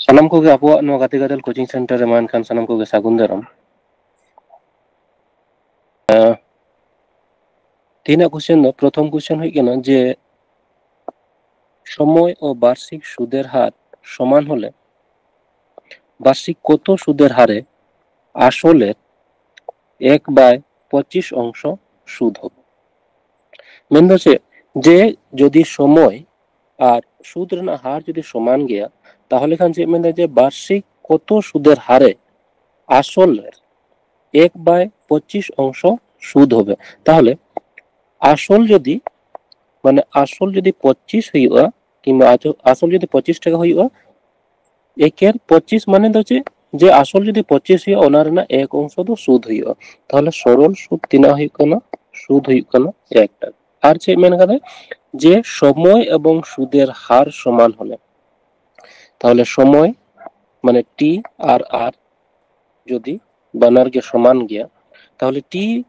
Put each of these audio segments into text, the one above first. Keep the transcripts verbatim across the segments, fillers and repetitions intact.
ᱥᱟᱱᱟᱢ ᱠᱚᱜᱮ ᱟᱵᱚᱣᱟᱜ ᱱᱚᱣᱟ ᱜᱟᱛᱮ ᱜᱟᱫᱮᱞ coaching center ᱨᱮ ᱢᱟ ᱮᱱᱠᱷᱟᱱ ᱥᱟᱱᱟᱢ ᱠᱚᱜᱮ ᱥᱟᱹᱜᱩᱱ ᱫᱟᱨᱟᱢ᱾ ᱟᱸ, ᱛᱮᱦᱮᱧᱟᱜ question ᱫᱚ, ᱯᱨᱚᱛᱷᱚᱢ question ᱦᱩᱭᱩᱜ ᱠᱟᱱᱟ ᱡᱮ, সময় ও বার্ষিক সুদের হার সমান হলে বার্ষিক কত সুদের হারে আসলের এক বাই পঁচিশ অংশ সুদ হবে? ᱢᱮᱱᱫᱚ ᱪᱮᱫ, ᱡᱮ ᱡᱩᱫᱤ ᱥᱚᱢᱚᱭ ᱟᱨ ᱥᱩᱫ ᱨᱮᱱᱟᱜ ᱦᱟᱨ ᱡᱩᱫᱤ ᱥᱚᱢᱟᱱ ᱜᱮᱭᱟ, ᱛᱟᱦᱚᱞᱮ ᱠᱷᱟᱱ ᱪᱮᱫ ᱢᱮᱱᱫᱟ ᱡᱮ ᱵᱟᱨᱥᱤᱠ ᱠᱚᱛᱚ ᱥᱩᱫᱮᱨ ᱦᱟᱨᱮ ᱟᱥᱚᱞ ᱨᱮ এক বাই পঁচিশ অংশ সুদ হবে। ᱛᱟᱦᱚᱞᱮ ᱟᱥᱚᱞ ᱡᱩᱫᱤ, ᱢᱟᱱᱮ ᱟᱥᱚᱞ ᱡᱩᱫᱤ ᱯᱚᱸᱪᱤᱥ ᱦᱩᱭᱩᱜᱼᱟ, ᱠᱤᱝᱵᱟ ᱟᱡᱚ-, ᱟᱥᱚᱞ ᱡᱩᱫᱤ ᱯᱚᱸᱪᱤᱥ ᱴᱟᱠᱟ ᱦᱩᱭᱩᱜᱼᱟ, ᱮᱠᱮᱨ ᱯᱚᱸᱪᱤᱥ ᱢᱟᱱᱮ ᱫᱚ ᱪᱮᱫ? ᱡᱮ ᱟᱥᱚᱞ ᱡᱩᱫᱤ ᱯᱚᱸᱪᱤᱥ ᱦᱩᱭᱩᱜᱼᱟ, ᱚᱱᱟ ᱨᱮᱱᱟᱜ ᱮᱠ ᱚᱝᱥᱚ ᱫᱚ ᱥᱩᱫ ᱦᱩᱭᱩᱜᱼᱟ᱾ ᱛᱟᱦᱚᱞᱮ ᱥᱚᱨᱚᱞ ᱥᱩᱫ ᱛᱤᱱᱟᱹᱜ ᱦᱩᱭᱩᱜ ᱠᱟᱱᱟ? ᱥᱩᱫ ᱦᱩᱭᱩᱜ ᱠᱟᱱᱟ ᱮᱠ ᱴᱟᱠᱟ᱾ ᱟᱨ ᱪᱮᱫ ᱢᱮᱱ ᱠᱟᱫᱟᱭ? ᱡᱮ ᱥᱚᱢᱚᱭ ᱮᱵᱚᱝ ᱥᱩᱫᱮᱨ ᱦᱟᱨ ᱥᱚᱢᱟᱱ ᱦᱚᱞᱮ, ᱛᱟᱦᱚᱞᱮ ᱥᱚᱢᱚᱭ ᱢᱟᱱᱮ ᱴᱤ ᱟᱨ ᱟᱨ ᱡᱩᱫᱤ ᱵᱟᱱᱟᱨ ᱜᱮ ᱥᱚᱢᱟᱱ ᱜᱮᱭᱟ, ᱛᱟᱦᱚᱞᱮ ᱴᱤ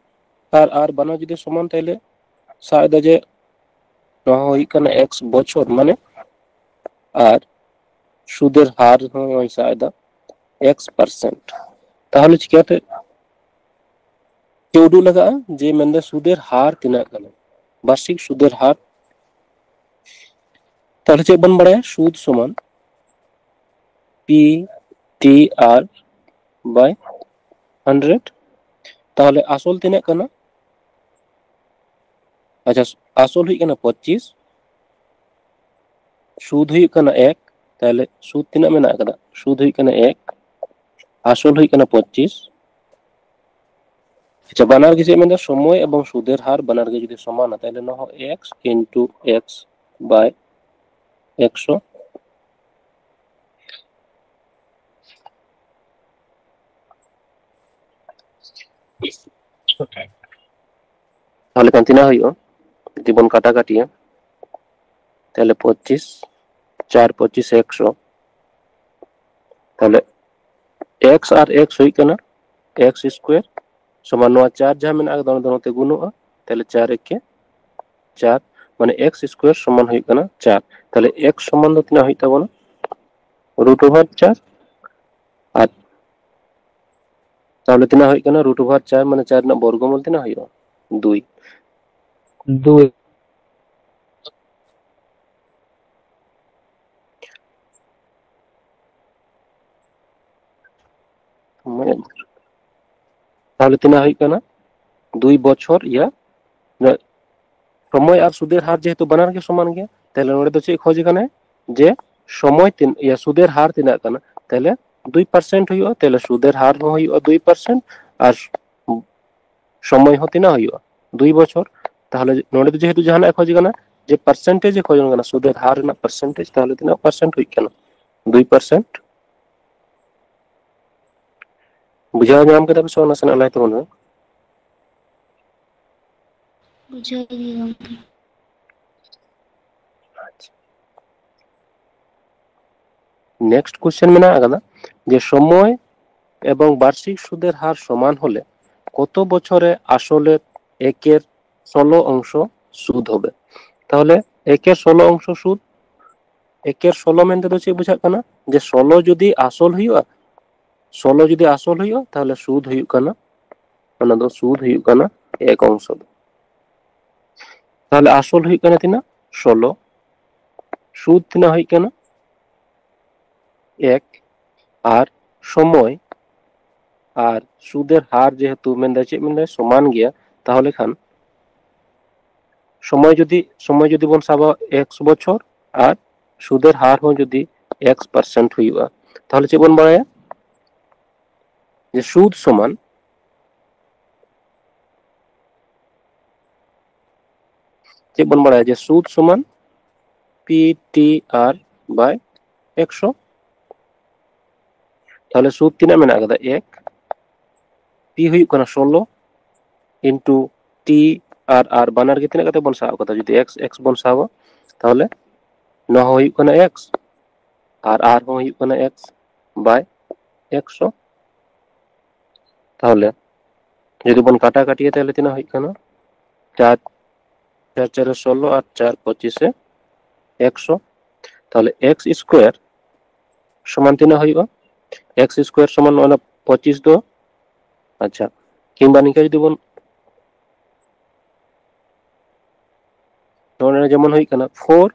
ᱟᱨ ᱟᱨ ᱵᱟᱱᱟᱨ ᱡᱩᱫᱤ ᱥᱚᱢᱟᱱ, ᱛᱟᱦᱚᱞᱮ ᱥᱟᱵ ᱮᱫᱟ ᱡᱮ ᱱᱚᱣᱟ ᱦᱚᱸ ᱦᱩᱭᱩᱜ ᱠᱟᱱᱟ ᱮᱠᱥ ᱵᱚᱪᱷᱚᱨ, ᱢᱟᱱᱮ ᱟᱨ ᱥᱩᱫᱮᱨ ᱦᱟᱨ ᱦᱚᱸ ᱥᱟᱵ ᱮᱫᱟ ᱮᱠᱥ percent᱾ ᱛᱟᱦᱚᱞᱮ ᱪᱤᱠᱟᱹᱛᱮ ᱪᱮ ᱩᱫᱩᱜ ᱞᱟᱜᱟᱜᱼᱟ ᱡᱮ ᱢᱮᱱᱫᱟ ᱥᱩᱫᱮᱨ ᱦᱟᱨ ᱛᱤᱱᱟᱹᱜ ᱠᱟᱱᱟ, ᱵᱟᱨᱥᱤᱠ ᱥᱩᱫᱮᱨ ᱦᱟᱨ? ᱛᱟᱦᱚᱞᱮ ᱪᱮᱫ ᱵᱚᱱ ᱵᱟᱲᱟᱭᱟ? ᱥᱩᱫ ᱥᱚᱢᱟᱱ P T R by hundred᱾ ᱛᱟᱦᱚᱞᱮ ᱟᱥᱚᱞ ᱛᱤᱱᱟᱹᱜ ᱠᱟᱱᱟ? ᱟᱪᱪᱷᱟ, ᱟᱥᱚᱞ ᱦᱩᱭᱩᱜ ᱠᱟᱱᱟ ᱯᱚᱸᱪᱤᱥ, ᱥᱩᱫ ᱦᱩᱭᱩᱜ ᱠᱟᱱᱟ ᱮᱠ᱾ ᱛᱟᱦᱚᱞᱮ ᱥᱩᱫ ᱛᱤᱱᱟᱹᱜ ᱢᱮᱱᱟᱜ ᱟᱠᱟᱫᱟ? ᱥᱩᱫ ᱦᱩᱭᱩᱜ ᱠᱟᱱᱟ ᱮᱠ, ᱟᱥᱚᱞ ᱦᱩᱭᱩᱜ ᱠᱟᱱᱟ ᱯᱚᱸᱪᱤᱥ᱾ ᱟᱪᱪᱷᱟ, ᱵᱟᱱᱟᱨ ᱜᱮ ᱪᱮᱫ ᱢᱮᱱᱫᱟ? ᱥᱚᱢᱚᱭ ᱮᱵᱚᱝ ᱥᱩᱫᱮᱨ ᱦᱟᱨ ᱵᱟᱱᱟᱨ ᱜᱮ ᱡᱩᱫᱤ ᱥᱚᱢᱟᱱᱟ, ᱛᱟᱦᱚᱞᱮ ᱱᱚᱣᱟ ᱦᱚᱸ x into x by ᱮᱠᱥᱚ᱾ ᱛᱟᱦᱚᱞᱮ ᱠᱷᱟᱱ ᱛᱤᱱᱟᱹᱜ ᱦᱩᱭᱩᱜᱼᱟ? ᱡᱩᱫᱤ ᱵᱚᱱ ᱠᱟᱴᱟ ᱠᱟᱴᱤᱭᱟ, ᱛᱟᱦᱚᱞᱮ ᱯᱚᱸᱪᱤᱥ, ᱪᱟᱨ ᱯᱚᱸᱪᱤᱥ ᱮᱠᱥᱚ, ᱛᱟᱦᱚᱞᱮ x ᱟᱨ x ᱦᱩᱭᱩᱜ ᱠᱟᱱᱟ x square ᱥᱚᱢᱟᱱ ᱱᱚᱣᱟ ᱪᱟᱨ ᱡᱟᱦᱟᱸ ᱢᱮᱱᱟᱜ ᱟᱠᱟᱫᱟ, ᱚᱱᱟ ᱫᱚ ᱱᱚᱛᱮ ᱜᱩᱱᱚᱜᱼᱟ, ᱛᱟᱦᱚᱞᱮ ᱪᱟᱨ ᱮᱠᱮ ᱪᱟᱨ, ᱢᱟᱱᱮ x square ᱥᱚᱢᱟᱱ ᱦᱩᱭᱩᱜ ᱠᱟᱱᱟ ᱪᱟᱨ᱾ ᱛᱟᱦᱚᱞᱮ x ᱥᱚᱢᱟᱱ ᱫᱚ ᱛᱤᱱᱟᱹᱜ ᱦᱩᱭᱩᱜ ᱛᱟᱵᱚᱱᱟ? ᱨᱩᱴ ᱳᱵᱷᱟᱨ ᱪᱟᱨ᱾ ᱟᱨ ᱛᱟᱦᱚᱞᱮ ᱛᱤᱱᱟᱹᱜ ᱦᱩᱭᱩᱜ ᱠᱟᱱᱟ? ᱨᱩᱴ ᱳᱵᱷᱟᱨ ᱪᱟᱨ ᱢᱟᱱᱮ ᱪᱟᱨ ᱨᱮᱱᱟᱜ ᱵᱚᱨᱜᱚᱢᱩᱞ ᱛᱤᱱᱟᱹᱜ ᱦᱩᱭᱩᱜᱼᱟ? ᱫᱩᱭ᱾ ᱫᱩᱭ᱾ ᱛᱟᱦᱚᱞᱮ ᱛᱤᱱᱟᱹᱜ ᱦᱩᱭᱩᱜ ᱠᱟᱱᱟ? ᱫᱩᱭ ᱵᱚᱪᱷᱚᱨ ᱤᱭᱟᱹ ᱥᱚᱢᱚᱭ ᱟᱨ ᱥᱩᱫᱮᱨ ᱦᱟᱨ ᱡᱮᱦᱮᱛᱩ ᱵᱟᱱᱟᱨ ᱜᱮ ᱥᱚᱢᱟᱱ ᱜᱮᱭᱟ, ᱛᱟᱦᱚᱞᱮ ᱱᱚᱰᱮ ᱫᱚ ᱪᱮᱫ ᱠᱷᱚᱡ ᱠᱟᱱᱟᱭ? ᱡᱮ ᱥᱚᱢᱚᱭ ᱛᱤᱱ ᱤᱭᱟᱹ ᱥᱩᱫᱮᱨ ᱦᱟᱨ ᱛᱤᱱᱟᱹᱜ ᱠᱟᱱᱟ? ᱛᱟᱦᱚᱞᱮ ᱫᱩᱭ ᱯᱟᱨᱥᱮᱱᱴ ᱦᱩᱭᱩᱜᱼᱟ, ᱛᱟᱦᱚᱞᱮ ᱥᱩᱫᱮᱨ ᱦᱟᱨ ᱦᱚᱸ ᱦᱩᱭᱩᱜᱼᱟ ᱫᱩᱭ ᱯᱟᱨᱥᱮᱱᱴ ᱟᱨ ᱥᱚᱢᱚᱭ ᱦᱚᱸ ᱛᱤᱱᱟᱹᱜ ᱦᱩᱭᱩᱜᱼᱟ? ᱫᱩᱭ ᱵᱚᱪᱷᱚᱨ᱾ ᱛᱟᱦᱚᱞᱮ ᱱᱚᱰᱮ ᱫᱚ ᱡᱮᱦᱮᱛᱩ ᱡᱟᱦᱟᱱᱟᱜ ᱠᱷᱚᱡ ᱠᱟᱱᱟ, ᱡᱮ ᱯᱟᱨᱥᱮᱱᱴᱮᱡᱽ ᱮ ᱠᱷᱚᱡ ᱠᱟᱱᱟ, ᱥᱩᱫᱮᱨ ᱦᱟᱨ ᱨᱮᱱᱟᱜ ᱯᱟᱨᱥᱮᱱᱴᱮᱡᱽ, ᱛᱟᱦᱚᱞᱮ ᱛᱤᱱᱟᱹᱜ ᱯᱟᱨᱥᱮᱱᱴ ᱦᱩᱭᱩᱜ ᱠᱟᱱᱟ? ᱫᱩᱭ ᱯᱟᱨᱥᱮᱱᱴ᱾ ᱵᱩᱡᱷᱟᱹᱣ ᱧᱟᱢ ᱠᱮᱫᱟ ᱯᱮ ᱥᱮ ᱵᱟᱝ? ᱱᱟᱥᱮᱱᱟᱜ ᱞᱟᱹᱭ ᱛᱟᱵᱚᱱ ᱢᱮ᱾ ᱵᱩᱡᱷᱟᱹᱣ ᱜᱮ ᱜᱚᱢᱠᱮ᱾ ᱟᱪᱪᱷᱟ᱾ নেক্সট কোশ্চেন ᱢᱮᱱᱟᱜ ᱟᱠᱟᱫᱟ ᱡᱮ ᱥᱚᱢᱚᱭ এবং বার্ষিক সুদের হার সমান হলে কত বছরে আসলে একের ষোলো অংশ সুদ হবে? তাহলে একের ষোলো অংশ সুদ, একের ষোলো ᱢᱮᱱᱛᱮ ᱫᱚ ᱪᱮᱫ ᱵᱩᱡᱷᱟᱹᱜ ᱠᱟᱱᱟ? ᱡᱮ ᱥᱳᱞᱳ ᱡᱩᱫᱤ ᱟᱥᱚᱞ ᱦᱩᱭᱩᱜᱼᱟ, ᱥᱳᱞᱳ ᱡᱩᱫᱤ ᱟᱥᱚᱞ ᱦᱩᱭᱩᱜᱼᱟ, ᱛᱟᱦᱚᱞᱮ ᱥᱩᱫ ᱦᱩᱭᱩᱜ ᱠᱟᱱᱟ, ᱚᱱᱟ ᱫᱚ ᱥᱩᱫ ᱦᱩᱭᱩᱜ ᱠᱟᱱᱟ ᱮᱠ ᱚᱝᱥᱚ ᱫᱚ᱾ ᱛᱟᱦᱚᱞᱮ ᱟᱥᱚᱞ ᱦᱩᱭᱩᱜ ᱠᱟᱱᱟ ᱛᱤᱱᱟᱹᱜ? ᱥᱳᱞᱳ᱾ ᱥᱩᱫ ᱛᱤᱱᱟᱹᱜ ᱦᱩᱭᱩᱜ ᱠᱟᱱᱟ? ᱮᱠ᱾ ᱟᱨ ᱥᱚᱢᱚᱭ ᱟᱨ ᱥᱩᱫᱮᱨ ᱦᱟᱨ ᱡᱮᱦᱮᱛᱩ ᱢᱮᱱᱫᱟᱭ, ᱪᱮᱫ ᱢᱮᱱᱫᱟᱭ? ᱥᱚᱢᱟᱱ ᱜᱮᱭᱟ᱾ ᱛᱟᱦᱚᱞᱮ ᱠᱷᱟᱱ ᱥᱚᱢᱚᱭ ᱡᱩᱫᱤ, ᱥᱚᱢᱚᱭ ᱡᱩᱫᱤ ᱵᱚᱱ ᱥᱟᱵᱟ ᱮᱠᱥ ᱵᱚᱪᱷᱚᱨ ᱟᱨ ᱥᱩᱫᱮᱨ ᱦᱟᱨ ᱦᱚᱸ ᱡᱩᱫᱤ ᱮᱠᱥ ᱯᱟᱨᱥᱮᱱᱴ ᱦᱩᱭᱩᱜᱼᱟ, ᱛᱟᱦᱚᱞᱮ ᱪᱮᱫ ᱵᱚᱱ ᱵᱟᱲᱟᱭᱟ? ᱡᱮ ᱥᱩᱫ ᱥᱚᱢᱟᱱ, ᱪᱮᱫ ᱵᱚᱱ ᱵᱟᱲᱟᱭᱟ? ᱡᱮ ᱥᱩᱫ ᱥᱚᱢᱟᱱ ᱯᱤ ᱴᱤ ᱟᱨ ᱵᱟᱭ ᱮᱠᱥᱚ᱾ ᱛᱟᱦᱚᱞᱮ ᱥᱩᱫ ᱛᱤᱱᱟᱹᱜ ᱢᱮᱱᱟᱜ ᱟᱠᱟᱫᱟ? ᱮᱠ᱾ ᱯᱤ ᱦᱩᱭᱩᱜ ᱠᱟᱱᱟ ᱥᱳᱞᱳ ᱤᱱᱴᱩ ᱴᱤ ᱟᱨ ᱟᱨ ᱵᱟᱱᱟᱨ ᱜᱮ ᱛᱤᱱᱟᱹᱜ ᱠᱟᱛᱮ ᱵᱚᱱ ᱥᱟᱵ ᱠᱟᱫᱟ? ᱡᱩᱫᱤ ᱮᱠᱥ ᱮᱠᱥ ᱵᱚᱱ ᱥᱟᱵᱟ, ᱛᱟᱦᱚᱞᱮ ᱱᱚᱣᱟ ᱦᱚᱸ ᱦᱩᱭᱩᱜ ᱠᱟᱱᱟ ᱮᱠᱥ ᱟᱨ ᱟᱨ ᱦᱚᱸ ᱦᱩᱭᱩᱜ ᱠᱟᱱᱟ ᱮᱠᱥ ᱵᱟᱭ ᱮᱠᱥᱚ᱾ ᱛᱟᱦᱚᱞᱮ ᱡᱩᱫᱤ ᱵᱚᱱ ᱠᱟᱴᱟ ᱠᱟᱴᱤᱭᱟ, ᱛᱟᱦᱚᱞᱮ ᱛᱤᱱᱟᱹᱜ ᱦᱩᱭᱩᱜ ᱠᱟᱱᱟ? ᱪᱟᱨ ᱪᱟᱨ ᱪᱟᱨᱮ ᱥᱳᱞᱳ ᱟᱨ ᱪᱟᱨ ᱯᱚᱸᱪᱤᱥᱮ ᱮᱠᱥᱚ᱾ ᱛᱟᱦᱚᱞᱮ ᱮᱠᱥ ᱥᱠᱚᱭᱟᱨ ᱥᱚᱢᱟᱱ ᱛᱤᱱᱟᱹᱜ ᱦᱩᱭᱩᱜᱼᱟ? X square ᱥᱚᱢᱟᱱ ᱱᱚᱜᱼᱚᱭ ᱱᱟ ᱯᱚᱸᱪᱤᱥ ᱫᱚ, ᱟᱪᱪᱷᱟ, ᱠᱤᱝᱵᱟ ᱱᱤᱝᱠᱟ ᱡᱩᱫᱤ ᱵᱚᱱ, ᱱᱚᱰᱮ ᱡᱮᱢᱚᱱ ᱦᱩᱭᱩᱜ ᱠᱟᱱᱟ four,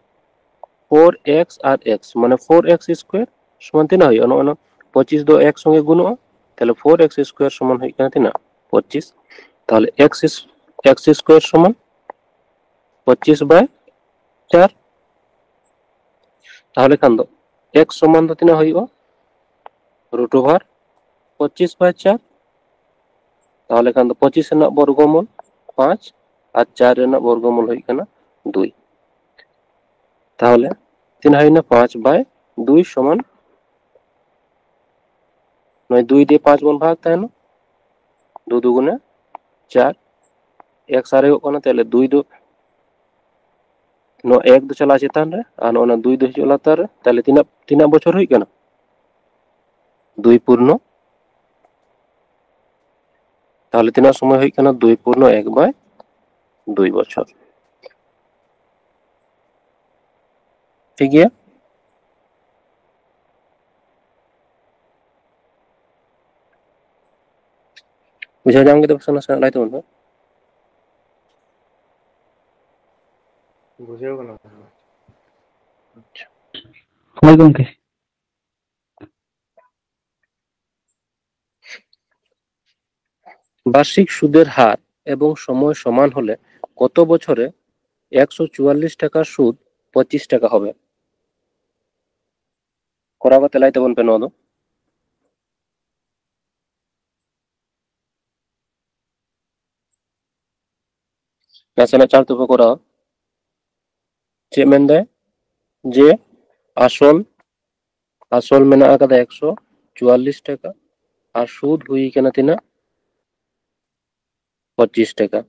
four x ᱟᱨ x, ᱢᱟᱱᱮ four x square ᱥᱚᱢᱟᱱ ᱛᱤᱱᱟᱹᱜ ᱦᱩᱭᱩᱜᱼᱟ? ᱱᱚᱜᱼᱚᱭ ᱱᱟ ᱯᱚᱸᱪᱤᱥ ᱫᱚ x ᱥᱚᱸᱜᱮ ᱜᱩᱱᱚᱜᱼᱟ, ᱛᱟᱦᱞᱮ four x square ᱥᱚᱢᱟᱱ ᱦᱩᱭᱩᱜ ᱠᱟᱱᱟ ᱛᱤᱱᱟᱹᱜ? ᱯᱚᱸᱪᱤᱥ᱾ ᱛᱟᱦᱞᱮ x is, x square ᱥᱚᱢᱟᱱ ᱯᱚᱸᱪᱤᱥ by ᱪᱟᱨ᱾ ᱛᱟᱦᱞᱮ ᱠᱷᱟᱱ ᱫᱚ x ᱥᱚᱢᱟᱱ ᱫᱚ ᱛᱤᱱᱟᱹᱜ ᱦᱩᱭᱩᱜᱼᱟ? Root over ᱯᱚᱸᱪᱤᱥ by ᱪᱟᱨ᱾ ᱛᱟᱦᱞᱮ ᱠᱷᱟᱱ ᱫᱚ ᱯᱚᱸᱪᱤᱥ ᱨᱮᱱᱟᱜ ᱵᱚᱨᱜᱚᱢᱩᱞ ᱯᱟᱸᱪ ᱟᱨ ᱪᱟᱨ ᱨᱮᱱᱟᱜ ᱵᱚᱨᱜᱚᱢᱩᱞ ᱦᱩᱭᱩᱜ ᱠᱟᱱᱟ ᱫᱩᱭ᱾ ᱛᱟᱦᱞᱮ ᱛᱤᱱᱟᱹᱜ ᱦᱩᱭᱱᱟ? ᱯᱟᱸᱪ by ᱫᱩᱭ ᱥᱚᱢᱟᱱ, ᱱᱚᱜᱼᱚᱭ ᱫᱩᱭ ᱫᱤᱭᱮ ᱯᱟᱸᱪ ᱵᱚᱱ ᱵᱷᱟᱜᱽ ᱛᱟᱦᱮᱱᱟ, ᱫᱩ ᱫᱩᱜᱩᱱᱮ ᱪᱟᱨ, x ᱟᱨᱮᱡᱚᱜ ᱠᱟᱱᱟ, ᱛᱟᱦᱞᱮ ᱫᱩᱭ ᱫᱚ, ᱱᱚᱣᱟ ᱮᱠ ᱫᱚ ᱪᱟᱞᱟᱜᱼᱟ ᱪᱮᱛᱟᱱ ᱨᱮ ᱟᱨ ᱱᱚᱜᱼᱚ ᱱᱟ ᱫᱩᱭ ᱫᱚ ᱦᱤᱡᱩᱜᱼᱟ ᱞᱟᱛᱟᱨ ᱨᱮ᱾ ᱛᱟᱦᱞᱮ ᱛᱤᱱᱟᱹᱜ, ᱛᱤᱱᱟᱹᱜ ᱵᱚᱪᱷᱚᱨ ᱦᱩᱭᱩᱜ ᱠᱟᱱᱟ? ᱫᱩᱭ ᱯᱩᱨᱱᱚ, ᱛᱟᱦᱞᱮ ᱛᱤᱱᱟᱹᱜ ᱥᱚᱢᱚᱭ ᱦᱩᱭᱩᱜ ᱠᱟᱱᱟ? ᱫᱩᱭ ᱯᱩᱨᱱᱚ ᱮᱠ by ᱫᱩᱭ ᱵᱚᱪᱷᱚᱨ᱾ ᱴᱷᱤᱠ ᱜᱮᱭᱟ? ᱵᱩᱡᱷᱟᱹᱣ ᱧᱟᱢ ᱠᱮᱫᱟ ᱯᱮ ᱥᱮ ᱱᱟᱥᱮᱱᱟᱜ ᱞᱟᱹᱭ ᱛᱟᱵᱚᱱ ᱯᱮ᱾ ᱵᱩᱡᱷᱟᱹᱣ ᱠᱟᱱᱟ᱾ ᱦᱳᱭ ᱜᱚᱢᱠᱮ᱾ বার্ষিক সুদের হার এবং সময় সমান হলে কত বছরে একশো চুয়াল্লিশ টাকার সুদ পঁচিশ টাকা হবে? ᱠᱚᱨᱟᱣ ᱠᱟᱛᱮ ᱞᱟᱹᱭ ᱛᱟᱵᱚᱱ ᱯᱮ ᱱᱚᱣᱟ ᱫᱚ᱾ ᱱᱟᱥᱮᱱᱟᱜ ᱪᱟᱬ ᱛᱮᱵᱚ ᱠᱚᱨᱟᱣᱟ᱾ ᱪᱮᱫ ᱢᱮᱱᱫᱟᱭ? ᱡᱮ ᱟᱥᱚᱞ, ᱟᱥᱚᱞ ᱢᱮᱱᱟᱜ ᱟᱠᱟᱫᱟ ᱮᱠᱥᱚ ᱪᱩᱣᱟᱞᱞᱤᱥ ᱴᱟᱠᱟ, ᱟᱨ ᱥᱩᱫ ᱦᱩᱭ ᱠᱟᱱᱟ ᱛᱤᱱᱟᱹᱜ? ᱯᱚᱸᱪᱤᱥ ᱴᱟᱠᱟ᱾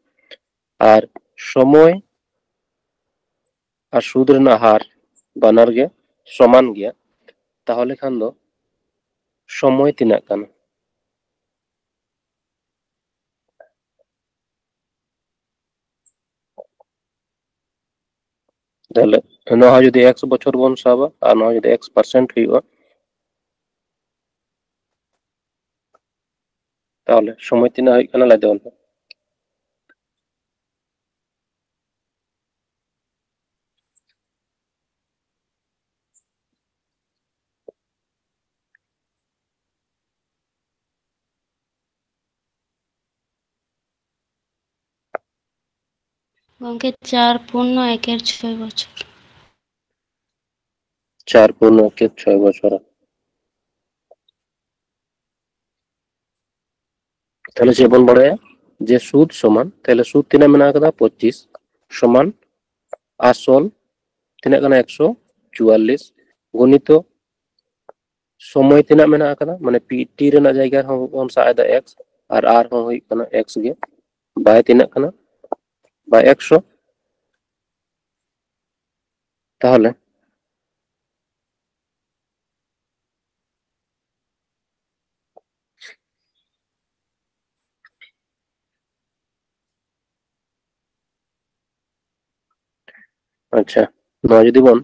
ᱟᱨ ᱥᱚᱢᱚᱭ ᱟᱨ ᱥᱩᱫ ᱨᱮᱱᱟᱜ ᱦᱟᱨ ᱵᱟᱱᱟᱨ ᱜᱮ ᱥᱚᱢᱟᱱ ᱜᱮᱭᱟ, ᱛᱟᱦᱚᱞᱮ ᱠᱷᱟᱱ ᱫᱚ ᱥᱚᱢᱚᱭ ᱛᱤᱱᱟᱹᱜ ᱠᱟᱱᱟ? ᱛᱟᱦᱞᱮ ᱱᱚᱣᱟ ᱦᱚᱸ ᱡᱩᱫᱤ ᱮᱠᱥ ᱵᱚᱪᱷᱚᱨ ᱵᱚᱱ ᱥᱟᱵᱟ ᱟᱨ ᱱᱚᱣᱟ ᱡᱩᱫᱤ ᱮᱠᱥ percent ᱦᱩᱭᱩᱜᱼᱟ, ᱛᱟᱦᱚᱞᱮ ᱥᱚᱢᱚᱭ ᱛᱤᱱᱟᱹᱜ ᱦᱩᱭᱩᱜ ᱠᱟᱱᱟ ᱞᱟᱹᱭ ᱛᱟᱵᱚᱱ ᱯᱮ᱾ ᱜᱚᱝᱠᱮ, ᱪᱟᱨ ᱯᱩᱱ ᱱᱚ ᱮᱠᱮᱨ ᱪᱷᱚᱭ ᱵᱚᱪᱷᱚᱨ᱾ ᱪᱟᱨ ᱯᱩᱱ ᱱᱚ ᱮᱠᱮᱨ ᱪᱷᱚᱭ ᱵᱚᱪᱷᱚᱨ᱾ ᱛᱟᱦᱞᱮ ᱪᱮᱫ ᱵᱚᱱ ᱵᱟᱲᱟᱭᱟ? ᱡᱮ ᱥᱩᱫ ᱥᱚᱢᱟᱱ, ᱛᱟᱦᱞᱮ ᱥᱩᱫ ᱛᱤᱱᱟᱹᱜ ᱢᱮᱱᱟᱜ ᱟᱠᱟᱫᱟ? ᱯᱚᱸᱪᱤᱥ ᱥᱚᱢᱟᱱ ᱟᱥᱚᱞ ᱛᱤᱱᱟᱹᱜ ᱠᱟᱱᱟ? ᱮᱠᱥᱚ ᱪᱩᱣᱟᱞᱞᱤᱥ ᱜᱩᱱᱤᱛᱚ ᱥᱚᱢᱚᱭ ᱛᱤᱱᱟᱹᱜ ᱢᱮᱱᱟᱜ ᱟᱠᱟᱫᱟ, ᱢᱟᱱᱮ ᱯᱤ ᱴᱤ ᱨᱮᱱᱟᱜ ᱡᱟᱭᱜᱟ ᱨᱮᱦᱚᱸ ᱵᱚᱱ ᱥᱟᱵ ᱮᱫᱟ ᱮᱠᱥ, ᱟᱨ ᱟᱨ ᱦᱚᱸ ᱦᱩᱭᱩᱜ ᱠᱟᱱᱟ ᱮᱠᱥ ᱜᱮ, ᱵᱟᱭ ᱛᱤᱱᱟᱹᱜ ᱠᱟᱱᱟ? ᱵᱟᱭ ᱮᱠᱥᱚ᱾ ᱛᱟᱦᱚᱞᱮ ᱟᱪᱪᱷᱟ, ᱱᱚᱣᱟ ᱡᱩᱫᱤ ᱵᱚᱱ,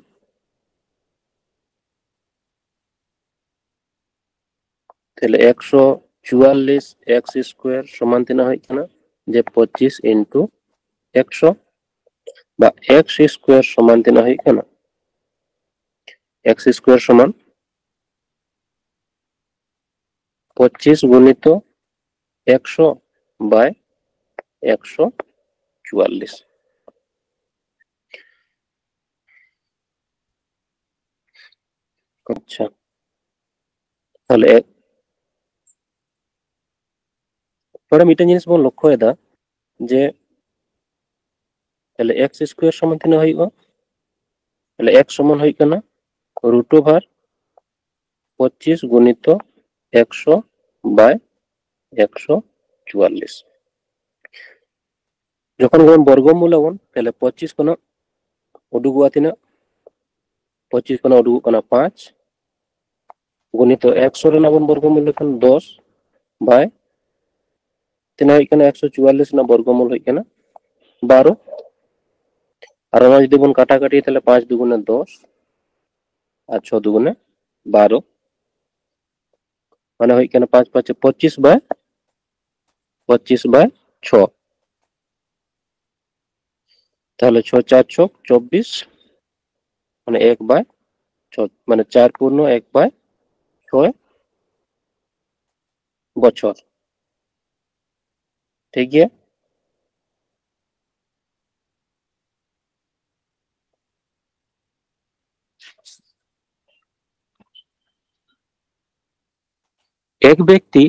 ᱛᱟᱦᱞᱮ ᱮᱠᱥᱚ ᱪᱩᱣᱟᱞᱞᱤᱥ ᱮᱠᱥ ᱥᱠᱚᱭᱟᱨ ᱥᱚᱢᱟᱱ ᱛᱤᱱᱟᱹᱜ ᱦᱩᱭᱩᱜ ᱠᱟᱱᱟ? ᱡᱮ ᱯᱚᱸᱪᱤᱥ ᱤᱱᱴᱩ ᱮᱠᱥᱚ, ᱵᱟ ᱮᱠᱥ ᱥᱠᱚᱭᱟᱨ ᱥᱚᱢᱟᱱ ᱛᱤᱱᱟᱹᱜ ᱦᱩᱭᱩᱜ ᱠᱟᱱᱟ? ᱮᱠᱥ ᱥᱠᱚᱭᱟᱨ ᱥᱚᱢᱟᱱ ᱯᱚᱸᱪᱤᱥ ᱜᱩᱱᱤᱛᱚ ᱮᱠᱥᱚ ᱵᱟᱭ ᱮᱠᱥᱚ ᱪᱩᱣᱟᱞᱞᱤᱥ᱾ ᱟᱪᱪᱷᱟ, ᱛᱟᱦᱞᱮ ᱱᱚᱰᱮ ᱢᱤᱫᱴᱮᱱ ᱡᱤᱱᱤᱥ ᱵᱚᱱ ᱞᱚᱠᱠᱷᱚᱭᱮᱫᱟ ᱡᱮ, ᱛᱟᱦᱞᱮ ᱮᱠᱥ ᱥᱠᱚᱭᱟᱨ ᱥᱚᱢᱟᱱ ᱛᱤᱱᱟᱹᱜ ᱦᱩᱭᱩᱜᱼᱟ? ᱛᱟᱦᱞᱮ ᱮᱠᱥ ᱥᱚᱢᱟᱱ ᱦᱩᱭᱩᱜ ᱠᱟᱱᱟ ᱨᱩᱴ ᱳᱵᱷᱟᱨ ᱯᱚᱸᱪᱤᱥ ᱜᱩᱱᱤᱛᱚ ᱮᱠᱥᱚ ᱵᱟᱭ ᱮᱠᱥᱚ ᱪᱩᱣᱟᱞᱞᱤᱥ᱾ ᱡᱚᱠᱷᱚᱱ ᱵᱚᱱ ᱵᱚᱨᱜᱚᱢᱩᱞ ᱟᱵᱚᱱ, ᱛᱟᱦᱞᱮ ᱯᱚᱸᱪᱤᱥ ᱠᱷᱚᱱᱟᱜ ᱩᱰᱩᱠᱚᱜᱼᱟ ᱛᱤᱱᱟᱹᱜ? ᱯᱚᱸᱪᱤᱥ ᱠᱷᱚᱱᱟᱜ ᱩᱰᱩᱠᱚᱜ ᱠᱟᱱᱟ ᱯᱟᱸᱪ, ᱜᱩᱱᱤᱛᱚ ᱮᱠᱥᱚ ᱨᱮᱱᱟᱜ ᱵᱚᱱ ᱵᱚᱨᱜᱚᱢᱩᱞ ᱞᱮᱠᱷᱟᱱ ᱫᱚᱥ ᱵᱟᱭ ᱛᱤᱱᱟᱹᱜ ᱦᱩᱭᱩᱜ ᱠᱟᱱᱟ? ᱮᱠᱥᱚ ᱪᱩᱣᱟᱞᱞᱤᱥ ᱨᱮᱱᱟᱜ ᱵᱚᱨᱜᱚᱢᱩᱞ ᱦᱩᱭᱩᱜ ᱠᱟᱱᱟ ᱵᱟᱨᱚ, ᱟᱨ ᱚᱱᱟ ᱡᱩᱫᱤ ᱵᱚᱱ ᱠᱟᱴᱟ ᱠᱟᱴᱤ, ᱛᱟᱦᱞᱮ ᱯᱟᱸᱪ ᱫᱩᱜᱩᱱᱮ ᱫᱚᱥ ᱟᱨ ᱪᱷᱚ ᱫᱩᱜᱩᱱᱮ ᱵᱟᱨᱚ, ᱢᱟᱱᱮ ᱦᱩᱭᱩᱜ ᱠᱟᱱᱟ ᱯᱟᱸᱪ ᱯᱟᱸᱪᱮ ᱯᱚᱸᱪᱤᱥ ᱵᱟᱭ ᱯᱚᱸᱪᱤᱥ ᱵᱟᱭ ᱪᱷᱚ᱾ ᱛᱟᱦᱚᱞᱮ ᱪᱷᱚ ᱪᱟᱨ ᱪᱷᱚᱠ ᱪᱚᱵᱵᱤᱥ, ᱢᱟᱱᱮ ᱮᱠ ᱵᱟᱭ ᱪᱷᱚ, ᱢᱟᱱᱮ ᱪᱟᱨ ᱯᱩᱨᱱᱚ ᱮᱠ ᱵᱟᱭ ᱪᱷᱚᱭ ᱵᱚᱪᱷᱚᱨ᱾ ᱴᱷᱤᱠ ᱜᱮᱭᱟ᱾ এক ব্যক্তি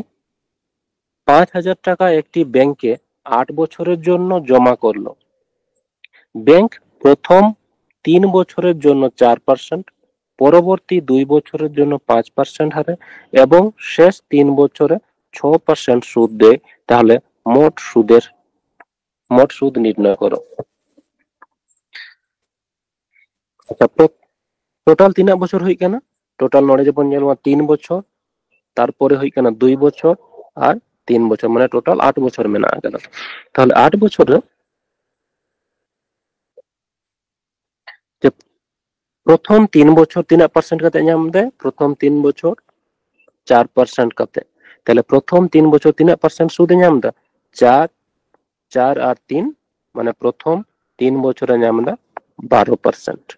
পাঁচ হাজার টাকা একটি ব্যাংকে আট বছরের জন্য জমা করল। ব্যাংক প্রথম তিন বছরের জন্য চার পার্সেন্ট, পরবর্তী দুই বছরের জন্য পাঁচ পার্সেন্ট হারে এবং শেষ তিন বছরে ছ পার্সেন্ট সুদ দেয়, তাহলে মোট সুদের মোট সুদ নির্ণয় করো। আচ্ছা, টোটাল তিনাᱜ ᱵᱚᱪᱷᱚᱨ ᱦᱩᱭᱩᱜ ᱠᱟᱱᱟ? ᱴᱳᱴᱟᱞ ᱱᱚᱰᱮ ᱡᱮᱵᱚᱱ ᱧᱮᱞ ᱢᱟ, ᱛᱤᱱ ᱵᱚᱪᱷᱚᱨ, ᱛᱟᱨᱯᱚᱨᱮ ᱦᱩᱭᱩᱜ ᱠᱟᱱᱟ ᱫᱩᱭ ᱵᱚᱪᱷᱚᱨ ᱟᱨ ᱛᱤᱱ ᱵᱚᱪᱷᱚᱨ, ᱢᱟᱱᱮ ᱴᱳᱴᱟᱞ ᱟᱴ ᱵᱚᱪᱷᱚᱨ ᱢᱮᱱᱟᱜ ᱟᱠᱟᱫᱟ᱾ ᱛᱟᱦᱚᱞᱮ ᱟᱴ ᱵᱚᱪᱷᱚᱨ ᱨᱮ ᱡᱮ ᱯᱨᱚᱛᱷᱚᱢ ᱛᱤᱱ ᱵᱚᱪᱷᱚᱨ ᱛᱤᱱᱟᱹᱜ ᱯᱟᱨᱥᱮᱱᱴ ᱠᱟᱛᱮ ᱧᱟᱢ ᱮᱫᱟᱭ? ᱯᱨᱚᱛᱷᱚᱢ ᱛᱤᱱ ᱵᱚᱪᱷᱚᱨ ᱪᱟᱨ ᱯᱟᱨᱥᱮᱱᱴ ᱠᱟᱛᱮ᱾ ᱛᱟᱦᱚᱞᱮ ᱯᱨᱚᱛᱷᱚᱢ ᱛᱤᱱ ᱵᱚᱪᱷᱚᱨ ᱛᱤᱱᱟᱹᱜ ᱯᱟᱨᱥᱮᱱᱴ ᱥᱩᱫ ᱮ ᱧᱟᱢ ᱮᱫᱟ? ᱪᱟᱨ, ᱪᱟᱨ ᱟᱨ ᱛᱤᱱ, ᱢᱟᱱᱮ ᱯᱨᱚᱛᱷᱚᱢ ᱛᱤᱱ ᱵᱚᱪᱷᱚᱨ ᱮ ᱧᱟᱢ ᱮᱫᱟ ᱵᱟᱨᱚ ᱯᱟᱨᱥᱮᱱᱴ᱾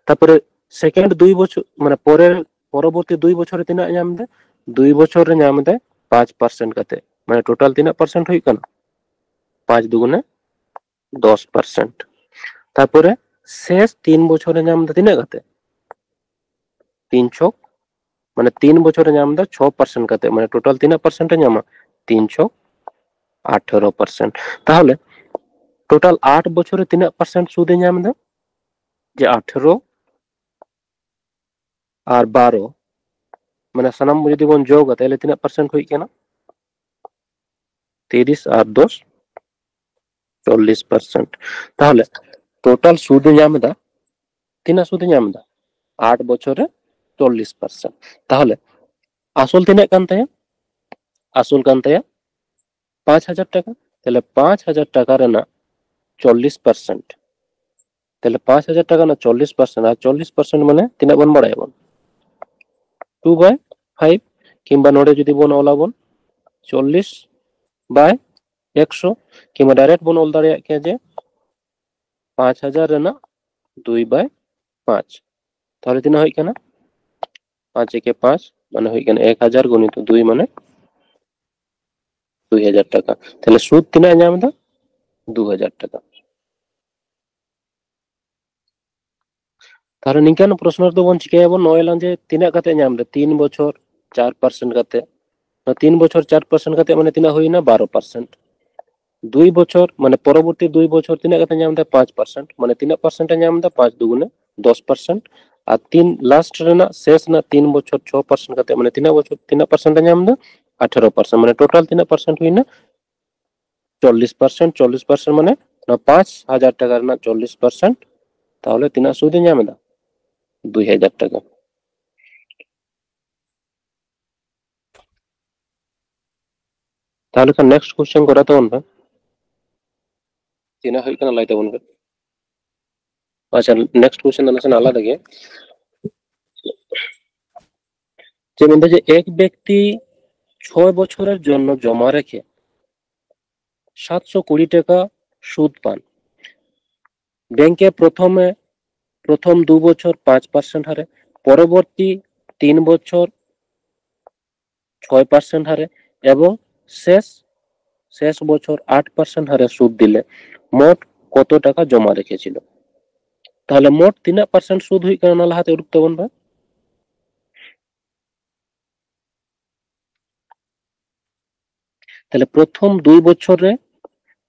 ᱛᱟᱨᱯᱚᱨᱮ ᱥᱮᱠᱮᱱᱰ ᱫᱩᱭ ᱵᱚᱪᱷᱚᱨ, ᱢᱟᱱᱮ ᱯᱚᱨᱮ, ᱯᱚᱨᱚᱵᱚᱨᱛᱤ ᱫᱩᱭ ᱵᱚᱪᱷᱚᱨ ᱨᱮ ᱛᱤᱱᱟᱹᱜ ᱧᱟᱢ ᱮᱫᱟ? ᱫᱩᱭ ᱵᱚᱪᱷᱚᱨ ᱨᱮ ᱧᱟᱢ ᱮᱫᱟᱭ ᱯᱟᱸᱪ ᱯᱟᱨᱥᱮᱱᱴ ᱠᱟᱛᱮ, ᱢᱟᱱᱮ ᱴᱳᱴᱟᱞ ᱛᱤᱱᱟᱹᱜ ᱯᱟᱨᱥᱮᱱᱴ ᱦᱩᱭᱩᱜ ᱠᱟᱱᱟ? ᱯᱟᱸᱪ ᱫᱩᱜᱩᱱᱮ ᱫᱚᱥ ᱯᱟᱨᱥᱮᱱᱴ᱾ ᱛᱟᱨᱯᱚᱨᱮ ᱥᱮᱥ ᱛᱤᱱ ᱵᱚᱪᱷᱚᱨ ᱨᱮ ᱧᱟᱢ ᱮᱫᱟ ᱛᱤᱱᱟᱹᱜ ᱠᱟᱛᱮ? ᱛᱤᱱ ᱪᱷᱚᱠ, ᱢᱟᱱᱮ ᱛᱤᱱ ᱵᱚᱪᱷᱚᱨ ᱨᱮ ᱧᱟᱢ ᱮᱫᱟ ᱪᱷᱚ ᱯᱟᱨᱥᱮᱱᱴ ᱠᱟᱛᱮ, ᱢᱟᱱᱮ ᱴᱳᱴᱟᱞ ᱛᱤᱱᱟᱹᱜ ᱯᱟᱨᱥᱮᱱᱴ ᱮ ᱧᱟᱢᱟ? ᱛᱤᱱ ᱪᱷᱚᱠ ᱟᱴᱷᱮᱨᱚ ᱯᱟᱨᱥᱮᱱᱴ᱾ ᱛᱟᱦᱚᱞᱮ ᱴᱳᱴᱟᱞ ᱟᱴ ᱵᱚᱪᱷᱚᱨ ᱨᱮ ᱛᱤᱱᱟᱹᱜ ᱯᱟᱨᱥᱮᱱᱴ ᱥᱩᱫ ᱮ ᱧᱟᱢ ᱮᱫᱟ? ᱡᱮ ᱟᱴᱷᱮᱨᱚ ᱟᱨ ᱵᱟᱨᱚ, ᱢᱟᱱᱮ ᱥᱟᱱᱟᱢ ᱡᱩᱫᱤ ᱵᱚᱱ ᱡᱳᱜᱟ, ᱛᱟᱦᱚᱞᱮ ᱛᱤᱱᱟᱹᱜ ᱯᱟᱨᱥᱮᱱᱴ ᱦᱩᱭᱩᱜ ᱠᱟᱱᱟ? ᱛᱤᱨᱤᱥ ᱟᱨ ᱫᱚᱥ, ᱪᱚᱞᱞᱤᱥ ᱯᱟᱨᱥᱮᱱᱴ᱾ ᱛᱟᱦᱚᱞᱮ ᱴᱳᱴᱟᱞ ᱥᱩᱫ ᱮ ᱧᱟᱢ ᱮᱫᱟ, ᱛᱤᱱᱟᱹᱜ ᱥᱩᱫ ᱮ ᱧᱟᱢ ᱮᱫᱟ? ᱟᱴ ᱵᱚᱪᱷᱚᱨ ᱨᱮ ᱪᱚᱞᱞᱤᱥ ᱯᱟᱨᱥᱮᱱᱴ᱾ ᱛᱟᱦᱚᱞᱮ ᱟᱥᱚᱞ ᱛᱤᱱᱟᱹᱜ ᱠᱟᱱ ᱛᱟᱭᱟ? ᱟᱥᱚᱞ ᱠᱟᱱ ᱛᱟᱭᱟ ᱯᱟᱸᱪ ᱦᱟᱡᱟᱨ ᱴᱟᱠᱟ᱾ ᱛᱟᱦᱚᱞᱮ ᱯᱟᱸᱪ ᱦᱟᱡᱟᱨ ᱴᱟᱠᱟ ᱨᱮᱱᱟᱜ ᱪᱚᱞᱞᱤᱥ ᱯᱟᱨᱥᱮᱱᱴ, ᱛᱟᱦᱚᱞᱮ ᱯᱟᱸᱪ ᱦᱟᱡᱟᱨ ᱴᱟᱠᱟ ᱨᱮᱱᱟᱜ ᱪᱚᱞᱞᱤᱥ ᱯᱟᱨᱥᱮᱱᱴ, ᱟᱨ ᱪᱚᱞᱞᱤᱥ ᱯᱟᱨᱥᱮᱱᱴ ᱢᱟᱱᱮ ᱛᱤᱱᱟᱹᱜ ᱵᱚᱱ ᱵᱟᱲᱟᱭᱟᱵᱚᱱ? ᱴᱩ ᱵᱟᱭ ᱯᱷᱟᱭᱤᱵᱷ, ᱠᱤᱝᱵᱟ ᱱᱚᱰᱮ ᱡᱩᱫᱤ ᱵᱚᱱ ᱚᱞᱟᱵᱚᱱ ᱪᱚᱞᱞᱤᱥ by ᱮᱠᱥᱚ, ᱠᱤᱝᱵᱟ direct ᱵᱚᱱ ᱚᱞ ᱫᱟᱲᱮᱭᱟᱜ ᱠᱮᱭᱟ ᱡᱮ ᱯᱟᱸᱪ ᱦᱟᱡᱟᱨ ᱨᱮᱱᱟᱜ ᱫᱩᱭ by ᱯᱟᱸᱪ᱾ ᱛᱟᱦᱚᱞᱮ ᱛᱤᱱᱟᱹᱜ ᱦᱩᱭᱩᱜ ᱠᱟᱱᱟ? ᱯᱟᱸᱪ ᱮᱠᱮ ᱯᱟᱸᱪ, ᱢᱟᱱᱮ ᱦᱩᱭᱩᱜ ᱠᱟᱱᱟ ᱮᱠ ᱦᱟᱡᱟᱨ ᱜᱩᱱᱤᱛᱚ ᱫᱩᱭ, ᱢᱟᱱᱮ ᱫᱩᱭ ᱦᱟᱡᱟᱨ ᱴᱟᱠᱟ᱾ ᱛᱟᱦᱚᱞᱮ ᱥᱩᱫ ᱛᱤᱱᱟᱹᱜ ᱮ ᱧᱟᱢ ᱮᱫᱟ? ᱫᱩ ᱦᱟᱡᱟᱨ ᱴᱟᱠᱟ᱾ ᱛᱟᱦᱚᱞᱮ ᱱᱤᱝᱠᱟᱱ ᱯᱨᱚᱥᱱᱚ ᱨᱮᱫᱚ ᱵᱚᱱ ᱪᱤᱠᱟᱹᱭᱟᱵᱚᱱ, ᱱᱚᱜᱼᱚᱭ ᱞᱟᱝ ᱡᱮ ᱛᱤᱱᱟᱹᱜ ᱠᱟᱛᱮ ᱧᱟᱢ ᱮᱫᱟ, ᱛᱤᱱ ᱵᱚᱪᱷᱚᱨ ᱪᱟᱨ ᱯᱟᱨᱥᱮᱱᱴ ᱠᱟᱛᱮ᱾ ᱛᱤᱱ ᱵᱚᱪᱷᱚᱨ ᱪᱟᱨ ᱯᱟᱨᱥᱮᱱᱴ ᱠᱟᱛᱮ ᱢᱟᱱᱮ ᱛᱤᱱᱟᱹᱜ ᱦᱩᱭᱱᱟ? ᱵᱟᱨᱚ ᱯᱟᱨᱥᱮᱱᱴ᱾ ᱫᱩᱭ ᱵᱚᱪᱷᱚᱨ ᱢᱟᱱᱮ ᱯᱚᱨᱚᱵᱚᱨᱛᱤ ᱫᱩᱭ ᱵᱚᱪᱷᱚᱨ ᱛᱤᱱᱟᱹᱜ ᱠᱟᱛᱮ ᱧᱟᱢ ᱮᱫᱟ? ᱯᱟᱸᱪ ᱯᱟᱨᱥᱮᱱᱴ᱾ ᱢᱟᱱᱮ ᱛᱤᱱᱟᱹᱜ ᱯᱟᱨᱥᱮᱱᱴ ᱮ ᱧᱟᱢ ᱮᱫᱟ? ᱯᱟᱸᱪ ᱫᱩᱜᱩᱱᱮ ᱫᱚᱥ ᱯᱟᱨᱥᱮᱱᱴ᱾ ᱟᱨ ᱛᱤᱱ ᱞᱟᱥᱴ ᱨᱮᱱᱟᱜ, ᱥᱮᱥ ᱨᱮᱱᱟᱜ ᱛᱤᱱ ᱵᱚᱪᱷᱚᱨ ᱪᱷᱚ ᱯᱟᱨᱥᱮᱱᱴ ᱠᱟᱛᱮ, ᱢᱟᱱᱮ ᱛᱤᱱᱟᱹᱜ ᱵᱚᱪᱷᱚᱨ ᱛᱤᱱᱟᱹᱜ ᱯᱟᱨᱥᱮᱱᱴ ᱮ ᱧᱟᱢ ᱮᱫᱟ? ᱟᱴᱷᱮᱨᱚ ᱯᱟᱨᱥᱮᱱᱴ᱾ ᱢᱟᱱᱮ ᱴᱳᱴᱟᱞ ᱛᱤᱱᱟᱹᱜ ᱯᱟᱨᱥᱮᱱᱴ ᱦᱩᱭᱱᱟ? ᱪᱚᱞᱞᱤᱥ ᱯᱟᱨᱥᱮᱱᱴ᱾ ᱪᱚᱞᱞᱤᱥ ᱯᱟᱨᱥᱮᱱᱴ ᱢᱟᱱᱮ ᱱᱚᱣᱟ ᱯᱟᱸᱪ ᱦᱟᱡᱟᱨ ᱴᱟᱠᱟ ᱨᱮᱱᱟᱜ ᱪᱚᱞᱞᱤᱥ ᱯᱟᱨᱥᱮᱱᱴ᱾ ᱛᱟᱦᱚᱞᱮ ᱛᱤᱱᱟᱹᱜ ᱥᱩᱫ ᱮ ᱧᱟᱢ ᱮᱫᱟ? ᱫᱩᱭ ᱦᱟᱡᱟᱨ ᱴᱟᱠᱟ᱾ ᱛᱟᱦᱚᱞᱮ ᱠᱷᱟᱱ ᱱᱮᱠᱥᱴ ᱠᱚᱥᱪᱮᱱ ᱠᱚᱨᱟᱣ ᱛᱟᱵᱚᱱ ᱯᱮ᱾ ᱛᱤᱱᱟᱹᱜ ᱦᱩᱭᱩᱜ ᱠᱟᱱᱟ ᱞᱟᱹᱭ ᱛᱟᱵᱚᱱ ᱯᱮ᱾ ᱟᱪᱪᱷᱟ, ᱱᱮᱠᱥᱴ ᱠᱚᱥᱪᱮᱱ ᱫᱚ ᱱᱟᱥᱮᱱᱟᱜ ᱟᱞᱟᱫᱟ ᱜᱮ᱾ ᱪᱮᱫ ᱢᱮᱱᱫᱟ ᱡᱮ ᱮᱠ ᱵᱮᱠᱛᱤ ᱪᱷᱚᱭ ᱵᱚᱪᱷᱚᱨᱮᱨ ᱡᱚᱱᱱᱚ ᱡᱚᱢᱟ ᱨᱮᱠᱷᱮ ᱥᱟᱛᱥᱚ ᱠᱩᱲᱤ ᱴᱟᱠᱟ ᱥᱩᱫ ᱯᱟᱱ, ᱵᱮᱝᱠᱮ ᱯᱨᱚᱛᱷᱚᱢᱮ, ᱯᱨᱚᱛᱷᱚᱢ ᱫᱩ ᱵᱚᱪᱷᱚᱨ ᱯᱟᱸᱪ ᱯᱟᱨᱥᱮᱱᱴ ᱦᱟᱨᱮ, ᱯᱚᱨᱚᱵᱚᱨᱛᱤ ᱛᱤᱱ ᱵᱚᱪᱷᱚᱨ ᱪᱷᱚᱭ ᱯᱟᱨᱥᱮᱱᱴ ᱦᱟᱨᱮ ᱮᱵᱚᱝ ᱥᱮᱥ, ᱥᱮᱥ ᱵᱚᱪᱷᱚᱨ ᱟᱴ ᱯᱟᱨᱥᱮᱱᱴ ᱦᱟᱨᱮ ᱥᱩᱫ ᱫᱤᱞᱮ ᱢᱳᱴ ᱠᱚᱛᱚ ᱴᱟᱠᱟ ᱡᱚᱢᱟ ᱨᱮᱠᱷᱮ ᱪᱤᱞ? ᱛᱟᱦᱚᱞᱮ ᱢᱳᱴ ᱛᱤᱱᱟᱹᱜ ᱯᱟᱨᱥᱮᱱᱴ ᱥᱩᱫ ᱦᱩᱭᱩᱜ ᱠᱟᱱᱟ, ᱚᱱᱟ ᱞᱟᱦᱟᱛᱮ ᱩᱰᱩᱠ ᱛᱟᱵᱚᱱ ᱯᱮ᱾ ᱛᱟᱦᱞᱮ ᱯᱨᱚᱛᱷᱚᱢ ᱫᱩᱭ ᱵᱚᱪᱷᱚᱨ ᱨᱮ,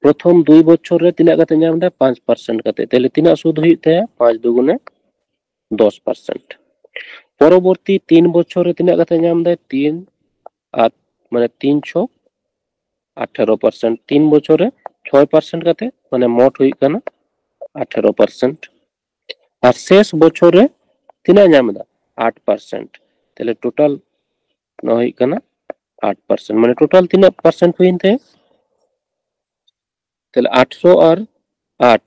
ᱯᱨᱚᱛᱷᱚᱢ ᱫᱩᱭ ᱵᱚᱪᱷᱚᱨ ᱨᱮ ᱛᱤᱱᱟᱹᱜ ᱠᱟᱛᱮ ᱧᱟᱢ ᱮᱫᱟ? ᱯᱟᱸᱪ ᱯᱟᱨᱥᱮᱱᱴ ᱠᱟᱛᱮ᱾ ᱛᱟᱦᱞᱮ ᱛᱤᱱᱟᱹᱜ ᱥᱩᱫ ᱦᱩᱭᱩᱜ ᱛᱟᱭᱟ? ᱯᱟᱸᱪ ᱫᱩᱜᱩᱱᱮ ᱫᱚᱥ ᱯᱟᱨᱥᱮᱱᱴ᱾ ᱯᱚᱨᱚᱵᱚᱨᱛᱤ ᱛᱤᱱ ᱵᱚᱪᱷᱚᱨ ᱨᱮ ᱛᱤᱱᱟᱹᱜ ᱠᱟᱛᱮ ᱧᱟᱢ ᱮᱫᱟᱭ? ᱛᱤᱱ ᱟᱨ, ᱢᱟᱱᱮ ᱛᱤᱱ ᱪᱷᱚ ᱟᱴᱷᱮᱨᱚ ᱯᱟᱨᱥᱮᱱᱴ᱾ ᱛᱤᱱ ᱵᱚᱪᱷᱚᱨ ᱨᱮ ᱪᱷᱚᱭ ᱯᱟᱨᱥᱮᱱᱴ ᱠᱟᱛᱮ, ᱢᱟᱱᱮ ᱢᱳᱴ ᱦᱩᱭᱩᱜ ᱠᱟᱱᱟ ᱟᱴᱷᱮᱨᱚ ᱯᱟᱨᱥᱮᱱᱴ᱾ ᱟᱨ ᱥᱮᱥ ᱵᱚᱪᱷᱚᱨ ᱨᱮ ᱛᱤᱱᱟᱹᱜ ᱧᱟᱢ ᱮᱫᱟ? ᱟᱴ ᱯᱟᱨᱥᱮᱱᱴ᱾ ᱛᱟᱦᱞᱮ ᱴᱳᱴᱟᱞ ᱱᱚᱣᱟ ᱦᱩᱭᱩᱜ ᱠᱟᱱᱟ ᱟᱴ ᱯᱟᱨᱥᱮᱱᱴ᱾ ᱢᱟᱱᱮ ᱴᱳᱴᱟᱞ ᱛᱤᱱᱟᱹᱜ ᱯᱟᱨᱥᱮᱱᱴ ᱦᱩᱭᱮᱱ ᱛᱟᱭᱟ? ᱛᱟᱦᱞᱮ ᱟᱴᱥᱚ ᱟᱨ ᱟᱴ,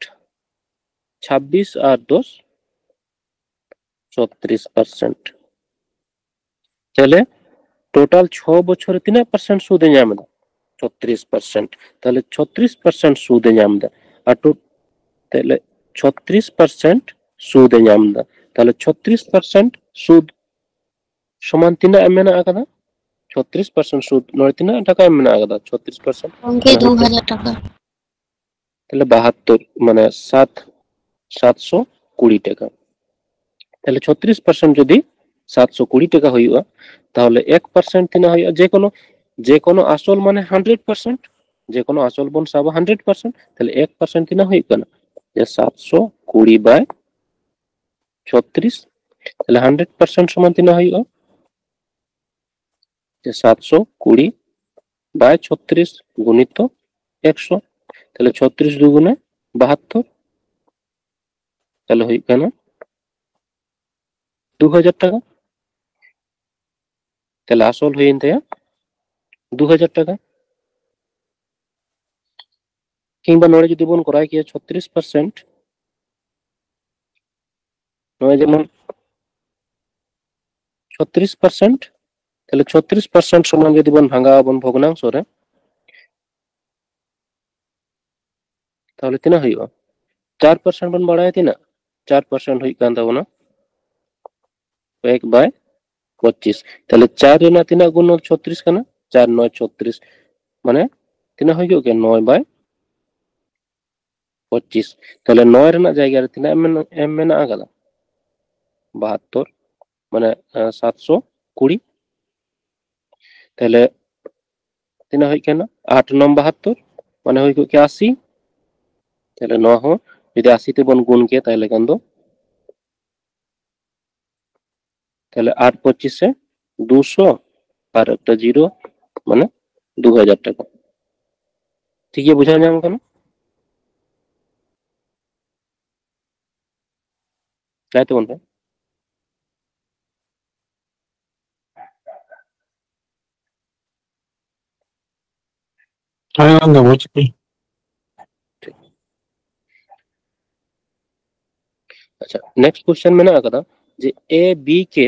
ᱪᱷᱟᱵᱵᱤᱥ ᱟᱨ ᱫᱚᱥ, ᱪᱷᱚᱛᱨᱤᱥ ᱯᱟᱨᱥᱮᱱᱴ᱾ ᱛᱟᱦᱞᱮ ᱴᱳᱴᱟᱞ ᱪᱷᱚ ᱵᱚᱪᱷᱚᱨ ᱨᱮ ᱛᱤᱱᱟᱹᱜ ᱯᱟᱨᱥᱮᱱᱴ ᱥᱩᱫ ᱮ ᱧᱟᱢ ᱮᱫᱟ? ᱪᱷᱚᱛᱨᱤᱥ ᱯᱟᱨᱥᱮᱱᱴ᱾ ᱛᱟᱦᱚᱞᱮ ᱪᱷᱚᱛᱨᱤᱥ ᱯᱟᱨᱥᱮᱱᱴ ᱥᱩᱫ ᱮ ᱧᱟᱢ ᱮᱫᱟ᱾ ᱟᱴᱩ ᱛᱟᱦᱚᱞᱮ ᱪᱷᱚᱛᱨᱤᱥ ᱯᱟᱨᱥᱮᱱᱴ ᱥᱩᱫ ᱮ ᱧᱟᱢ ᱮᱫᱟ᱾ ᱛᱟᱦᱚᱞᱮ ᱪᱷᱚᱛᱨᱤᱥ ᱯᱟᱨᱥᱮᱱᱴ ᱥᱩᱫ ᱥᱚᱢᱟᱱ ᱛᱤᱱᱟᱹᱜ ᱮᱢ ᱢᱮᱱᱟᱜ ᱟᱠᱟᱫᱟ? ᱪᱷᱚᱛᱨᱤᱥ ᱯᱟᱨᱥᱮᱱᱴ ᱥᱩᱫ᱾ ᱱᱚᱰᱮ ᱛᱤᱱᱟᱹᱜ ᱴᱟᱠᱟ ᱮᱢ ᱢᱮᱱᱟᱜ ᱟᱠᱟᱫᱟ? ᱪᱷᱚᱛᱨᱤᱥ ᱯᱟᱨᱥᱮᱱᱴ᱾ ᱜᱚᱝᱠᱮ, ᱫᱩ ᱦᱟᱡᱟᱨ ᱴᱟᱠᱟ᱾ ᱛᱟᱦᱚᱞᱮ ᱵᱟᱦᱟᱛᱛᱳᱨ, ᱢᱟᱱᱮ ᱥᱟᱛ, ᱥᱟᱛᱥᱚ ᱠᱩᱲᱤ ᱴᱟᱠᱟ᱾ ᱛᱟᱦᱚᱞᱮ ᱪᱷᱚᱛᱨᱤᱥ ᱯᱟᱨᱥᱮᱱᱴ ᱡᱩᱫᱤ ᱥᱟᱛᱥᱚ ᱠᱩᱲᱤ ᱴᱟᱠᱟ ᱦᱩᱭᱩᱜᱼᱟ, ᱛᱟᱦᱚᱞᱮ ᱮᱠ ᱯᱟᱨᱥᱮᱱᱴ ᱛᱤᱱᱟᱹᱜ ᱦᱩᱭᱩᱜᱼᱟ? ᱡᱮ ᱠᱳᱱᱳ, ᱡᱮ ᱠᱳᱱᱳ ᱟᱥᱚᱞ ᱢᱟᱱᱮ ᱦᱟᱱᱰᱨᱮᱰ ᱯᱟᱨᱥᱮᱱᱴ, ᱡᱮ ᱠᱳᱱᱳ ᱟᱥᱚᱞ ᱵᱚᱱ ᱥᱟᱵᱟ ᱦᱟᱱᱰᱨᱮᱰ ᱯᱟᱨᱥᱮᱱᱴ, ᱛᱟᱦᱚᱞᱮ ᱮᱠ ᱯᱟᱨᱥᱮᱱᱴ ᱛᱤᱱᱟᱹᱜ ᱦᱩᱭᱩᱜ ᱠᱟᱱᱟ? ᱡᱮ ᱥᱟᱛᱥᱚ ᱠᱩᱲᱤ by ᱪᱷᱚᱛᱨᱤᱥ, ᱛᱟᱦᱚᱞᱮ ᱦᱟᱱᱰᱨᱮᱰ ᱯᱟᱨᱥᱮᱱᱴ ᱥᱚᱢᱟᱱ ᱛᱤᱱᱟᱹᱜ ᱦᱩᱭᱩᱜᱼᱟ? ᱡᱮ ᱥᱟᱛᱥᱚ ᱠᱩᱲᱤ by ᱪᱷᱚᱛᱨᱤᱥ ᱜᱩᱱᱤᱛᱚ ᱮᱠᱥᱚ, ᱛᱟᱦᱚᱞᱮ ᱪᱷᱚᱛᱨᱤᱥ ᱫᱩᱜᱩᱱᱮ ᱵᱟᱦᱟᱛᱛᱳᱨ, ᱛᱟᱦᱚᱞᱮ ᱦᱩᱭᱩᱜ ᱠᱟᱱᱟ ᱫᱩ ᱦᱟᱡᱟᱨ ᱴᱟᱠᱟ᱾ ᱛᱟᱦᱚᱞᱮ ᱟᱥᱚᱞ ᱦᱩᱭᱮᱱ ᱛᱟᱭᱟ ᱫᱩ ᱦᱟᱡᱟᱨ ᱴᱟᱠᱟ᱾ ᱠᱤᱝᱵᱟ ᱱᱚᱰᱮ ᱡᱩᱫᱤ ᱵᱚᱱ ᱠᱚᱨᱟᱣ ᱠᱮᱭᱟ ᱪᱷᱚᱛᱨᱤᱥ ᱯᱟᱨᱥᱮᱱᱴ, ᱱᱚᱜᱼᱚᱭ ᱡᱮᱢᱚᱱ ᱪᱷᱚᱛᱨᱤᱥ ᱯᱟᱨᱥᱮᱱᱴ, ᱛᱟᱦᱚᱞᱮ ᱪᱷᱚᱛᱨᱤᱥ ᱯᱟᱨᱥᱮᱱᱴ ᱥᱚᱢᱟᱱ ᱡᱩᱫᱤ ᱵᱚᱱ ᱵᱷᱟᱜᱟᱣ ᱟᱵᱚᱱ ᱵᱷᱚᱜᱽᱱᱟᱝᱥᱚ ᱨᱮ, ᱛᱟᱦᱚᱞᱮ ᱛᱤᱱᱟᱹᱜ ᱦᱩᱭᱩᱜᱼᱟ? ᱪᱟᱨ ᱯᱟᱨᱥᱮᱱᱴ ᱵᱚᱱ ᱵᱟᱲᱟᱭᱟ ᱛᱤᱱᱟᱹᱜ? ᱪᱟᱨ ᱯᱟᱨᱥᱮᱱᱴ ᱦᱩᱭᱩᱜ ᱠᱟᱱ ᱛᱟᱵᱚᱱᱟ ᱮᱠ by ᱯᱚᱸᱪᱤᱥ᱾ ᱛᱟᱦᱚᱞᱮ ᱪᱟᱨ ᱨᱮᱱᱟᱜ ᱛᱤᱱᱟᱹᱜ ᱜᱩᱱ ᱪᱷᱚᱛᱨᱤᱥ ᱠᱟᱱᱟ? ᱪᱟᱨ ᱱᱚᱭ ᱪᱷᱚᱛᱨᱤᱥ, ᱢᱟᱱᱮ ᱛᱤᱱᱟᱹᱜ ᱦᱩᱭ ᱠᱚᱜ ᱜᱮᱭᱟ? ᱱᱚᱭ by ᱯᱚᱸᱪᱤᱥ᱾ ᱛᱟᱦᱚᱞᱮ ᱱᱚᱭ ᱨᱮᱱᱟᱜ ᱡᱟᱭᱜᱟ ᱨᱮ ᱛᱤᱱᱟᱹᱜ ᱮᱢ ᱢᱮᱱ-, ᱮᱢ ᱢᱮᱱᱟᱜ ᱟᱠᱟᱫᱟ? ᱵᱟᱦᱟᱛᱛᱳᱨ, ᱢᱟᱱᱮ, ᱮ, ᱥᱟᱛᱥᱚ ᱠᱩᱲᱤ᱾ ᱛᱟᱦᱚᱞᱮ ᱛᱤᱱᱟᱹᱜ ᱦᱩᱭᱩᱜ ᱠᱟᱱᱟ? ᱟᱴ ᱱᱚᱢ ᱵᱟᱦᱟᱛᱛᱳᱨ, ᱢᱟᱱᱮ ᱦᱩᱭ ᱠᱚᱜ ᱠᱮᱭᱟ ᱟᱥᱤ᱾ ᱛᱟᱦᱚᱞᱮ ᱱᱚᱣᱟ ᱦᱚᱸ ᱡᱩᱫᱤ ᱟᱥᱤ ᱛᱮᱵᱚᱱ ᱜᱩᱱ ᱠᱮᱭᱟ, ᱛᱟᱦᱚᱞᱮ ᱠᱷᱟᱱ ᱫᱚ, ᱛᱟᱦᱚᱞᱮ ᱟᱴ ᱯᱚᱸᱪᱤᱥᱮ ᱫᱩᱥᱚ ᱟᱨ ᱮᱠᱴᱟ ᱡᱤᱨᱳ, ᱢᱟᱱᱮ ᱫᱩ ᱦᱟᱡᱟᱨ ᱴᱟᱠᱟ᱾ ᱴᱷᱤᱠ ᱜᱮ ᱵᱩᱡᱷᱟᱹᱣ ᱧᱟᱢ ᱠᱟᱱᱟ? ᱞᱟᱹᱭ ᱛᱟᱵᱚᱱ ᱯᱮ᱾ ᱦᱮᱸ, ᱜᱚᱝᱠᱮ, ᱵᱩᱡᱽ ᱠᱮᱫ᱾ ᱟᱪᱪᱷᱟ, next question ᱢᱮᱱᱟᱜ ᱟᱠᱟᱫᱟ ᱡᱮ A B কে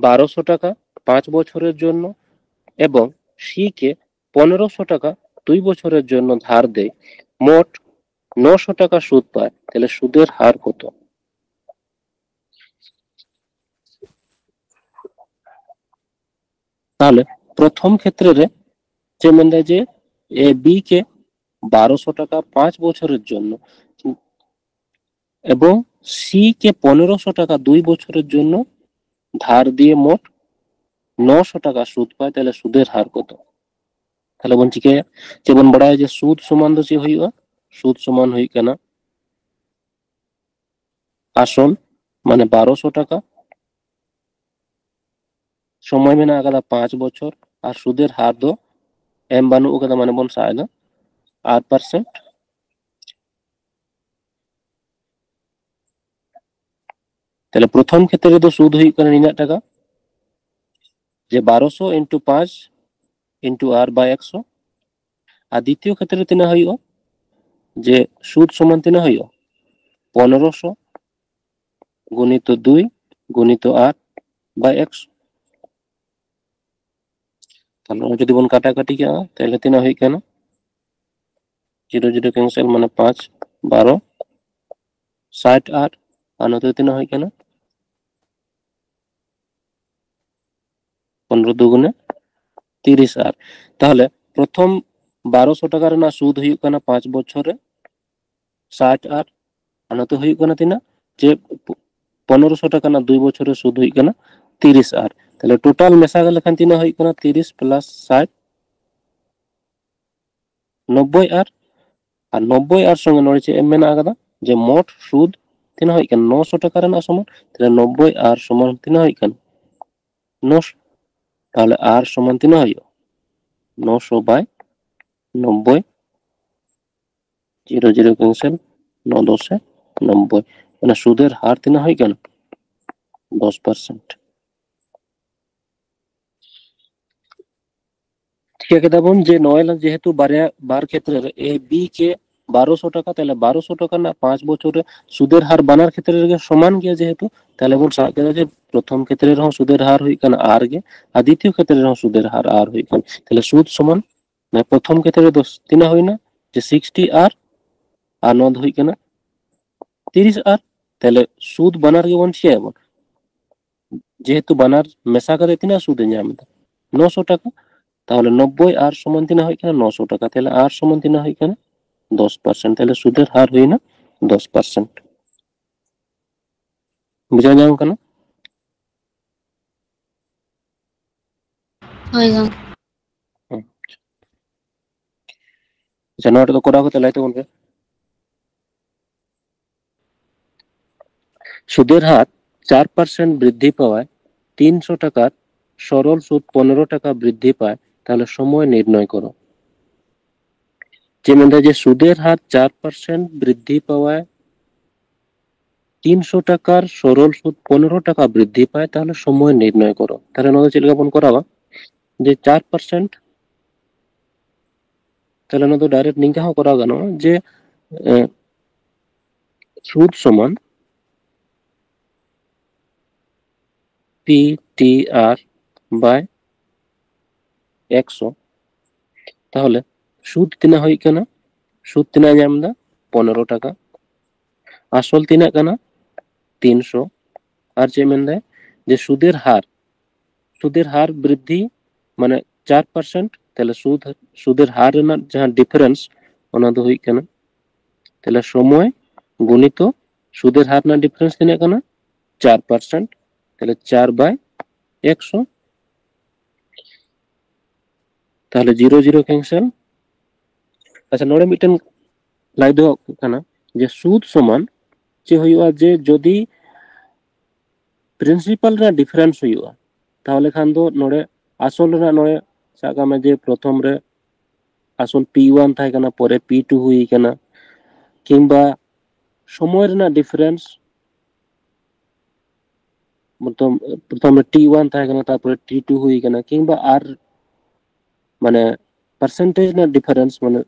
ᱵᱟᱨᱚᱥᱚ ᱴᱟᱠᱟ ᱯᱟᱸᱪ ᱵᱚᱪᱷᱚᱨᱮᱨ ᱡᱚᱱᱱᱚ ᱮᱵᱚᱝ সি কে পনেরোশো টাকা দুই বছরের জন্য ধার দেয়, মোট নশো টাকা সুদ পায়, তাহলে সুদের হার কত? তাহলে প্রথম ক্ষেত্রে রে যে ᱢᱮᱱᱫᱟ ᱡᱮ ᱮ ᱵᱤ ᱠᱮ ᱵᱟᱨᱚᱥᱚ ᱴᱟᱠᱟ ᱯᱟᱸᱪ ᱵᱚᱪᱷᱚᱨᱮᱨ ᱡᱚᱱᱱᱚ ᱮᱵᱚᱝ ᱥᱤ ᱠᱮ ᱯᱚᱱᱮᱨᱚᱥᱚ ᱴᱟᱠᱟ ᱫᱩᱭ ᱵᱚᱪᱷᱚᱨᱮᱨ ᱡᱚᱱᱱᱚ ᱫᱷᱟᱨ ᱫᱤᱭᱮ ᱢᱳᱴ ᱱᱚᱥᱚ ᱴᱟᱠᱟ ᱥᱩᱫ ᱯᱟᱭ, ᱛᱟᱦᱞᱮ ᱥᱩᱫᱮᱨ ᱦᱟᱨ ᱠᱚᱫᱚ? ᱛᱟᱦᱞᱮ ᱵᱚᱱ ᱪᱤᱠᱟᱹᱭᱟ? ᱪᱮᱫ ᱵᱚᱱ ᱵᱟᱲᱟᱭᱟ ᱡᱮ ᱥᱩᱫ ᱥᱚᱢᱟᱱ ᱫᱚ ᱪᱮᱫ ᱦᱩᱭᱩᱜᱼᱟ? ᱥᱩᱫ ᱥᱚᱢᱟᱱ ᱦᱩᱭᱩᱜ ᱠᱟᱱᱟ ᱟᱥᱚᱞ ᱢᱟᱱᱮ ᱵᱟᱨᱚᱥᱚ ᱴᱟᱠᱟ, ᱥᱚᱢᱚᱭ ᱢᱮᱱᱟᱜ ᱟᱠᱟᱫᱟ ᱯᱟᱸᱪ ᱵᱚᱪᱷᱚᱨ, ᱟᱨ ᱥᱩᱫᱮᱨ ᱦᱟᱨ ᱫᱚ ᱮᱢ ᱵᱟᱹᱱᱩᱜ ᱟᱠᱟᱫᱟ, ᱢᱟᱱᱮ ᱵᱚᱱ ᱥᱟᱵ ᱮᱫᱟ ᱟᱴ ᱯᱟᱨᱥᱮᱱᱴ᱾ ᱛᱟᱦᱞᱮ ᱯᱨᱚᱛᱷᱚᱢ ᱠᱷᱮᱛᱨᱮ ᱨᱮᱫᱚ ᱥᱩᱫ ᱦᱩᱭᱩᱜ ᱠᱟᱱᱟ ᱱᱤᱱᱟᱹᱜ ᱴᱟᱠᱟ, ᱡᱮ ᱵᱟᱨᱚᱥᱚ ᱤᱱᱴᱩ ᱯᱟᱸᱪ ᱤᱱᱴᱩ ᱟᱨ ᱵᱟᱭ ᱮᱠᱥᱚ᱾ ᱟᱨ ᱫᱤᱛᱤᱭᱚ ᱠᱷᱮᱛᱨᱮ ᱛᱤᱱᱟᱹᱜ ᱦᱩᱭᱩᱜᱼᱟ? ᱡᱮ ᱥᱩᱫ ᱥᱚᱢᱟᱱ ᱛᱤᱱᱟᱹᱜ ᱦᱩᱭᱩᱜᱼᱟ? ᱯᱚᱱᱨᱚᱥᱚ ᱜᱩᱱᱤᱛᱚ ᱫᱩᱭ ᱜᱩᱱᱤᱛᱚ ᱟᱨ ᱵᱟᱭ ᱮᱠᱥᱚ᱾ ᱛᱟᱦᱞᱮ ᱱᱚᱣᱟ ᱡᱩᱫᱤ ᱵᱚᱱ ᱠᱟᱴᱟᱠᱟᱴᱤ ᱠᱟᱜᱼᱟ, ᱛᱟᱦᱞᱮ ᱛᱤᱱᱟᱹᱜ ᱦᱩᱭᱩᱜ ᱠᱟᱱᱟ? ᱡᱤᱨᱳ ᱡᱤᱨᱳ ᱠᱮᱱᱥᱮᱞ, ᱢᱟᱱᱮ ᱯᱟᱸᱪ ᱵᱟᱨᱚ ᱥᱟᱴ ᱟᱨ, ᱟᱨ ᱱᱚᱛᱮ ᱛᱤᱱᱟᱹᱜ ᱦᱩᱭᱩᱜ ᱠᱟᱱᱟ? ᱯᱚᱱᱨᱚ ᱫᱩᱜᱩᱱᱮ ᱛᱤᱨᱤᱥ ᱟᱨ᱾ ᱛᱟᱦᱞᱮ ᱯᱨᱚᱛᱷᱚᱢ ᱵᱟᱨᱚᱥᱚ ᱴᱟᱠᱟ ᱨᱮᱱᱟᱜ ᱥᱩᱫ ᱦᱩᱭᱩᱜ ᱠᱟᱱᱟ ᱯᱟᱸᱪ ᱵᱚᱪᱷᱚᱨ ᱨᱮ ᱥᱟᱴ ᱟᱨ, ᱟᱨ ᱱᱚᱛᱮ ᱦᱩᱭᱩᱜ ᱠᱟᱱᱟ ᱛᱤᱱᱟᱹᱜ? ᱡᱮ ᱯᱚᱱᱨᱚᱥᱚ ᱴᱟᱠᱟ ᱨᱮᱱᱟᱜ ᱫᱩᱭ ᱵᱚᱪᱷᱚᱨ ᱨᱮ ᱥᱩᱫ ᱦᱩᱭᱩᱜ ᱠᱟᱱᱟ ᱛᱤᱨᱤᱥ ᱟᱨ᱾ ᱛᱟᱦᱞᱮ ᱴᱳᱴᱟᱞ ᱢᱮᱥᱟ ᱞᱮᱠᱷᱟᱱ ᱛᱤᱱᱟᱹᱜ ᱦᱩᱭᱩᱜ ᱠᱟᱱᱟ? ᱛᱤᱨᱤᱥ ᱯᱞᱟᱥ ᱥᱟᱴ, ᱱᱚᱵᱵᱳᱭ ᱟᱨ᱾ ᱟᱨ ᱱᱚᱵᱵᱳᱭ ᱟᱨ ᱥᱚᱸᱜᱮ ᱱᱚᱰᱮ ᱪᱮᱫ ᱮᱢ ᱢᱮᱱᱟᱜ ᱟᱠᱟᱫᱟ? ᱡᱮ ᱢᱳᱴ ᱥᱩᱫ ᱛᱤᱱᱟᱹᱜ ᱦᱩᱭᱩᱜ ᱠᱟᱱᱟ? ᱱᱚᱥᱚ ᱴᱟᱠᱟ ᱨᱮᱱᱟᱜ ᱥᱚᱢᱟᱱ᱾ ᱛᱟᱦᱞᱮ ᱱᱚᱵᱵᱳᱭ ᱟᱨ ᱥᱚᱢᱟᱱ ᱛᱤᱱᱟᱹᱜ ᱦᱩᱭᱩᱜ ᱠᱟᱱᱟ? ᱱᱚᱥᱚ᱾ ᱛᱟᱦᱞᱮ ᱟᱨ ᱥᱚᱢᱟᱱ ᱛᱤᱱᱟᱹᱜ ᱦᱩᱭᱩᱜᱼᱟ? ᱱᱚᱥᱚ ᱵᱟᱭ ᱱᱚᱵᱵᱳᱭ, ᱡᱤᱨᱳ ᱡᱤᱨᱳ ᱠᱮᱱᱥᱮᱞ, ᱱᱚ ᱫᱚᱥᱮ ᱱᱚᱵᱵᱳᱭ᱾ ᱢᱟᱱᱮ ᱥᱩᱫᱮᱨ ᱦᱟᱨ ᱛᱤᱱᱟᱹᱜ ᱦᱩᱭᱩᱜ ᱠᱟᱱᱟ? ᱫᱚᱥ ᱯᱟᱨᱥᱮᱱᱴ᱾ ᱴᱷᱤᱠᱟᱹ ᱠᱮᱫᱟ ᱵᱚᱱ ᱡᱮ ᱱᱚᱜᱼᱚᱭ ᱡᱮᱦᱮᱛᱩ ᱵᱟᱨᱭᱟ, ᱵᱟᱨ ᱠᱷᱮᱛᱨᱮ ᱨᱮ ᱮ ᱵᱤ ᱠᱮ ᱵᱟᱨᱚᱥᱚ ᱴᱟᱠᱟ, ᱛᱟᱦᱚᱞᱮ ᱵᱟᱨᱚᱥᱚ ᱴᱟᱠᱟ ᱨᱮᱱᱟᱜ ᱯᱟᱸᱪ ᱵᱚᱪᱷᱚᱨ ᱨᱮ ᱥᱩᱫᱮᱨ ᱦᱟᱨ ᱵᱟᱱᱟᱨ ᱠᱷᱮᱛᱨᱮ ᱨᱮᱜᱮ ᱥᱚᱢᱟᱱ ᱜᱮᱭᱟ, ᱡᱮᱦᱮᱛᱩ ᱛᱟᱦᱚᱞᱮ ᱵᱚᱱ ᱥᱟᱵ ᱠᱮᱫᱟ ᱡᱮ ᱯᱨᱚᱛᱷᱚᱢ ᱠᱷᱮᱛᱨᱮ ᱨᱮᱦᱚᱸ ᱥᱩᱫᱮᱨ ᱦᱟᱨ ᱦᱩᱭᱩᱜ ᱠᱟᱱᱟ ᱟᱨ ᱜᱮ, ᱟᱨ ᱫᱤᱛᱤᱭᱚ ᱠᱷᱮᱛᱨᱮ ᱨᱮᱦᱚᱸ ᱥᱩᱫᱮᱨ ᱦᱟᱨ ᱟᱨ ᱦᱩᱭᱩᱜ ᱠᱟᱱᱟ᱾ ᱛᱟᱦᱚᱞᱮ ᱥᱩᱫ ᱥᱚᱢᱟᱱ, ᱢᱟᱱᱮ ᱯᱨᱚᱛᱷᱚᱢ ᱠᱷᱮᱛᱨᱮ ᱫᱚ ᱛᱤᱱᱟᱹᱜ ᱦᱩᱭᱱᱟ? ᱡᱮ ᱥᱤᱠᱥᱴᱤ ᱟᱨ, ᱟᱨ ᱱᱚᱣᱟ ᱫᱚ ᱦᱩᱭᱩᱜ ᱠᱟᱱᱟ ᱛᱤᱨᱤᱥ ᱟᱨ᱾ ᱛᱟᱦᱚᱞᱮ ᱥᱩᱫ ᱵᱟᱱᱟᱨ ᱜᱮᱵᱚᱱ ᱪᱮᱫ ᱟᱵᱚᱱ, ᱡᱮᱦᱮᱛᱩ ᱵᱟᱱᱟᱨ ᱢᱮᱥᱟ ᱠᱟᱛᱮ ᱛᱤᱱᱟᱹᱜ ᱥᱩᱫ ᱮ ᱧᱟᱢ ᱮᱫᱟ? ᱱᱚᱥᱚ ᱴᱟᱠᱟ᱾ ᱛᱟᱦᱚᱞᱮ ᱱᱚᱵᱵᱳᱭ ᱟᱨ ᱥᱚᱢᱟᱱ ᱛᱤᱱᱟᱹᱜ ᱦᱩᱭᱩᱜ ᱠᱟᱱᱟ? ᱱᱚᱥᱚ ᱴᱟᱠᱟ᱾ ᱛᱟᱦᱚᱞᱮ ᱟᱨ ᱥᱚᱢᱟᱱ ᱛᱤᱱᱟᱹᱜ ᱦᱩᱭᱩᱜ ᱠᱟᱱᱟ? ᱫᱚᱥ ᱯᱟᱨᱥᱮᱱᱴ᱾ ᱛᱟᱦᱚᱞᱮ ᱥᱩᱫᱮᱨ ᱦᱟᱨ ᱦᱩᱭᱱᱟ ᱫᱚᱥ ᱯᱟᱨᱥᱮᱱᱴ᱾ ᱵᱩᱡᱷᱟᱹᱣ ᱧᱟᱢ ᱠᱟᱱᱟ? ᱦᱳᱭ ᱜᱚᱢᱠᱮ᱾ ᱟᱪᱪᱷᱟ, ᱱᱚᱣᱟ ᱴᱟᱜ ᱫᱚ ᱠᱚᱨᱟᱣ ᱠᱟᱛᱮ ᱞᱟᱹᱭ ᱛᱟᱵᱚᱱ ᱯᱮ᱾ সুদের হার চার পার্সেন্ট বৃদ্ধি পাওয়ায় তিনশো টাকার সরল সুদ পনেরো টাকা বৃদ্ধি পায়, তাহলে সময় নির্ণয় করো। যে ᱢᱮᱱᱫᱟ ᱡᱮ সুদের হার চার পার্সেন্ট বৃদ্ধি পাওয়ায় তিনশো টাকার সরল সুদ পনেরো টাকা বৃদ্ধি পায়, তাহলে সময় নির্ণয় করো। তাহলে ᱱᱚᱣᱟ ᱫᱚ ᱪᱮᱫ ᱞᱮᱠᱟ ᱵᱚᱱ ᱠᱚᱨᱟᱣᱟ? ᱡᱮ ᱪᱟᱨ ᱯᱟᱨᱥᱮᱱᱴ, ᱛᱟᱦᱚᱞᱮ ᱱᱚᱣᱟ ᱫᱚ ᱰᱟᱭᱨᱮᱠᱴ ᱱᱤᱝᱠᱟ ᱦᱚᱸ ᱠᱚᱨᱟᱣ ᱜᱟᱱᱚᱜᱼᱟ ᱡᱮ, ᱮ, ᱥᱩᱫ ᱥᱚᱢᱟᱱ ᱯᱤ ᱴᱤ ᱟᱨ ᱵᱟᱭ ᱮᱠᱥᱚ᱾ ᱛᱟᱦᱚᱞᱮ ᱥᱩᱫ ᱛᱤᱱᱟᱹᱜ ᱦᱩᱭᱩᱜ ᱠᱟᱱᱟ? ᱥᱩᱫ ᱛᱤᱱᱟᱹᱜ ᱧᱟᱢ ᱮᱫᱟ? ᱯᱚᱱᱮᱨᱚ ᱴᱟᱠᱟ᱾ ᱟᱥᱚᱞ ᱛᱤᱱᱟᱹᱜ ᱠᱟᱱᱟ? ᱛᱤᱱᱥᱚ᱾ ᱟᱨ ᱪᱮᱫ ᱢᱮᱱᱫᱟᱭ? ᱡᱮ ᱥᱩᱫᱮᱨ ᱦᱟᱨ, ᱥᱩᱫᱮᱨ ᱦᱟᱨ ᱵᱨᱤᱫᱽᱫᱷᱤ, ᱢᱟᱱᱮ ᱪᱟᱨ ᱯᱟᱨᱥᱮᱱᱴ, ᱛᱟᱦᱞᱮ ᱥᱩᱫ, ᱥᱩᱫᱮᱨ ᱦᱟᱨ ᱨᱮᱱᱟᱜ ᱡᱟᱦᱟᱸ ᱰᱤᱯᱷᱟᱨᱮᱱᱥ, ᱚᱱᱟ ᱫᱚ ᱦᱩᱭᱩᱜ ᱠᱟᱱᱟ, ᱛᱟᱦᱞᱮ ᱥᱚᱢᱚᱭ ᱜᱩᱱᱤᱛᱚ ᱥᱩᱫᱮᱨ ᱦᱟᱨ ᱨᱮᱱᱟᱜ ᱰᱤᱯᱷᱟᱨᱮᱱᱥ ᱛᱤᱱᱟᱹᱜ ᱠᱟᱱᱟ? ᱪᱟᱨ ᱯᱟᱨᱥᱮᱱᱴ᱾ ᱛᱟᱦᱞᱮ ᱪᱟᱨ ᱵᱟᱭ ᱮᱠᱥᱚ᱾ ᱛᱟᱦᱞᱮ ᱡᱤᱨᱳ ᱡᱤᱨᱳ ᱠᱮᱱᱥᱮᱞ᱾ ᱟᱪᱪᱷᱟ, ᱱᱚᱰᱮ ᱢᱤᱫᱴᱮᱱ ᱞᱟᱹᱭ ᱫᱚ ᱠᱟᱱᱟ ᱡᱮ ᱥᱩᱫ ᱥᱚᱢᱟᱱ ᱪᱮᱫ ᱦᱩᱭᱩᱜᱼᱟ, ᱡᱮ ᱡᱩᱫᱤ ᱯᱨᱤᱱᱥᱤᱯᱟᱞ ᱨᱮᱱᱟᱜ ᱰᱤᱯᱷᱟᱨᱮᱱᱥ ᱦᱩᱭᱩᱜᱼᱟ, ᱛᱟᱦᱚᱞᱮ ᱠᱷᱟᱱ ᱫᱚ ᱱᱚᱰᱮ ᱟᱥᱚᱞ ᱨᱮᱱᱟᱜ, ᱱᱚᱰᱮ ᱥᱟᱵ ᱠᱟᱜ ᱢᱮ ᱡᱮ ᱯᱨᱚᱛᱷᱚᱢ ᱨᱮ ᱟᱥᱚᱞ ᱯᱤ ᱳᱣᱟᱱ ᱛᱟᱦᱮᱸ ᱠᱟᱱᱟ, ᱯᱚᱨᱮ ᱯᱤ ᱴᱩ ᱦᱩᱭ ᱠᱟᱱᱟ, ᱠᱤᱝᱵᱟ ᱥᱚᱢᱚᱭ ᱨᱮᱱᱟᱜ ᱰᱤᱯᱷᱟᱨᱮᱱᱥ, ᱢᱚᱛᱞᱚᱵ ᱯᱨᱚᱛᱷᱚᱢ ᱨᱮ ᱴᱤ ᱳᱣᱟᱱ ᱛᱟᱦᱮᱸ ᱠᱟᱱᱟ, ᱛᱟᱨᱯᱚᱨᱮ ᱴᱤ ᱴᱩ ᱦᱩᱭ ᱠᱟᱱᱟ, ᱠᱤᱝᱵᱟ ᱟᱨ ᱢᱟᱱᱮ ᱯᱟᱨᱥᱮᱱᱴᱮᱡᱽ ᱨᱮᱱᱟᱜ ᱰᱤᱯᱷᱟᱨᱮᱱᱥ, ᱢᱟᱱᱮ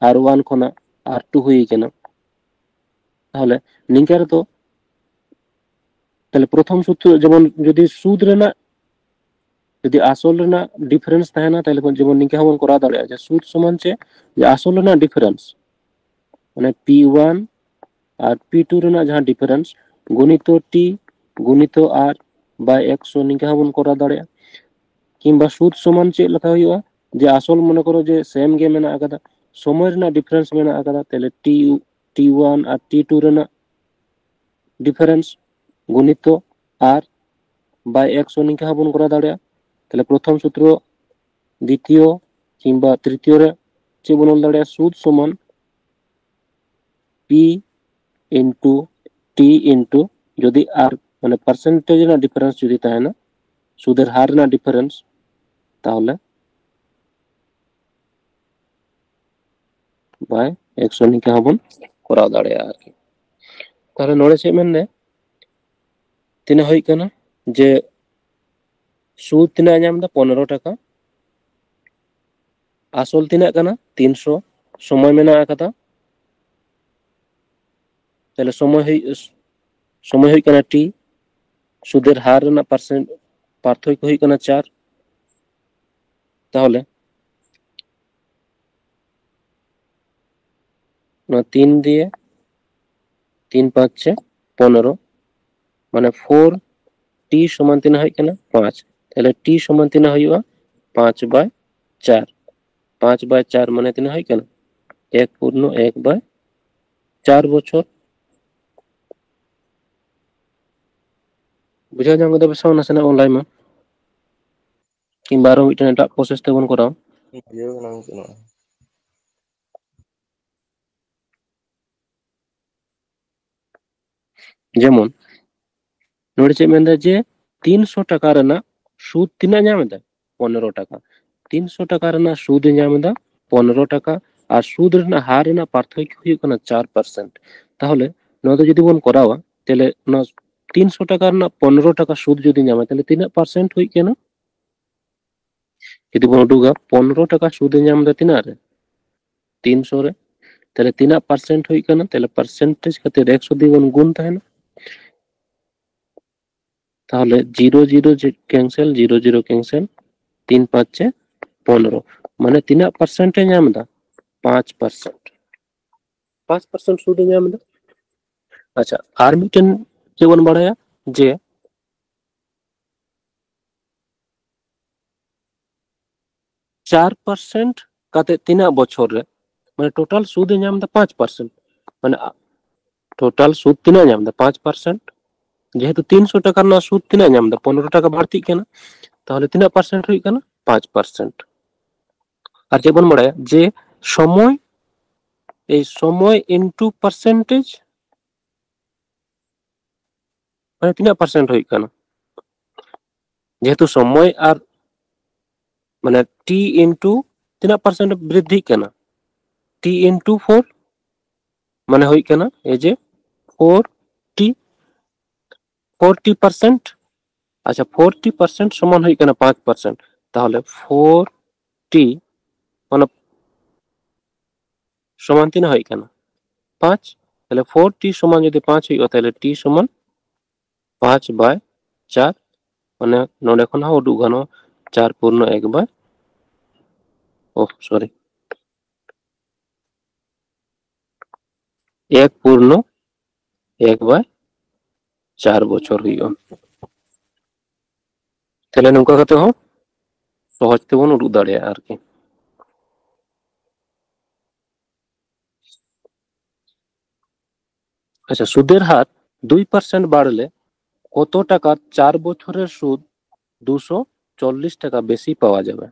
ᱟᱨ ᱳᱣᱟᱱ ᱠᱷᱚᱱᱟᱜ ᱟᱨ ᱴᱩ ᱦᱩᱭ ᱠᱟᱱᱟ᱾ ᱛᱟᱦᱚᱞᱮ ᱱᱤᱝᱠᱟ ᱨᱮᱫᱚ, ᱛᱟᱦᱚᱞᱮ ᱯᱨᱚᱛᱷᱚᱢ ᱥᱩᱛᱨᱚ ᱡᱮᱢᱚᱱ ᱡᱩᱫᱤ ᱥᱩᱫ ᱨᱮᱱᱟᱜ, ᱡᱩᱫᱤ ᱟᱥᱚᱞ ᱨᱮᱱᱟᱜ ᱰᱤᱯᱷᱟᱨᱮᱱᱥ ᱛᱟᱦᱮᱱᱟ, ᱛᱟᱦᱚᱞᱮ ᱠᱷᱟᱱ ᱡᱮᱢᱚᱱ ᱱᱤᱝᱠᱟ ᱦᱚᱸᱵᱚᱱ ᱠᱚᱨᱟᱣ ᱫᱟᱲᱮᱭᱟᱜᱼᱟ ᱡᱮ ᱥᱩᱫ ᱥᱚᱢᱟᱱ ᱪᱮᱫ, ᱡᱮ ᱟᱥᱚᱞ ᱨᱮᱱᱟᱜ ᱰᱤᱯᱷᱟᱨᱮᱱᱥ, ᱢᱟᱱᱮ ᱯᱤ ᱳᱣᱟᱱ ᱟᱨ ᱯᱤ ᱴᱩ ᱨᱮᱱᱟᱜ ᱡᱟᱦᱟᱸ ᱰᱤᱯᱷᱟᱨᱮᱱᱥ, ᱜᱩᱱᱤᱛᱚ ᱴᱤ ᱜᱩᱱᱤᱛᱚ ᱟᱨ ᱵᱟᱭ ᱮᱠᱥᱚ, ᱱᱤᱝᱠᱟ ᱦᱚᱸᱵᱚᱱ ᱠᱚᱨᱟᱣ ᱫᱟᱲᱮᱭᱟᱜᱼᱟ᱾ ᱠᱤᱝᱵᱟ ᱥᱩᱫ ᱥᱚᱢᱟᱱ ᱪᱮᱫ ᱞᱮᱠᱟ ᱦᱩᱭᱩᱜᱼᱟ, ᱡᱮ ᱟᱥᱚᱞ ᱢᱚᱱᱮ ᱠᱚᱨᱚ ᱡᱮ ᱥᱮᱢ ᱜᱮ ᱢᱮᱱᱟᱜ ᱟᱠᱟᱫᱟ, ᱥᱚᱢᱚᱭ ᱨᱮᱱᱟᱜ ᱰᱤᱯᱷᱟᱨᱮᱱᱥ ᱢᱮᱱᱟᱜ ᱟᱠᱟᱫᱟ, ᱛᱟᱦᱞᱮ ᱴᱤ ᱴᱤ ᱳᱣᱟᱱ ᱟᱨ ᱴᱤ ᱴᱩ ᱨᱮᱱᱟᱜ ᱰᱤᱯᱷᱟᱨᱮᱱᱥ ᱜᱩᱱᱤᱛᱚ ᱟᱨ ᱵᱟᱭ ᱮᱠᱥᱚ, ᱱᱤᱝᱠᱟ ᱦᱚᱸᱵᱚᱱ ᱠᱚᱨᱟᱣ ᱫᱟᱲᱮᱭᱟᱜᱼᱟ᱾ ᱛᱟᱦᱞᱮ ᱯᱨᱚᱛᱷᱚᱢ ᱥᱩᱛᱨᱚ, ᱫᱤᱛᱤᱭᱚ ᱠᱤᱝᱵᱟ ᱛᱨᱤᱛᱤᱭᱚ ᱨᱮ ᱪᱮᱫ ᱵᱚᱱ ᱚᱞ ᱫᱟᱲᱮᱭᱟᱜᱼᱟ? ᱥᱩᱫ ᱥᱚᱢᱟᱱ ᱯᱤ ᱤᱱᱴᱩ ᱴᱤ ᱤᱱᱴᱩ, ᱡᱩᱫᱤ ᱟᱨ ᱢᱟᱱᱮ ᱯᱟᱨᱥᱮᱱᱴᱮᱡᱽ ᱨᱮᱱᱟᱜ ᱰᱤᱯᱷᱟᱨᱮᱱᱥ ᱡᱩᱫᱤ ᱛᱟᱦᱮᱱᱟ, ᱥᱩᱫᱮᱨ ᱦᱟᱨ ᱨᱮᱱᱟᱜ ᱰᱤᱯᱷᱟᱨᱮᱱᱥ, ᱛᱟᱦᱚᱞᱮ ᱵᱟᱭ ᱮᱠᱥᱚ, ᱱᱤᱝᱠᱟ ᱦᱚᱸᱵᱚᱱ ᱠᱚᱨᱟᱣ ᱫᱟᱲᱮᱭᱟᱜᱼᱟ ᱟᱨᱠᱤ᱾ ᱛᱟᱦᱚᱞᱮ ᱱᱚᱰᱮ ᱪᱮᱫ ᱢᱮᱱᱫᱟᱭ, ᱛᱤᱱᱟᱹᱜ ᱦᱩᱭᱩᱜ ᱠᱟᱱᱟ ᱡᱮ ᱥᱩᱫ ᱛᱤᱱᱟᱹᱜ ᱮ ᱧᱟᱢ ᱮᱫᱟ? ᱯᱚᱱᱮᱨᱚ ᱴᱟᱠᱟ᱾ ᱟᱥᱚᱞ ᱛᱤᱱᱟᱹᱜ ᱠᱟᱱᱟ? ᱛᱤᱱᱥᱚ᱾ ᱥᱚᱢᱚᱭ ᱢᱮᱱᱟᱜ ᱟᱠᱟᱫᱟ, ᱛᱟᱦᱞᱮ ᱥᱚᱢᱚᱭ ᱦᱩᱭᱩᱜ, ᱥᱚᱢᱚᱭ ᱦᱩᱭᱩᱜ ᱠᱟᱱᱟ ᱴᱤ, ᱥᱩᱫᱮᱨ ᱦᱟᱨ ᱨᱮᱱᱟᱜ ᱯᱟᱨᱥᱮᱱᱴ ᱯᱟᱨᱛᱷᱚᱠᱠᱚ ᱦᱩᱭᱩᱜ ᱠᱟᱱᱟ ᱪᱟᱨ᱾ ᱛᱟᱦᱚᱞᱮ ᱱᱚᱣᱟ ᱛᱤᱱ ᱫᱤᱭᱮ ᱛᱤᱱ ᱯᱟᱸᱪ ᱪᱷᱮ ᱯᱚᱱᱮᱨᱚ, ᱢᱟᱱᱮ ᱯᱷᱳᱨ ᱴᱤ ᱥᱚᱢᱟᱱ ᱛᱤᱱᱟᱹᱜ ᱦᱩᱭᱩᱜ ᱠᱟᱱᱟ? ᱯᱟᱸᱪ᱾ ᱛᱟᱦᱞᱮ ᱴᱤ ᱥᱚᱢᱟᱱ ᱛᱤᱱᱟᱹᱜ ᱦᱩᱭᱩᱜᱼᱟ? ᱯᱟᱸᱪ ᱵᱟᱭ ᱪᱟᱨ᱾ ᱯᱟᱸᱪ ᱵᱟᱭ ᱪᱟᱨ ᱢᱟᱱᱮ ᱛᱤᱱᱟᱹᱜ ᱦᱩᱭᱩᱜ ᱠᱟᱱᱟ? ᱮᱠ ᱯᱩᱨᱱᱚ ᱮᱠ ᱵᱟᱭ ᱪᱟᱨ ᱵᱚᱪᱷᱚᱨ᱾ ᱵᱩᱡᱷᱟᱹᱣ ᱧᱟᱢ ᱠᱮᱫᱟ ᱯᱮ ᱥᱮ ᱵᱟᱝ? ᱱᱟᱥᱮᱱᱟᱜ ᱚᱱᱞᱟᱭᱤᱱ ᱢᱟ, ᱠᱤᱝᱵᱟ ᱟᱨᱚ ᱢᱤᱫᱴᱮᱱ ᱮᱴᱟᱜ ᱯᱨᱚᱥᱮᱥ ᱛᱮᱵᱚᱱ ᱠᱚᱨᱟᱣᱟ᱾ ᱵᱩᱡᱷᱟᱹᱣ ᱠᱟᱱᱟ, ᱵᱩᱡᱷᱟᱹᱣ ᱠᱟᱱᱟ᱾ ᱡᱮᱢᱚᱱ ᱱᱚᱰᱮ ᱪᱮᱫ ᱢᱮᱱᱫᱟ ᱡᱮ ᱛᱤᱱᱥᱚ ᱴᱟᱠᱟ ᱨᱮᱱᱟᱜ ᱥᱩᱫ ᱛᱤᱱᱟᱹᱜ ᱧᱟᱢ ᱮᱫᱟ? ᱯᱚᱱᱮᱨᱚ ᱴᱟᱠᱟ᱾ ᱛᱤᱱᱥᱚ ᱴᱟᱠᱟ ᱨᱮᱱᱟᱜ ᱥᱩᱫ ᱮ ᱧᱟᱢ ᱮᱫᱟ ᱯᱚᱱᱮᱨᱚ ᱴᱟᱠᱟ, ᱟᱨ ᱥᱩᱫ ᱨᱮᱱᱟᱜ ᱦᱟᱨ ᱨᱮᱱᱟᱜ ᱯᱟᱨᱛᱷᱚᱠᱠᱚ ᱦᱩᱭᱩᱜ ᱠᱟᱱᱟ ᱪᱟᱨ ᱯᱟᱨᱥᱮᱱᱴ᱾ ᱛᱟᱦᱚᱞᱮ ᱱᱚᱣᱟ ᱫᱚ ᱡᱩᱫᱤ ᱵᱚᱱ ᱠᱚᱨᱟᱣᱟ, ᱛᱟᱦᱚᱞᱮ ᱚᱱᱟ ᱛᱤᱱᱥᱚ ᱴᱟᱠᱟ ᱨᱮᱱᱟᱜ ᱯᱚᱱᱮᱨᱚ ᱴᱟᱠᱟ ᱥᱩᱫ ᱡᱩᱫᱤ ᱧᱟᱢᱟ, ᱛᱟᱦᱚᱞᱮ ᱛᱤᱱᱟᱹᱜ ᱯᱟᱨᱥᱮᱱᱴ ᱦᱩᱭᱩᱜ ᱠᱟᱱᱟ? ᱡᱩᱫᱤ ᱵᱚᱱ ᱩᱰᱩᱠᱟ, ᱯᱚᱱᱮᱨᱚ ᱴᱟᱠᱟ ᱥᱩᱫ ᱮ ᱧᱟᱢ ᱮᱫᱟ ᱛᱤᱱᱟᱹᱜ ᱨᱮ? ᱛᱤᱱᱥᱚ ᱨᱮ᱾ ᱛᱟᱦᱞᱮ ᱛᱤᱱᱟᱹᱜ ᱯᱟᱨᱥᱮᱱᱴ ᱦᱩᱭᱩᱜ ᱠᱟᱱᱟ? ᱛᱟᱦᱞᱮ ᱯᱟᱨᱥᱮᱱᱴᱮᱡᱽ ᱠᱷᱟᱹᱛᱤᱨ ᱮᱠᱥᱚ ᱫᱤᱭᱮ ᱵᱚᱱ ᱜᱩᱱ ᱛᱟᱦᱮᱱᱟ᱾ ᱛᱟᱦᱞᱮ zero zero cancel, zero zero cancel, ᱛᱤᱱ ᱯᱟᱸᱪ ᱪᱮ ᱯᱚᱱᱨᱚ᱾ ᱢᱟᱱᱮ ᱛᱤᱱᱟᱹᱜ ᱯᱟᱨᱥᱮᱱᱴ ᱮ ᱧᱟᱢ ᱮᱫᱟ? ᱯᱟᱸᱪ ᱯᱟᱨᱥᱮᱱᱴ᱾ ᱯᱟᱸᱪ ᱯᱟᱨᱥᱮᱱᱴ ᱥᱩᱫ ᱮ ᱧᱟᱢ ᱮᱫᱟ᱾ ᱟᱪᱪᱷᱟ, ᱟᱨ ᱢᱤᱫᱴᱮᱱ ᱪᱮᱫ ᱵᱚᱱ ᱵᱟᱲᱟᱭᱟ ᱡᱮ ᱪᱟᱨ ᱯᱟᱨᱥᱮᱱᱴ ᱠᱟᱛᱮ ᱛᱤᱱᱟᱹᱜ ᱵᱚᱪᱷᱚᱨ ᱨᱮ, ᱢᱟᱱᱮ ᱴᱳᱴᱟᱞ ᱥᱩᱫ ᱮ ᱧᱟᱢ ᱮᱫᱟ ᱯᱟᱸᱪ ᱯᱟᱨᱥᱮᱱᱴ, ᱢᱟᱱᱮ ᱴᱳᱴᱟᱞ ᱥᱩᱫ ᱛᱤᱱᱟᱹᱜ ᱧᱟᱢ ᱮᱫᱟ? ᱯᱟᱸᱪ ᱯᱟᱨᱥᱮᱱᱴ᱾ ᱡᱮᱦᱮᱛᱩ ᱛᱤᱱᱥᱚ ᱴᱟᱠᱟ ᱨᱮᱱᱟᱜ ᱥᱩᱫ ᱛᱤᱱᱟᱹᱜ ᱧᱟᱢ ᱮᱫᱟ? ᱯᱚᱱᱨᱚ ᱴᱟᱠᱟ ᱵᱟᱹᱲᱛᱤᱜ ᱠᱟᱱᱟ᱾ ᱛᱟᱦᱚᱞᱮ ᱛᱤᱱᱟᱹᱜ ᱯᱟᱨᱥᱮᱱᱴ ᱦᱩᱭᱩᱜ ᱠᱟᱱᱟ? ᱯᱟᱸᱪ ᱯᱟᱨᱥᱮᱱᱴ᱾ ᱟᱨ ᱪᱮᱫ ᱵᱚᱱ ᱵᱟᱲᱟᱭᱟ ᱡᱮ ᱥᱚᱢᱚᱭ, ᱮᱭ ᱥᱚᱢᱚᱭ ᱤᱱᱴᱩ ᱯᱟᱨᱥᱮᱱᱴᱮᱡᱽ, ᱢᱟᱱᱮ ᱛᱤᱱᱟᱹᱜ ᱯᱟᱨᱥᱮᱱᱴ ᱦᱩᱭᱩᱜ ᱠᱟᱱᱟ? ᱡᱮᱦᱮᱛᱩ ᱥᱚᱢᱚᱭ ᱟᱨ ᱢᱟᱱᱮ ᱴᱤ ᱤᱱᱴᱩ ᱛᱤᱱᱟᱹᱜ ᱯᱟᱨᱥᱮᱱᱴ ᱵᱨᱤᱫᱽᱫᱷᱤᱜ ᱠᱟᱱᱟ? ᱴᱤ ᱤᱱᱴᱩ ᱯᱷᱳᱨ, ᱢᱟᱱᱮ ᱦᱩᱭᱩᱜ ᱠᱟᱱᱟ ᱮ ᱡᱮ four T, four T percent. ᱟᱪᱪᱷᱟ, ᱯᱷᱳᱨ ᱴᱤ ᱯᱟᱨᱥᱮᱱᱴ ᱥᱚᱢᱟᱱ ᱦᱩᱭᱩᱜ ᱠᱟᱱᱟ ᱯᱟᱸᱪ ᱯᱟᱨᱥᱮᱱᱴ᱾ ᱛᱟᱦᱚᱞᱮ ᱯᱷᱳᱨ ᱴᱤ ᱢᱟᱱᱮ ᱥᱚᱢᱟᱱ ᱛᱤᱱᱟᱹᱜ ᱦᱩᱭᱩᱜ ᱠᱟᱱᱟ? ᱯᱟᱸᱪ᱾ ᱛᱟᱦᱚᱞᱮ ᱯᱷᱳᱨ ᱴᱤ ᱥᱚᱢᱟᱱ ᱡᱩᱫᱤ ᱯᱟᱸᱪ ᱦᱩᱭᱩᱜᱼᱟ, ᱛᱟᱦᱚᱞᱮ ᱴᱤ ᱥᱚᱢᱟᱱ ᱯᱟᱸᱪ ᱵᱟᱭ ᱪᱟᱨ, ᱢᱟᱱᱮ ᱱᱚᱰᱮ ᱠᱷᱚᱱ ᱦᱚᱸ ᱩᱰᱩᱠ ᱜᱟᱱᱚᱜᱼᱟ ᱪᱟᱨ ᱯᱩᱨᱱᱚ ᱮᱠ ᱵᱟᱭ, ᱳ ᱥᱚᱨᱤ, ᱮᱠ ᱯᱩᱨᱱᱚ ᱮᱠ ᱵᱟᱭ ᱪᱟᱨ ᱵᱚᱪᱷᱚᱨ ᱦᱩᱭᱩᱜᱼᱟ᱾ ᱛᱟᱦᱞᱮ ᱱᱚᱝᱠᱟ ᱠᱟᱛᱮ ᱦᱚᱸ ᱥᱚᱦᱚᱡ ᱛᱮᱵᱚᱱ ᱩᱰᱩᱠ ᱫᱟᱲᱮᱭᱟᱜᱼᱟ ᱟᱨᱠᱤ᱾ ᱟᱪᱪᱷᱟ, ᱥᱩᱫᱮᱨ ᱦᱟᱨ ᱫᱩᱭ ᱯᱟᱨᱥᱮᱱᱴ ᱵᱟᱲᱞᱮ ᱠᱚᱛᱚ ᱴᱟᱠᱟ ᱪᱟᱨ ᱵᱚᱪᱷᱚᱨᱮᱨ ᱥᱩᱫ ᱫᱩᱥᱚ ᱪᱚᱞᱞᱤᱥ ᱴᱟᱠᱟ ᱵᱮᱥᱤ ᱯᱟᱣᱟ ᱡᱟᱵᱮ?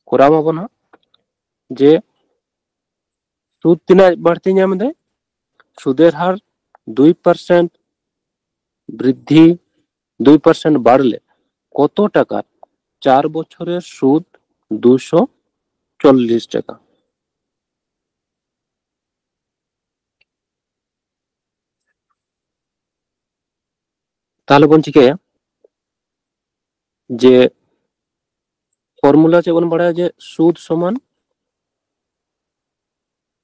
ᱠᱚᱨᱟᱣ ᱢᱟᱵᱚᱱ ᱦᱟᱸᱜ ᱡᱮ ᱥᱩᱫ ᱛᱤᱱᱟᱹᱜ ᱵᱟᱹᱲᱛᱤ ᱧᱟᱢ ᱮᱫᱟᱭ? ᱥᱩᱫᱮᱨ ᱦᱟᱨ ᱫᱩᱭ ᱯᱟᱨᱥᱮᱱᱴ ᱵᱨᱤᱫᱽᱫᱷᱤ, ᱫᱩᱭ ᱯᱟᱨᱥᱮᱱᱴ ᱵᱟᱲᱞᱮ ᱠᱚᱛᱚ ᱴᱟᱠᱟ ᱪᱟᱨ ᱵᱚᱪᱷᱚᱨᱮᱨ ᱥᱩᱫ ᱫᱩᱥᱚ ᱪᱚᱞᱞᱤᱥ ᱴᱟᱠᱟ᱾ ᱛᱟᱦᱚᱞᱮ ᱵᱚᱱ ᱪᱤᱠᱟᱹᱭᱟ ᱡᱮ ᱯᱷᱚᱨᱢᱩᱞᱟ ᱪᱮᱫ ᱵᱚᱱ ᱵᱟᱲᱟᱭᱟ ᱡᱮ ᱥᱩᱫ ᱥᱚᱢᱟᱱ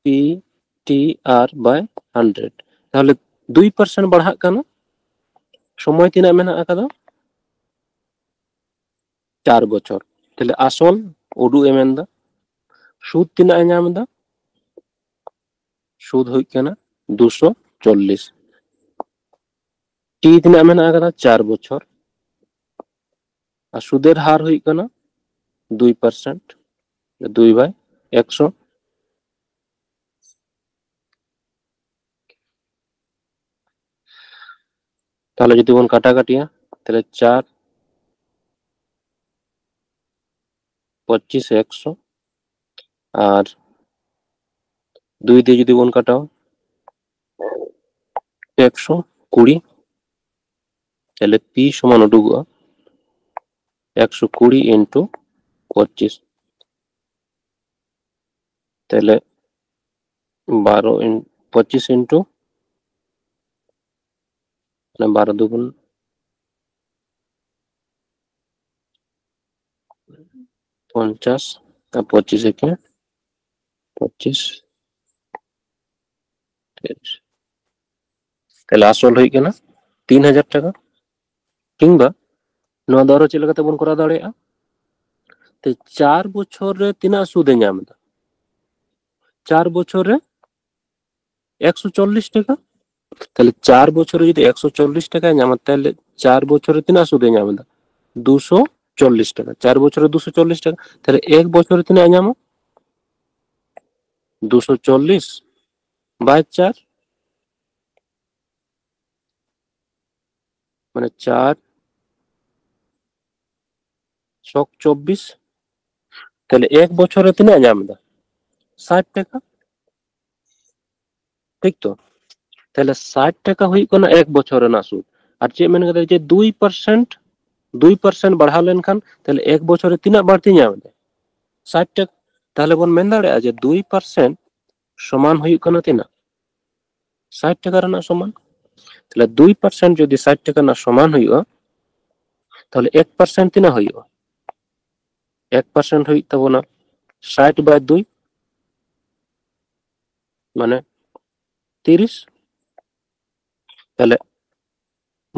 P T R by hundred. ᱛᱟᱦᱚᱞᱮ ᱫᱩᱭ percent ᱵᱟᱲᱦᱟᱜ ᱠᱟᱱᱟ᱾ ᱥᱚᱢᱚᱭ ᱛᱤᱱᱟᱹᱜ ᱢᱮᱱᱟᱜ ᱟᱠᱟᱫᱟ? ᱪᱟᱨ ᱵᱚᱪᱷᱚᱨ᱾ ᱛᱟᱦᱚᱞᱮ ᱟᱥᱚᱞ ᱩᱰᱩᱜ ᱮ ᱢᱮᱱᱫᱟ᱾ ᱥᱩᱫ ᱛᱤᱱᱟᱹᱜ ᱮ ᱧᱟᱢ ᱮᱫᱟ? ᱥᱩᱫ ᱦᱩᱭᱩᱜ ᱠᱟᱱᱟ ᱫᱩᱥᱚ ᱪᱚᱞᱞᱤᱥ᱾ ᱴᱤ ᱛᱤᱱᱟᱹᱜ ᱢᱮᱱᱟᱜ ᱟᱠᱟᱫᱟ? ᱪᱟᱨ ᱵᱚᱪᱷᱚᱨ᱾ ᱟᱨ ᱥᱩᱫᱮᱨ ᱦᱟᱨ ᱦᱩᱭᱩᱜ ᱠᱟᱱᱟ ᱫᱩᱭ percent, ᱫᱩᱭ by ᱮᱠᱥᱚ᱾ ᱛᱟᱦᱚᱞᱮ ᱡᱩᱫᱤ ᱵᱚᱱ ᱠᱟᱴᱟ ᱠᱟᱴᱤᱭᱟ, ᱛᱟᱦᱚᱞᱮ ᱪᱟᱨ ᱯᱚᱸᱪᱤᱥ ᱮᱠᱥᱚ, ᱟᱨ ᱫᱩᱭ ᱫᱤᱭᱮ ᱡᱩᱫᱤ ᱵᱚᱱ ᱠᱟᱴᱟᱣᱟ, ᱮᱠᱥᱚ ᱠᱩᱲᱤ, ᱛᱟᱦᱚᱞᱮ ᱯᱤ ᱥᱚᱢᱟᱱ ᱩᱰᱩᱠᱚᱜᱼᱟ ᱮᱠᱥᱚ ᱠᱩᱲᱤ into ᱯᱚᱸᱪᱤᱥ᱾ ᱛᱟᱦᱚᱞᱮ ᱵᱟᱨᱚ in-, ᱯᱚᱸᱪᱤᱥ into, ᱢᱟᱱᱮ ᱵᱟᱨᱚ ᱫᱩᱜᱩᱱ ᱯᱚᱧᱪᱟᱥ, ᱟᱨ ᱯᱚᱸᱪᱤᱥ ᱮᱠᱮ ᱯᱚᱸᱪᱤᱥ, ᱛᱟᱦᱚᱞᱮ ᱟᱥᱚᱞ ᱦᱩᱭᱩᱜ ᱠᱟᱱᱟ ᱛᱤᱱ ᱦᱟᱡᱟᱨ ᱴᱟᱠᱟ᱾ ᱠᱤᱝᱵᱟ ᱱᱚᱣᱟ ᱫᱚ ᱟᱨᱚ ᱪᱮᱫ ᱞᱮᱠᱟᱛᱮ ᱵᱚᱱ ᱠᱚᱨᱟᱣ ᱫᱟᱲᱮᱭᱟᱜᱼᱟ? ᱛᱚ ᱪᱟᱨ ᱵᱚᱪᱷᱚᱨ ᱨᱮ ᱛᱤᱱᱟᱹᱜ ᱥᱩᱫ ᱮ ᱧᱟᱢ ᱮᱫᱟ? ᱪᱟᱨ ᱵᱚᱪᱷᱚᱨ ᱨᱮ ᱮᱠᱥᱚ ᱪᱚᱞᱞᱤᱥ ᱴᱟᱠᱟ᱾ ᱛᱟᱦᱚᱞᱮ ᱪᱟᱨ ᱵᱚᱪᱷᱚᱨ ᱨᱮ ᱡᱩᱫᱤ ᱮᱠᱥᱚ ᱪᱚᱞᱞᱤᱥ ᱴᱟᱠᱟᱭ ᱧᱟᱢᱟ, ᱛᱟᱦᱚᱞᱮ ᱪᱟᱨ ᱵᱚᱪᱷᱚᱨ ᱨᱮ ᱛᱤᱱᱟᱹᱜ ᱥᱩᱫ ᱮ ᱧᱟᱢ ᱮᱫᱟ? ᱫᱩᱥᱚ ᱪᱚᱞᱞᱤᱥ ᱴᱟᱠᱟ᱾ ᱪᱟᱨ ᱵᱚᱪᱷᱚᱨ ᱨᱮ ᱫᱩᱥᱚ ᱪᱚᱞᱞᱤᱥ ᱴᱟᱠᱟ᱾ ᱛᱟᱦᱚᱞᱮ ᱮᱠ ᱵᱚᱪᱷᱚᱨ ᱨᱮ ᱛᱤᱱᱟᱹᱜ ᱮ ᱧᱟᱢᱟ? ᱫᱩᱥᱚ ᱪᱚᱞᱞᱤᱥ by ᱪᱟᱨ, ᱢᱟᱱᱮ ᱪᱟᱨ ᱪᱷᱚᱠ ᱪᱚᱵᱵᱤᱥ᱾ ᱛᱟᱦᱚᱞᱮ ᱮᱠ ᱵᱚᱪᱷᱚᱨ ᱨᱮ ᱛᱤᱱᱟᱹᱜ ᱮ ᱧᱟᱢ ᱮᱫᱟ? ᱥᱟᱴ ᱴᱟᱠᱟ᱾ ᱴᱷᱤᱠ ᱛᱚ? ᱛᱟᱦᱚᱞᱮ ᱥᱟᱴ ᱴᱟᱠᱟ ᱦᱩᱭᱩᱜ ᱠᱟᱱᱟ ᱮᱠ ᱵᱚᱪᱷᱚᱨ ᱨᱮᱱᱟᱜ ᱥᱩᱫ᱾ ᱟᱨ ᱪᱮᱫ ᱢᱮᱱ ᱠᱟᱫᱟ? ᱡᱮ ᱫᱩᱭ percent, ᱫᱩᱭ percent ᱵᱟᱲᱦᱟᱣ ᱞᱮᱱᱠᱷᱟᱱ ᱛᱟᱦᱚᱞᱮ ᱮᱠ ᱵᱚᱪᱷᱚᱨ ᱨᱮ ᱛᱤᱱᱟᱹᱜ ᱵᱟᱹᱲᱛᱤ ᱧᱟᱢ ᱮᱫᱟ? ᱥᱟᱴ ᱴᱟᱠᱟ᱾ ᱛᱟᱦᱚᱞᱮ ᱵᱚᱱ ᱢᱮᱱ ᱫᱟᱲᱮᱭᱟᱜᱼᱟ ᱡᱮ ᱫᱩᱭ percent ᱥᱚᱢᱟᱱ ᱦᱩᱭᱩᱜ ᱠᱟᱱᱟ ᱛᱤᱱᱟᱹᱜ? ᱥᱟᱴ ᱴᱟᱠᱟ ᱨᱮᱱᱟᱜ ᱥᱚᱢᱟᱱ᱾ ᱛᱟᱦᱚᱞᱮ ᱫᱩᱭ percent ᱡᱩᱫᱤ ᱥᱟᱴ ᱴᱟᱠᱟ ᱨᱮᱱᱟᱜ ᱥᱚᱢᱟᱱ ᱦᱩᱭᱩᱜᱼᱟ, ᱛᱟᱦᱚᱞᱮ ᱮᱠ percent ᱛᱤᱱᱟᱹᱜ ᱦᱩᱭᱩᱜᱼᱟ? ᱮᱠ percent ᱦᱩᱭᱩᱜ ᱛᱟᱵᱚᱱᱟ ᱥᱟᱴ by ᱫᱩᱭ᱾ ᱢᱟᱱᱮ ᱛᱤᱨᱤᱥ᱾ ᱛᱟᱦᱞᱮ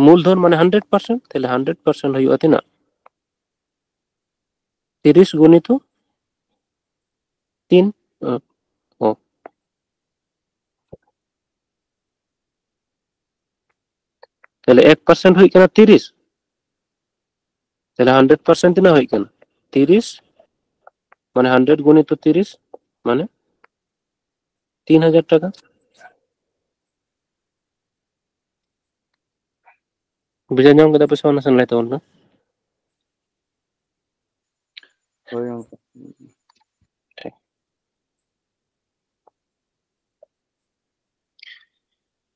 ᱢᱩᱞᱫᱷᱚᱱ ᱢᱟᱱᱮ ᱦᱟᱱᱰᱨᱮᱰ ᱯᱟᱨᱥᱮᱱᱴ, ᱛᱟᱦᱞᱮ ᱦᱟᱱᱰᱨᱮᱰ ᱯᱟᱨᱥᱮᱱᱴ ᱦᱩᱭᱩᱜᱼᱟ ᱛᱤᱱᱟᱹᱜ? ᱛᱤᱨᱤᱥ ᱜᱩᱱᱤᱛᱚ ᱛᱤᱱ᱾ ᱚ, ᱚ᱾ ᱛᱟᱦᱞᱮ ᱮᱠ ᱯᱟᱨᱥᱮᱱᱴ ᱦᱩᱭᱩᱜ ᱠᱟᱱᱟ ᱛᱤᱨᱤᱥ᱾ ᱛᱟᱦᱞᱮ ᱦᱟᱱᱰᱨᱮᱰ ᱯᱟᱨᱥᱮᱱᱴ ᱛᱤᱱᱟᱹᱜ ᱦᱩᱭᱩᱜ ᱠᱟᱱᱟ? ᱛᱤᱨᱤᱥ, ᱢᱟᱱᱮ ᱦᱟᱱᱰᱨᱮᱰ ᱜᱩᱱᱤᱛᱚ ᱛᱤᱨᱤᱥ, ᱢᱟᱱᱮ ᱛᱤᱱ ᱦᱟᱡᱟᱨ ᱴᱟᱠᱟ᱾ ᱵᱩᱡᱷᱟᱹᱣ ᱧᱟᱢ ᱠᱮᱫᱟ ᱯᱮ ᱥᱮ ᱵᱟᱝ? ᱱᱟᱥᱮ ᱞᱟᱹᱭ ᱛᱟᱵᱚᱱ ᱯᱮ᱾ ᱦᱳᱭ ᱜᱚᱝᱠᱮ᱾ ᱴᱷᱤᱠ᱾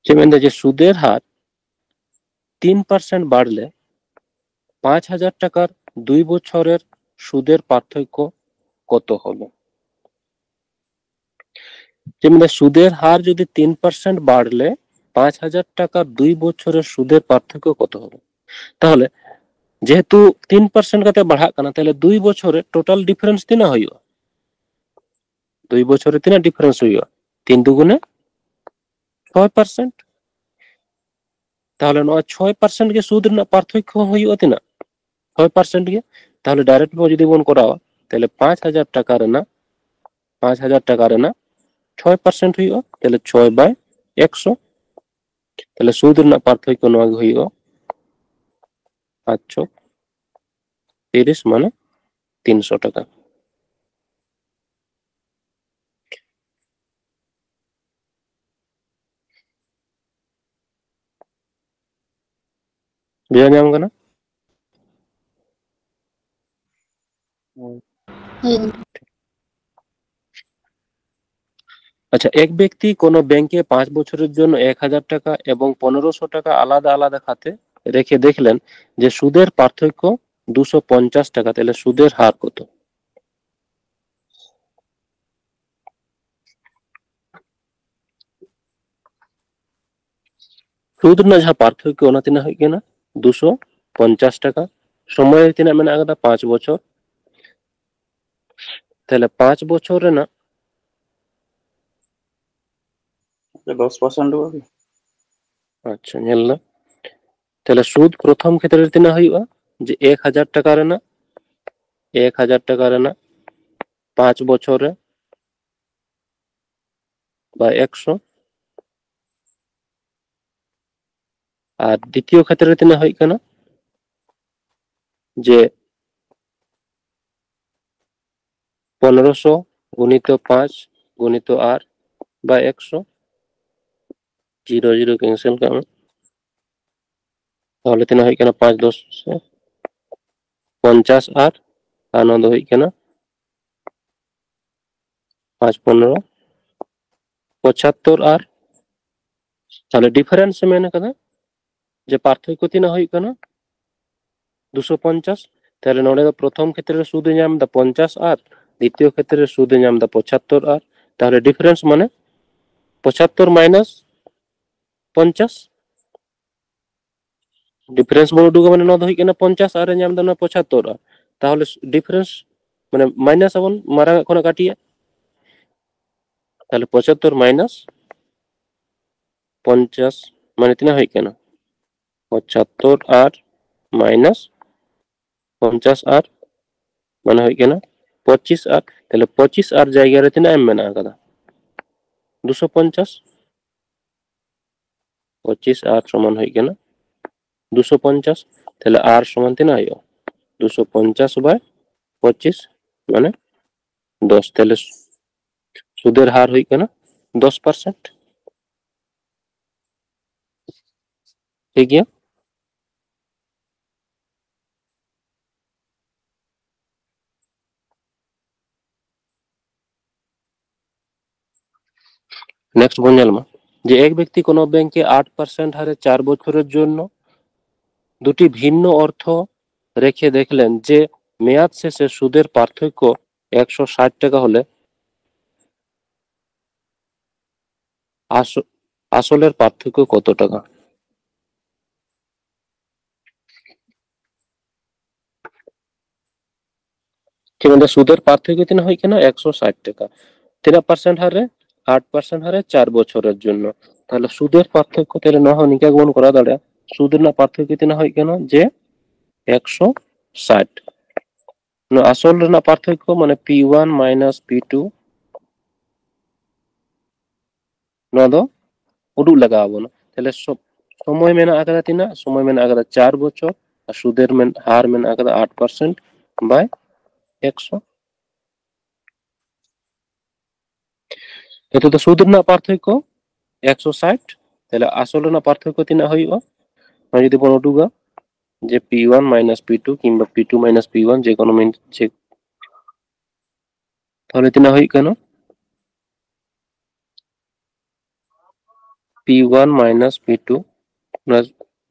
ᱪᱮᱫ ᱢᱮᱱᱫᱟ ᱡᱮ ᱥᱩᱫᱮᱨ ᱦᱟᱨ ᱛᱤᱱ ᱯᱟᱨᱥᱮᱱᱴ ᱵᱟᱲᱞᱮ ᱯᱟᱸᱪ ᱦᱟᱡᱟᱨ ᱴᱟᱠᱟর দুই বছরের সুদের পার্থক্য কত হবে? ᱪᱮᱫ ᱢᱮᱱᱫᱟ, সুদের হার যদি তিন পার্সেন্ট বাড়লে পাঁচ হাজার টাকার দুই বছরের সুদের পার্থক্য কত হবে? তাহলে যেহেতু তিন পার্সেন্ট ᱠᱟᱛᱮ ᱵᱟᱲᱦᱟᱜ ᱠᱟᱱᱟ, ᱛᱟᱦᱞᱮ দুই বছরে টোটাল ডিফারেন্স ᱛᱤᱱᱟᱹᱜ ᱦᱩᱭᱩᱜᱼᱟ? দুই বছরে ᱛᱤᱱᱟᱹᱜ ᱰᱤᱯᱷᱟᱨᱮᱱᱥ ᱦᱩᱭᱩᱜᱼᱟ? তিন দুগুণে ছয় পার্সেন্ট᱾ ᱛᱟᱦᱞᱮ ᱱᱚᱣᱟ ᱪᱷᱚᱭ ᱯᱟᱨᱥᱮᱱᱴ ᱜᱮ ᱥᱩᱫ ᱨᱮᱱᱟᱜ ᱯᱟᱨᱛᱷᱚᱠᱠᱚ ᱦᱚᱸ ᱦᱩᱭᱩᱜᱼᱟ ᱛᱤᱱᱟᱹᱜ? ᱪᱷᱚᱭ ᱯᱟᱨᱥᱮᱱᱴ ᱜᱮ᱾ ᱛᱟᱦᱞᱮ ᱰᱟᱭᱨᱮᱠᱴ ᱵᱷᱟᱵᱮ ᱡᱩᱫᱤ ᱵᱚᱱ ᱠᱚᱨᱟᱣᱟ, ᱛᱟᱦᱞᱮ ᱯᱟᱸᱪ ᱦᱟᱡᱟᱨ ᱴᱟᱠᱟ ᱨᱮᱱᱟᱜ, ᱯᱟᱸᱪ ᱦᱟᱡᱟᱨ ᱴᱟᱠᱟ ᱨᱮᱱᱟᱜ ᱪᱷᱚᱭ ᱯᱟᱨᱥᱮᱱᱴ ᱦᱩᱭᱩᱜᱼᱟ, ᱛᱟᱦᱞᱮ ᱪᱷᱚᱭ ᱵᱟᱭ ᱮᱠᱥᱚ᱾ ᱛᱟᱦᱞᱮ ᱥᱩᱫ ᱨᱮᱱᱟᱜ ᱯᱟᱨᱛᱷᱚᱠᱠᱚ ᱱᱚᱣᱟ ᱜᱮ ᱦᱩᱭᱩᱜᱼᱟ, ᱯᱟᱸᱪᱥᱚ ᱛᱤᱨᱤᱥ ᱢᱟᱱᱮ ᱛᱤᱱᱥᱚ ᱴᱟᱠᱟ᱾ ᱵᱩᱡᱷᱟᱹᱣ ᱧᱟᱢ ᱠᱟᱱᱟ? ᱦᱳᱭ ᱜᱚᱝᱠᱮ᱾ আচ্ছা, এক ব্যক্তি কোনো ব্যাংকে পাঁচ বছরের জন্য এক হাজার টাকা এবং পনেরোশো টাকা আলাদা আলাদা খাতে রেখে দেখলেন যে সুদের পার্থক্য দুশো পঞ্চাশ টাকা, তাহলে সুদের হার কত? ᱥᱩᱫ ᱨᱮᱱᱟᱜ ᱡᱟᱦᱟᱸ ᱯᱟᱨᱛᱷᱚᱠᱠᱚ, ᱚᱱᱟ ᱛᱤᱱᱟᱹᱜ ᱦᱩᱭᱩᱜ ᱠᱟᱱᱟ? ᱫᱩᱥᱚ ᱯᱚᱧᱪᱟᱥ ᱴᱟᱠᱟ᱾ ᱥᱚᱢᱚᱭ ᱛᱤᱱᱟᱹᱜ ᱢᱮᱱᱟᱜ ᱟᱠᱟᱫᱟ? ᱯᱟᱸᱪ ᱵᱚᱪᱷᱚᱨ᱾ ᱛᱟᱦᱞᱮ ᱯᱟᱸᱪ ᱵᱚᱪᱷᱚᱨ ᱨᱮᱱᱟᱜ ᱫᱚᱥ ᱯᱟᱨᱥᱮᱱᱴ ᱠᱚ ᱜᱮ᱾ ᱟᱪᱪᱷᱟ, ᱧᱮᱞ ᱞᱮ᱾ ᱛᱟᱦᱞᱮ ᱥᱩᱫ ᱯᱨᱚᱛᱷᱚᱢ ᱠᱷᱮᱛᱨᱮ ᱨᱮ ᱛᱤᱱᱟᱹᱜ ᱦᱩᱭᱩᱜᱼᱟ? ᱡᱮ ᱮᱠ ᱦᱟᱡᱟᱨ ᱴᱟᱠᱟ ᱨᱮᱱᱟᱜ, ᱮᱠ ᱦᱟᱡᱟᱨ ᱴᱟᱠᱟ ᱨᱮᱱᱟᱜ ᱯᱟᱸᱪ ᱵᱚᱪᱷᱚᱨ ᱨᱮ ᱵᱟ ᱮᱠᱥᱚ᱾ ᱟᱨ ᱫᱤᱛᱤᱭᱚ ᱠᱷᱮᱛᱨᱮ ᱨᱮ ᱛᱤᱱᱟᱹᱜ ᱦᱩᱭᱩᱜ ᱠᱟᱱᱟ? ᱡᱮ ᱯᱚᱱᱨᱚᱥᱚ ᱜᱩᱱᱤᱛᱚ ᱯᱟᱸᱪ ᱜᱩᱱᱤᱛᱚ ᱟᱨ ᱵᱟ ᱮᱠᱥᱚ, ᱡᱤᱨᱳ ᱡᱤᱨᱳ ᱠᱮᱱᱥᱮᱞ ᱠᱟᱜ ᱢᱮ᱾ ᱛᱟᱦᱚᱞᱮ ᱛᱤᱱᱟᱹᱜ ᱦᱩᱭᱩᱜ ᱠᱟᱱᱟ? ᱯᱟᱸᱪ ᱫᱚᱥ ᱯᱚᱧᱪᱟᱥ ᱟᱨ, ᱟᱨ ᱱᱚᱣᱟ ᱫᱚ ᱦᱩᱭᱩᱜ ᱠᱟᱱᱟ ᱯᱟᱸᱪ ᱯᱚᱱᱨᱚ ᱯᱚᱸᱪᱟᱛᱛᱳᱨ ᱟᱨ, ᱛᱟᱦᱚᱞᱮ ᱰᱤᱯᱷᱟᱨᱮᱱᱥ ᱮ ᱢᱮᱱ ᱠᱟᱫᱟ ᱡᱮ ᱯᱟᱨᱛᱷᱚᱠᱠᱚ ᱛᱤᱱᱟᱹᱜ ᱦᱩᱭᱩᱜ ᱠᱟᱱᱟ? ᱫᱩᱥᱚ ᱯᱚᱧᱪᱟᱥ᱾ ᱛᱟᱦᱚᱞᱮ ᱱᱚᱰᱮ ᱫᱚ ᱯᱨᱚᱛᱷᱚᱢ ᱠᱷᱮᱛᱨᱮ ᱨᱮ ᱥᱩᱫ ᱮ ᱧᱟᱢ ᱮᱫᱟ ᱯᱚᱧᱪᱟᱥ ᱟᱨ, ᱫᱤᱛᱤᱭᱚ ᱠᱷᱮᱛᱨᱮ ᱨᱮ ᱥᱩᱫ ᱮ ᱧᱟᱢ ᱮᱫᱟ ᱯᱚᱸᱪᱟᱛᱛᱳᱨ ᱟᱨ᱾ ᱛᱟᱦᱚᱞᱮ ᱰᱤᱯᱷᱟᱨᱮᱱᱥ ᱢᱟᱱᱮ ᱯᱚᱸᱪᱟᱛᱛᱳᱨ ᱢᱟᱭᱱᱟᱥ ᱯᱚᱧᱪᱟᱥ᱾ ᱰᱤᱯᱷᱟᱨᱮᱱᱥ ᱵᱚᱱ ᱩᱰᱩᱠᱟ, ᱢᱟᱱᱮ ᱱᱚᱣᱟ ᱫᱚ ᱦᱩᱭᱩᱜ ᱠᱟᱱᱟ ᱯᱚᱧᱪᱟᱥ ᱟᱨ ᱮ ᱧᱟᱢ ᱮᱫᱟ ᱱᱚᱣᱟ ᱯᱚᱸᱪᱟᱛᱛᱳᱨ ᱟᱨ᱾ ᱛᱟᱦᱚᱞᱮ ᱰᱤᱯᱷᱟᱨᱮᱱᱥ ᱢᱟᱱᱮ ᱢᱟᱭᱱᱟᱥ ᱟᱵᱚᱱ ᱢᱟᱨᱟᱝ ᱟᱜ ᱠᱷᱚᱱᱟᱜ ᱠᱟᱹᱴᱤᱡ ᱟᱜ᱾ ᱛᱟᱦᱚᱞᱮ ᱯᱚᱸᱪᱟᱛᱛᱳᱨ ᱢᱟᱭᱱᱟᱥ ᱯᱚᱧᱪᱟᱥ ᱢᱟᱱᱮ ᱛᱤᱱᱟᱹᱜ ᱦᱩᱭᱩᱜ ᱠᱟᱱᱟ? ᱯᱚᱸᱪᱟᱛᱛᱳᱨ ᱟᱨ ᱢᱟᱭᱱᱟᱥ ᱯᱚᱧᱪᱟᱥ ᱟᱨ ᱢᱟᱱᱮ ᱦᱩᱭᱩᱜ ᱠᱟᱱᱟ ᱯᱚᱸᱪᱤᱥ ᱟᱨ᱾ ᱛᱟᱦᱚᱞᱮ ᱯᱚᱸᱪᱤᱥ ᱟᱨ ᱡᱟᱭᱜᱟ ᱨᱮ ᱛᱤᱱᱟᱹᱜ ᱮᱢ ᱢᱮᱱᱟᱜ ᱟᱠᱟᱫᱟ? ᱫᱩᱥᱚ ᱯᱚᱧᱪᱟᱥ᱾ ᱯᱚᱸᱪᱤᱥ ᱟᱨ ᱥᱚᱢᱟᱱ ᱦᱩᱭᱩᱜ ᱠᱟᱱᱟ ᱫᱩᱥᱚ ᱯᱚᱧᱪᱟᱥ᱾ ᱛᱟᱦᱚᱞᱮ ᱟᱨ ᱥᱚᱢᱟᱱ ᱛᱤᱱᱟᱹᱜ ᱦᱩᱭᱩᱜᱼᱟ? ᱫᱩᱥᱚ ᱯᱚᱧᱪᱟᱥ ᱵᱟᱭ ᱯᱚᱸᱪᱤᱥ, ᱢᱟᱱᱮ ᱫᱚᱥ᱾ ᱛᱟᱦᱚᱞᱮ ᱥᱩᱫᱮᱨ ᱦᱟᱨ ᱦᱩᱭᱩᱜ ᱠᱟᱱᱟ ᱫᱚᱥ ᱯᱟᱨᱥᱮᱱᱴ᱾ ᱴᱷᱤᱠ ᱜᱮᱭᱟ᱾ ᱱᱮᱠᱥᱴ ᱵᱚᱱ ᱧᱮᱞ ᱢᱟ ᱡᱮ ᱮᱠ ᱵᱮᱠᱛᱤ ᱠᱳᱱᱳ ᱵᱮᱝᱠᱮ ᱟᱴ ᱯᱟᱨᱥᱮᱱᱴ ᱦᱟᱨᱮ ᱪᱟᱨ ᱵᱚᱪᱷᱚᱨᱮᱨ ᱡᱚᱱᱱᱚ ᱫᱩᱴᱤ ᱵᱷᱤᱱᱱᱚ ᱚᱨᱛᱷᱚ ᱨᱮᱠᱷᱮ ᱫᱮᱠᱷᱞᱮᱱ ᱡᱮ ᱢᱮᱭᱟᱫ ᱥᱮᱥᱮ ᱥᱩᱫᱮᱨ ᱯᱟᱨᱛᱷᱚᱠᱠᱚ ᱮᱠᱥᱚ ᱥᱟᱴ ᱴᱟᱠᱟ ᱦᱚᱞᱮ ᱟᱥ-, ᱟᱥᱚᱞᱮᱨ ᱯᱟᱨᱛᱷᱚᱠᱠᱚ ᱠᱚᱛᱚ ᱴᱟᱠᱟ? ᱴᱷᱤᱠ, ᱚᱸᱰᱮ ᱥᱩᱫᱮᱨ ᱯᱟᱨᱛᱷᱚᱠᱠᱚ ᱛᱤᱱᱟᱹᱜ ᱦᱩᱭᱩᱜ ᱠᱟᱱᱟ? ᱮᱠᱥᱚ ᱥᱟᱴ ᱴᱟᱠᱟ᱾ ᱛᱤᱱᱟᱹᱜ ᱯᱟᱨᱥᱮᱱᱴ ᱦᱟᱨ ᱨᱮ? ᱟᱴ ᱯᱟᱨᱥᱮᱱᱴ ᱦᱟᱨᱮ ᱪᱟᱨ ᱵᱚᱪᱷᱚᱨᱮᱨ ᱡᱚᱱᱱᱚ᱾ ᱛᱟᱦᱚᱞᱮ ᱥᱩᱫᱮᱨ ᱯᱟᱨᱛᱷᱚᱠᱠᱚ ᱛᱟᱦᱚᱞᱮ ᱱᱚᱣᱟ ᱦᱚᱸ ᱱᱤᱝᱠᱟ ᱜᱮᱵᱚᱱ ᱠᱚᱨᱟᱣ ᱫᱟᱲᱮᱭᱟᱜᱼᱟ᱾ ᱥᱩᱫ ᱨᱮᱱᱟᱜ ᱯᱟᱨᱛᱷᱚᱠᱠᱚ ᱛᱤᱱᱟᱹᱜ ᱦᱩᱭᱩᱜ ᱠᱟᱱᱟ? ᱡᱮ ᱮᱠᱥᱚ ᱥᱟᱴ᱾ ᱱᱚᱣᱟ ᱟᱥᱚᱞ ᱨᱮᱱᱟᱜ ᱯᱟᱨᱛᱷᱚᱠᱠᱚ ᱢᱟᱱᱮ P one minus P two, ᱱᱚᱣᱟ ᱫᱚ ᱩᱰᱩᱠ ᱞᱟᱜᱟᱣ ᱟᱵᱚᱱᱟ᱾ ᱛᱟᱦᱚᱞᱮ ᱥᱚ-, ᱥᱚᱢᱚᱭ ᱢᱮᱱᱟᱜ ᱟᱠᱟᱫᱟ ᱛᱤᱱᱟᱹᱜ? ᱥᱚᱢᱚᱭ ᱢᱮᱱᱟᱜ ᱟᱠᱟᱫᱟ ᱪᱟᱨ ᱵᱚᱪᱷᱚᱨ, ᱟᱨ ᱥᱩᱫᱮᱨ ᱢᱮᱱ-, ᱦᱟᱨ ᱢᱮᱱᱟᱜ ᱟᱠᱟᱫᱟ ᱟᱴ ᱯᱟᱨᱥᱮᱱᱴ by ᱮᱠᱥᱚ᱾ ᱱᱤᱛᱚᱜ ᱫᱚ ᱥᱩᱫ ᱨᱮᱱᱟᱜ ᱯᱟᱨᱛᱷᱚᱠᱠᱚ ᱮᱠᱥᱚ ᱥᱟᱴ, ᱛᱟᱦᱚᱞᱮ ᱟᱥᱚᱞ ᱨᱮᱱᱟᱜ ᱯᱟᱨᱛᱷᱚᱠᱠᱚ ᱛᱤᱱᱟᱹᱜ ᱦᱩᱭᱩᱜᱼᱟ? ᱱᱚᱣᱟ ᱡᱩᱫᱤ ᱵᱚᱱ ᱩᱰᱩᱠᱟ, ᱡᱮ P one minus P two ᱠᱤᱝᱵᱟ P two minus P one, ᱡᱮ ᱠᱳᱱᱳ ᱢᱤᱱ-, ᱡᱮ, ᱛᱟᱦᱚᱞᱮ ᱛᱤᱱᱟᱹᱜ ᱦᱩᱭᱩᱜ ᱠᱟᱱᱟ? P one minus P two, ᱚᱱᱟ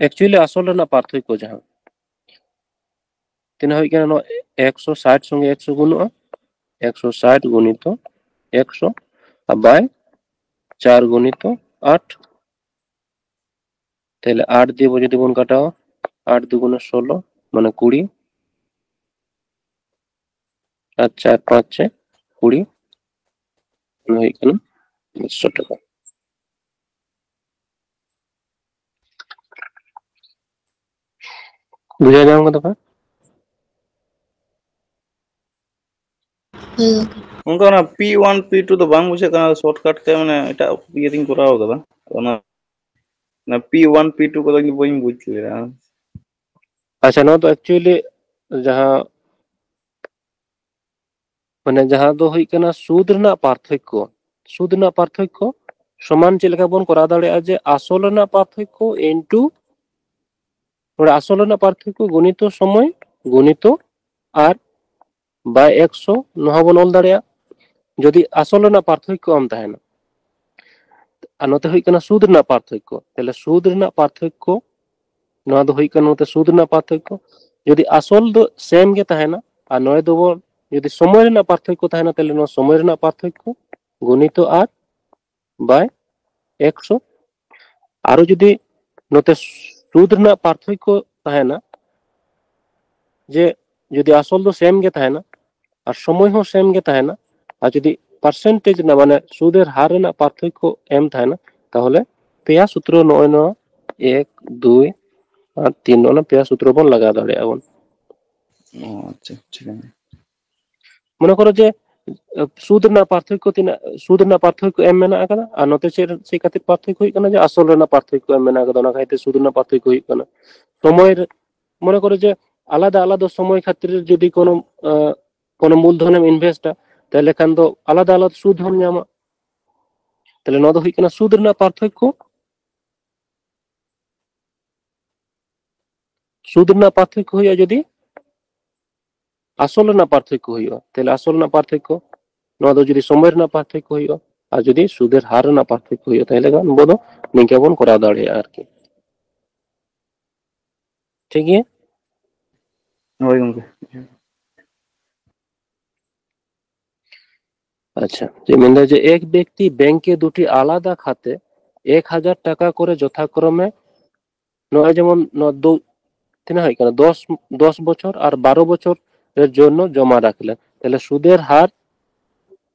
actually ᱟᱥᱚᱞ ᱨᱮᱱᱟᱜ ᱯᱟᱨᱛᱷᱚᱠᱠᱚ ᱡᱟᱦᱟᱸ, ᱛᱤᱱᱟᱹᱜ ᱦᱩᱭᱩᱜ ᱠᱟᱱᱟ? ᱱᱚᱣᱟ ᱮᱠᱥᱚ ᱥᱟᱴ ᱥᱚᱸᱜᱮ ᱮᱠᱥᱚ ᱜᱩᱱᱚᱜᱼᱟ, ᱮᱠᱥᱚ ᱥᱟᱴ ᱜᱩᱱᱤᱛᱚ ᱮᱠᱥᱚ by ᱪᱟᱨ ᱜᱩᱱᱤᱛᱚ ᱟᱴ᱾ ᱛᱟᱦᱞᱮ ᱟᱴ ᱫᱤᱭᱮ ᱵᱚ ᱡᱩᱫᱤ ᱵᱚᱱ ᱠᱟᱴᱟᱣᱟ, ᱟᱴ ᱫᱩᱜᱩᱱᱮ ᱥᱳᱞᱳ, ᱢᱟᱱᱮ ᱠᱩᱲᱤ, ᱟᱨ ᱪᱟᱨ ᱯᱟᱸᱪ ᱪᱮ ᱠᱩᱲᱤ, ᱚᱱᱟ ᱦᱩᱭᱩᱜ ᱠᱟᱱᱟ ᱢᱤᱫᱥᱚ ᱴᱟᱠᱟ᱾ ᱵᱩᱡᱷᱟᱹᱣ ᱧᱟᱢ ᱠᱟᱫᱟ ᱯᱮ? ᱦᱩᱸ᱾ ᱚᱱᱠᱟ ᱚᱱᱟ P one P two ᱫᱚ ᱵᱟᱝ ᱵᱩᱡᱷᱟᱹᱜ ᱠᱟᱱᱟ, shortcut ᱛᱮ ᱢᱟᱱᱮ ᱮᱴᱟᱜ ᱤᱭᱟᱹ ᱛᱤᱧ ᱠᱚᱨᱟᱣ ᱠᱟᱫᱟ᱾ ᱚᱱᱟ, ᱚᱱᱟ P one P two ᱠᱚᱫᱚ ᱤᱧ ᱵᱟᱹᱧ ᱵᱩᱡᱽ ᱞᱮᱫᱟ᱾ ᱟᱪᱪᱷᱟ, ᱱᱚᱣᱟ ᱫᱚ actually ᱡᱟᱦᱟᱸ ᱢᱟᱱᱮ ᱡᱟᱦᱟᱸ ᱫᱚ ᱦᱩᱭᱩᱜ ᱠᱟᱱᱟ ᱥᱩᱫ ᱨᱮᱱᱟᱜ ᱯᱟᱨᱛᱷᱚᱠᱠᱚ᱾ ᱥᱩᱫ ᱨᱮᱱᱟᱜ ᱯᱟᱨᱛᱷᱚᱠᱠᱚ ᱥᱚᱢᱟᱱ ᱪᱮᱫ ᱞᱮᱠᱟ ᱵᱚᱱ ᱠᱚᱨᱟᱣ ᱫᱟᱲᱮᱭᱟᱜᱼᱟ? ᱡᱮ ᱟᱥᱚᱞ ᱨᱮᱱᱟᱜ ᱯᱟᱨᱛᱷᱚᱠᱠᱚ into ᱱᱚᱰᱮ ᱟᱥᱚᱞ ᱨᱮᱱᱟᱜ ᱯᱟᱨᱛᱷᱚᱠᱠᱚ ᱜᱩᱱᱤᱛᱚ ᱥᱚᱢᱚᱭ ᱜᱩᱱᱤᱛᱚ ᱟᱨ by ᱮᱠᱥᱚ, ᱱᱚᱣᱟ ᱵᱚᱱ ᱚᱞ ᱫᱟᱲᱮᱭᱟᱜᱼᱟ᱾ ᱡᱩᱫᱤ ᱟᱥᱚᱞ ᱨᱮᱱᱟᱜ ᱯᱟᱨᱛᱷᱚᱠᱠᱚ ᱮᱢ ᱛᱟᱦᱮᱱᱟ, ᱟᱨ ᱱᱚᱛᱮ ᱦᱩᱭᱩᱜ ᱠᱟᱱᱟ ᱥᱩᱫ ᱨᱮᱱᱟᱜ ᱯᱟᱨᱛᱷᱚᱠᱠᱚ, ᱛᱟᱦᱞᱮ ᱥᱩᱫ ᱨᱮᱱᱟᱜ ᱯᱟᱨᱛᱷᱚᱠᱠᱚ, ᱱᱚᱣᱟ ᱫᱚ ᱦᱩᱭᱩᱜ ᱠᱟᱱᱟ ᱱᱚᱛᱮ ᱥᱩᱫ ᱨᱮᱱᱟᱜ ᱯᱟᱨᱛᱷᱚᱠᱠᱚ᱾ ᱡᱩᱫᱤ ᱟᱥᱚᱞ ᱫᱚ same ᱜᱮ ᱛᱟᱦᱮᱱᱟ ᱟᱨ ᱱᱚᱰᱮ ᱫᱚᱵᱚᱱ, ᱡᱩᱫᱤ ᱥᱚᱢᱚᱭ ᱨᱮᱱᱟᱜ ᱯᱟᱨᱛᱷᱚᱠᱠᱚ ᱛᱟᱦᱮᱱᱟ, ᱛᱟᱦᱞᱮ ᱱᱚᱣᱟ ᱥᱚᱢᱚᱭ ᱨᱮᱱᱟᱜ ᱯᱟᱨᱛᱷᱚᱠᱠᱚ ᱜᱩᱱᱤᱛᱚ ᱟᱨ by ᱮᱠᱥᱚ᱾ ᱟᱨᱚ ᱡᱩᱫᱤ ᱱᱚᱛᱮ ᱥᱩᱫ ᱨᱮᱱᱟᱜ ᱯᱟᱨᱛᱷᱚᱠᱠᱚ ᱛᱟᱦᱮᱱᱟ, ᱡᱮ ᱡᱩᱫᱤ ᱟᱥᱚᱞ ᱫᱚ same ᱜᱮ ᱛᱟᱦᱮᱱᱟ ᱟᱨ ᱥᱚᱢᱚᱭ ᱦᱚᱸ same ᱜᱮ ᱛᱟᱦᱮᱱᱟ, ᱟᱨ ᱡᱩᱫᱤ ᱯᱟᱨᱥᱮᱱᱴᱮᱡᱽ ᱨᱮᱱᱟᱜ, ᱢᱟᱱᱮ ᱥᱩᱫᱮᱨ ᱦᱟᱨ ᱨᱮᱱᱟᱜ ᱯᱟᱨᱛᱷᱚᱠᱠᱚ ᱮᱢ ᱛᱟᱦᱮᱱᱟ, ᱛᱟᱦᱚᱞᱮ ᱯᱮᱭᱟ ᱥᱩᱛᱨᱚ, ᱱᱚᱜᱼᱚᱭ ᱱᱚᱣᱟ ᱮᱠ, ᱫᱩᱭ ᱟᱨ ᱛᱤᱱ, ᱱᱚᱜᱼᱚ ᱱᱚᱣᱟ ᱯᱮᱭᱟ ᱥᱩᱛᱨᱚ ᱵᱚᱱ ᱞᱟᱜᱟᱣ ᱫᱟᱲᱮᱭᱟᱜᱼᱟ ᱵᱚᱱ᱾ ᱚ, ᱟᱪᱪᱷᱟ, ᱴᱷᱤᱠ ᱟᱪᱷᱮ᱾ ᱢᱚᱱᱮ ᱠᱚᱨᱚ ᱡᱮ ᱥᱩᱫ ᱨᱮᱱᱟᱜ ᱯᱟᱨᱛᱷᱚᱠᱠᱚ ᱛᱤᱱᱟᱹᱜ, ᱥᱩᱫ ᱨᱮᱱᱟᱜ ᱯᱟᱨᱛᱷᱚᱠᱠᱚ ᱮᱢ ᱢᱮᱱᱟᱜ ᱟᱠᱟᱫᱟ, ᱟᱨ ᱱᱚᱛᱮ ᱪᱮᱫ, ᱪᱮᱫ ᱠᱷᱟᱹᱛᱤᱨ ᱯᱟᱨᱛᱷᱚᱠᱠᱚ ᱦᱩᱭᱩᱜ ᱠᱟᱱᱟ? ᱡᱮ ᱟᱥᱚᱞ ᱨᱮᱱᱟᱜ ᱯᱟᱨᱛᱷᱚᱠᱠᱚ ᱮᱢ ᱢᱮᱱᱟᱜ ᱟᱠᱟᱫᱟ, ᱚᱱᱟ ᱠᱷᱟᱹᱛᱤᱨ ᱥᱩᱫ ᱨᱮᱱᱟᱜ ᱯᱟᱨᱛᱷᱚᱠᱠᱚ ᱦᱩᱭᱩᱜ ᱠᱟᱱᱟ᱾ ᱥᱚᱢᱚᱭ ᱨᱮ, ᱢᱚᱱᱮ ᱠᱚᱨᱚ ᱡᱮ ᱟᱞᱟᱫᱟ ᱟᱞᱟᱫᱟ ᱥᱚᱢᱚᱭ ᱠᱷᱟᱹᱛᱤᱨ ᱡᱩᱫᱤ ᱠᱳᱱᱳ, ᱟᱸ, ᱠᱳᱱᱳ ᱢᱩᱞᱫᱷᱚᱱᱮᱢ ᱤᱱᱵᱷᱮᱥᱴᱟ, ᱛᱟᱦᱚᱞᱮ ᱠᱷᱟᱱ ᱫᱚ ᱟᱞᱟᱫᱟ ᱟᱞᱟᱫᱟ ᱥᱩᱫ ᱦᱚᱸᱢ ᱧᱟᱢᱟ᱾ ᱛᱟᱦᱚᱞᱮ ᱱᱚᱣᱟ ᱫᱚ ᱦᱩᱭᱩᱜ ᱠᱟᱱᱟ ᱥᱩᱫ ᱨᱮᱱᱟᱜ ᱯᱟᱨᱛᱷᱚᱠᱠᱚ᱾ ᱥᱩᱫ ᱨᱮᱱᱟᱜ ᱯᱟᱨᱛᱷᱚᱠᱠᱚ ᱦᱩᱭᱩᱜᱼᱟ ᱡᱩᱫᱤ ᱟᱥᱚᱞ ᱨᱮᱱᱟᱜ ᱯᱟᱨᱛᱷᱚᱠᱠᱚ ᱦᱩᱭᱩᱜᱼᱟ, ᱛᱟᱦᱚᱞᱮ ᱟᱥᱚᱞ ᱨᱮᱱᱟᱜ ᱯᱟᱨᱛᱷᱚᱠᱠᱚ, ᱱᱚᱣᱟ ᱫᱚ ᱡᱩᱫᱤ ᱥᱚᱢᱚᱭ ᱨᱮᱱᱟᱜ ᱯᱟᱨᱛᱷᱚᱠᱠᱚ ᱦᱩᱭᱩᱜᱼᱟ, ᱟᱨ ᱡᱩᱫᱤ ᱥᱩᱫᱮᱨ ᱦᱟᱨ ᱨᱮᱱᱟᱜ ᱯᱟᱨᱛᱷᱚᱠᱠᱚ ᱦᱩᱭᱩᱜᱼᱟ, ᱛᱟᱦᱚᱞᱮ ᱠᱷᱟᱱ ᱟᱵᱚ ᱫᱚ ᱱᱤᱝᱠᱟᱹ ᱵᱚᱱ ᱠᱚᱨᱟᱣ ᱫᱟᱲᱮᱭᱟᱜᱼᱟ ᱟᱨᱠᱤ᱾ ᱴᱷᱤᱠ ᱜᱮᱭᱟ? ᱦᱳᱭ ᱜᱚᱝᱠᱮ᱾ ᱟᱪᱪᱷᱟ, ᱪᱮᱫ ᱢᱮᱱᱫᱟ ᱡᱮ ᱮᱠ ᱵᱮᱠᱛᱤ ᱵᱮᱝᱠᱮ ᱫᱩᱴᱤ ᱟᱞᱟᱫᱟ ᱠᱷᱟᱛᱮ ᱮᱠ ᱦᱟᱡᱟᱨ ᱴᱟᱠᱟ ᱠᱚᱨᱮ ᱡᱚᱛᱷᱟᱠᱨᱚᱢᱮ, ᱱᱚᱜᱼᱚᱭ ᱡᱮᱢᱚᱱ ᱱᱚᱣᱟ ᱫᱚ ᱛᱤᱱᱟᱹᱜ ᱦᱩᱭᱩᱜ ᱠᱟᱱᱟ, ᱫᱚᱥ, ᱫᱚᱥ ᱵᱚᱪᱷᱚᱨ ᱟᱨ ᱵᱟᱨᱚ ᱵᱚᱪᱷᱚᱨ ᱮᱨ ᱡᱚᱱᱱᱚ ᱡᱚᱢᱟ ᱨᱟᱠᱷᱞᱮ, ᱛᱟᱦᱞᱮ ᱥᱩᱫᱮᱨ ᱦᱟᱨ